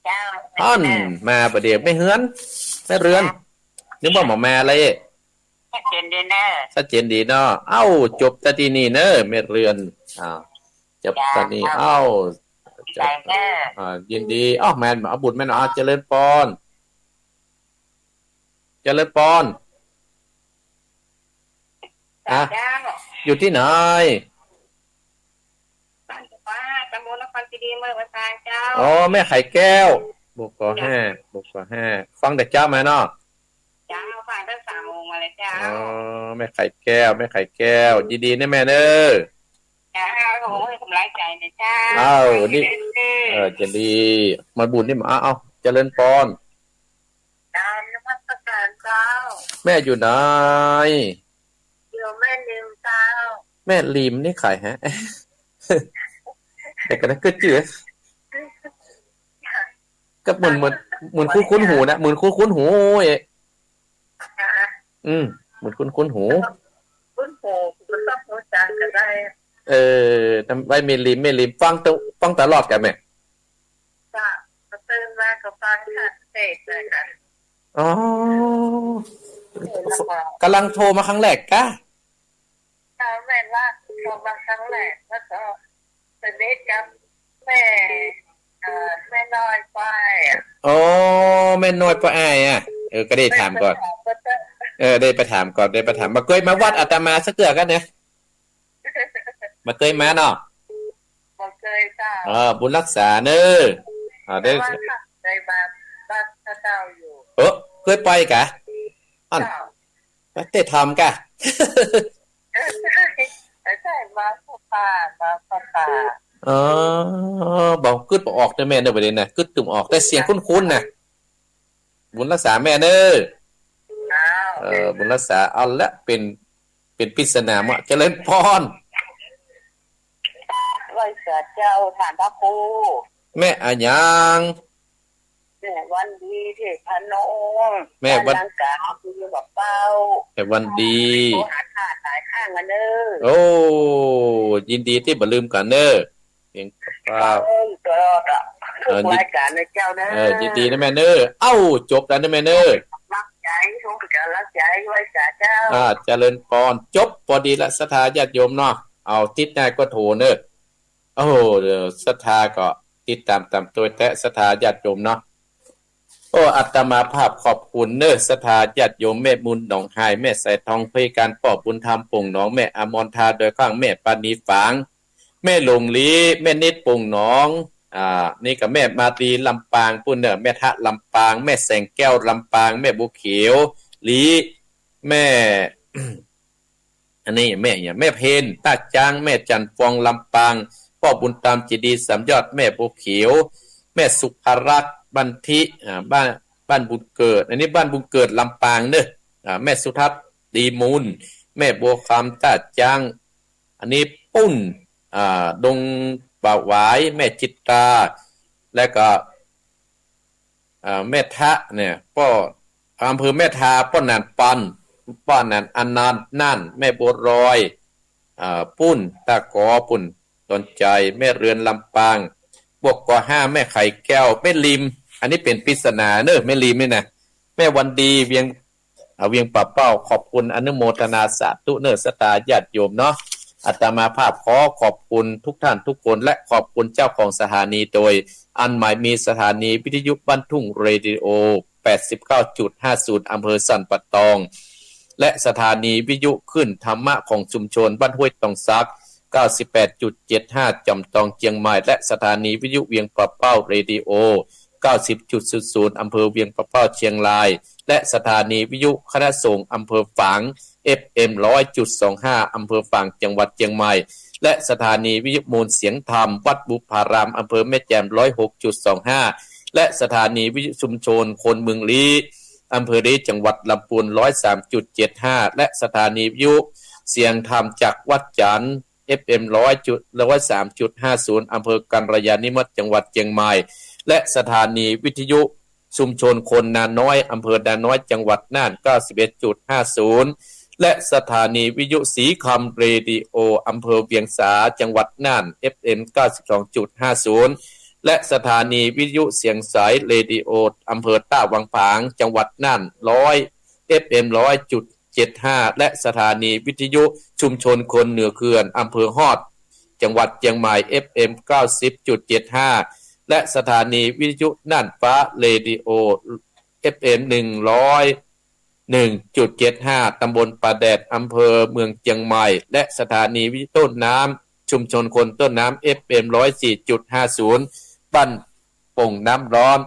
เจ้า อั้น มาบ่าเดี่ยว แม่เฮือน แม่เรือน นึกว่าบ่มาเลย ชัดเจนดีเนอะ ชัดเจนดีเนาะ เอ้า จบแต่ตี้นี่เนอะ แม่เรือน อ่า จบแต่ตี้นี่ เจ้า เอ้า ดีใจ๋เนอะ อ่า ยินดี เอ้า แม่น เอาบุญแม่น เอาเจริญปอน เจริญปอน อ่ะ เจ้า อยู่ตี้ไหน บ้านป่า ตำบลนครเจดีย์ เมืองประสาทเจ้า อ๋อ แม่ไข่แก้ว บก ห้า บก ห้า ฟังแต่เจ๊ามาเนาะ เจ้า ฟังแต่สามโมงมาเลยเจ้า อ๋อ แม่ไข่แก้ว แม่ไข่แก้ว ยินดีนะแม่เนอะ เจ้า โอ้ย กำลังใจ๋นะเจ้า อ้าว นี่ เออ ยินดี มาบุญนี่มา เอา เอา เจริญปอน เจ้า นมัสการเจ้า แม่อยู่ไหน อยู่แม่ริมเจ้า แม่ริมนี่ใผฮะ เดี๋ยวก่อนนะ ก็จื้อ ก็เหมือน เหมือน เหมือนคุ้นๆ หูนะ เหมือนคุ้นๆ หูเอ๊ะ ค่ะ อืม เหมือนคุ้นๆ หู คุ้นหู ก็ต้องรู้จักกันได้ เออ ไว้แม่ริม แม่ริม ฟังตะ ฟังตลอดกะแม่ จ้ะ ตื่นมาก็ฟังค่ะ เทศน์เลยค่ะ อ๋อ นี่แหละค่ะ กำลังโทรมาครั้งแรกกะ ค่ะ แม่นว่าโทรมาครั้งแรก แล้วก็สนิทกับแม่ เอ่อ แม่น้อยป้าอ้ายอะ อ๋อ แม่น้อยป้าอ้ายอะ เออ ก็ได้ถามก่อน แม่ไปถามก็ได้ เออ ได้ไปถามก่อน ได้ไปถาม บ่เกยมาวัดอาตมาสักเตื้อกะเนี่ย บ่เกยมาเนาะ บ่เกยเจ้า เออ บุญรักษาเนอะ อ่า ได้ แต่ว่าเคยมาบ้านพระเจ้าอยู่ เออ เกยไปกะ อั้น เจ้า ไปเตะธรรมกะ เออ ใช่ ใช่ มาพระป่า มาพระป่า เออ บ่กึ๊ดบ่ออกเด้อแม่เนอะ บ่าเดี่ยวนะ กึ๊ดตึงออก แต่เสียงคุ้นๆ นะ บุญรักษาแม่เนอะ อ้าว เออ บุญรักษา เอาละ เป๋น เป๋นปริศนามา เจริญปอน ไหว้สาเจ้า ต้านพระครู แม่อะหยัง แม่วันดี เทพนง แม่วัน บ้านลังกา คือบ่าเป้า แม่วันดี โทรหาข้าหลายครั้งอะเนอะ โอ้ ยินดีตี้บ่ลืมกั๋นเนอะ เวียงป่าเป้า เออ ตลอดอะ ทุกรายก๋านนะเจ้าเนอะ เออ ยินดีนะแม่เนอะ เอ้า จบแล้วนะแม่เนอะ รักใจ๋ ทุกก๋านรักใจ๋ ไหว้สาเจ้า อ่า เจริญปอน จบ ปอดีละ ศรัทธาญาติโยมเนาะ เอา ติ๊ดหน้าก็โทรเนอะ โอ้โห เดี๋ยวศรัทธาก็ติดต๋ามต๋ามตวยแต๊ ศรัทธาญาติโยมเนาะ โอ้ อาตมาภาพขอบคุณเนอะ ศรัทธาญาติโยม แม่บุญหนองฮาย แม่สายทอง เภยการ ป้อบุญธรรม โป่งหนอง แม่อมรทา ดอยขว้าง แม่ปานีฝาง แม่หลงลี แม่นิด โป่งหนอง อ่า นี่ก็แม่มาลี ลำปางปู๊นเนอะ แม่ทะ ลำปาง แม่แสงแก้ว ลำปาง แม่บัวเขียว ลี แม่ อันนี้แม่เนี่ย แม่เพน ต้าจ๊าง แม่จันทร์ฟอง ลำปาง ป้อบุญธรรม เจดีย์สามยอด แม่บัวเขียว แม่สุภรักษ์ บันทิ อ่า บ้าน บ้านบุญเกิด อันนี้บ้านบุญเกิด ลำปางเนอะ อ่า แม่สุทัศน์ ดีมูล แม่บัวคำ ต้าจ๊าง อันนี้ปู๊น อ่า ดงป่าหวาย แม่จิตรา แล้วก็ เอ่อ แม่ทะเนี่ย ป้อ อำเภอแม่ทา ป้อหนานปัน ป้อหนานอนันต์ น่าน แม่บัวลอย เอ่อ ปู๊น ตะกอปู๊น ดอนชัย แม่เรือน ลำปาง บกกห้า แม่ไข่แก้ว แม่ริม อันนี้เป๋นปริศนาเนอะ แม่ริมนี่นะ แม่วันดี เวียง อ่า เวียงป่าเป้า ขอบคุณอนุโมทนาสาธุเน่อศรัทธาญาติโยมเนาะ อาตมาภาพขอขอบคุณทุกท่านทุกคน และขอบคุณเจ้าของสถานีโดย อันหมายมีสถานีวิทยุบ้านทุ่งเรดิโอ แปดสิบเก้าจุดห้าศูนย์ อำเภอสันป่าตอง และสถานีวิทยุคลื่นธรรมะของชุมชนบ้านห้วยตองสัก เก้าสิบแปดจุดเจ็ดห้า จอมตองเจียงใหม่ และสถานีวิทยุเวียงป่าเป้าเรดิโอ เก้าสิบจุดศูนย์ศูนย์ อำเภอเวียงป่าเป้าเจียงราย และสถานีวิทยุคณะสงฆ์อำเภอฝาง เอฟเอ็ม ร้อยจุดสองห้า อำเภอฝางจังหวัดเจียงใหม่ และสถานีวิทยุมูลเสียงธรรมวัดบุพารามอำเภอแม่แจ่ม ร้อยหกจุดสองห้า และสถานีวิทยุชุมชนคนเมืองลี้ อำเภอลี้ จังหวัดลำพูน ร้อยสามจุดเจ็ดห้า และสถานีวิทยุเสียงธรรมจากวัดจันทร์ เอฟเอ็ม ร้อยจุด ร้อยสามจุดห้าศูนย์ อำเภอกัลยาณิมิตร จังหวัดเจียงใหม่ และสถานีวิทยุชุมชนคนนาน้อย อำเภอนาน้อย จังหวัดน่าน เก้าสิบเอ็ดจุดห้าศูนย์ และสถานีวิทยุสีคำเรดิโอ อำเภอเวียงสา จังหวัดน่าน เอฟเอ็ม เก้าสิบสองจุดห้าศูนย์ และสถานีวิทยุเสียงใสเรดิโอ อำเภอต้าวังผาง จังหวัดน่าน ร้อย เอฟเอ็ม ร้อยจุดเจ็ดห้า และสถานีวิทยุชุมชนคนเหนือเขื่อน อำเภอฮอด จังหวัดเจียงใหม่ เอฟเอ็ม เก้าสิบจุดเจ็ดห้า และสถานีวิทยุน่านฟ้าเรดิโอ เอฟเอ็ม หนึ่งร้อย หนึ่งจุดเจ็ดห้า ตำบลป่าแดด อำเภอเมืองเจียงใหม่ และสถานีวิทยุต้นน้ำ ชุมชนคนต้นน้ำ เอฟเอ็ม ร้อยสี่จุดห้าศูนย์ บ้านโป่งน้ำร้อน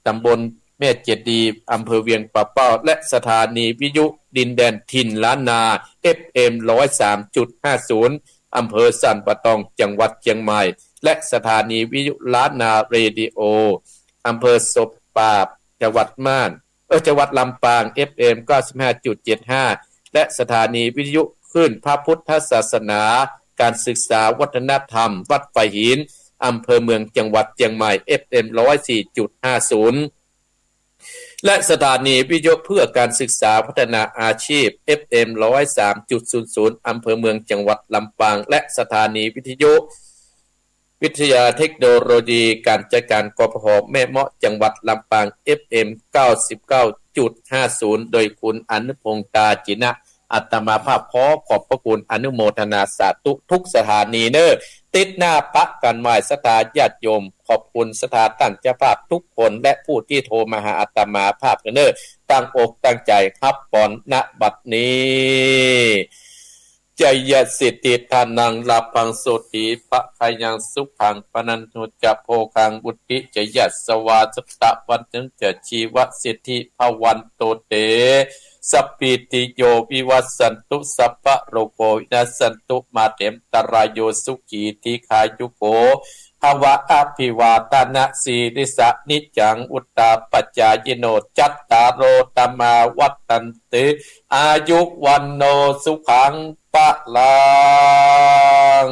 ตำบลแม่เจดีย์ อำเภอเวียงป่าเป้า และสถานีวิทยุดินแดนถิ่นล้านนา เอฟเอ็ม ร้อยสามจุดห้าศูนย์ อำเภอสันป่าตอง จังหวัดเจียงใหม่ และสถานีวิทยุล้านนาเรดิโอ อำเภอสบปราบ จังหวัดน่าน เออ จังหวัดลำปาง เอฟเอ็ม เก้าสิบห้าจุดเจ็ดห้า และสถานีวิทยุคลื่นพระพุทธศาสนา การศึกษาวัฒนธรรม วัดฝายหิน อำเภอเมือง จังหวัดเจียงใหม่ เอฟเอ็ม ร้อยสี่จุดห้าศูนย์ และสถานีวิทยุเพื่อการศึกษาพัฒนาอาชีพ เอฟเอ็ม ร้อยสามจุดศูนย์ศูนย์ อำเภอเมือง จังหวัดลำปาง และสถานีวิทยุ วิทยาเทคโนโลยีการจัดการ กปภ แม่เมาะ จังหวัดลำปาง เอฟเอ็ม เก้าสิบเก้าจุดห้าศูนย์ โดยคุณอนุพงษ์ ตาจินะ อาตมาภาพขอขอบพระคุณอนุโมทนาสาธุทุกสถานีเน่อ ติดหน้าปะกั๋นใหม่ศรัทธาญาติโยม ขอบคุณศรัทธาต้านเจ้าภาพทุกคน และผู้ตี้โทรมาหาอาตมาภาพเน่อ ตั้งอกตั้งใจ๋ฮับปอน ณ บัดนี้ จยสิทธิธนังลาภังโสติภะคะยังสุขังพะนันตุจะโภคังวุฒิจยสวาสัตตะวันตุจะชีวสิทธิภะวันโตเต สัพพีติโยวิวัสสันตุสัพพะโรโควินัสสันตุมาเตอันตะราโยสุขีทีคายุโกภะวะอภิวาทะนะสีลิสะนิจจังวุฑฒาปะจายิโนจัตตาโรธัมมาวัฑฒันติอายุวัณโณสุขังพะลัง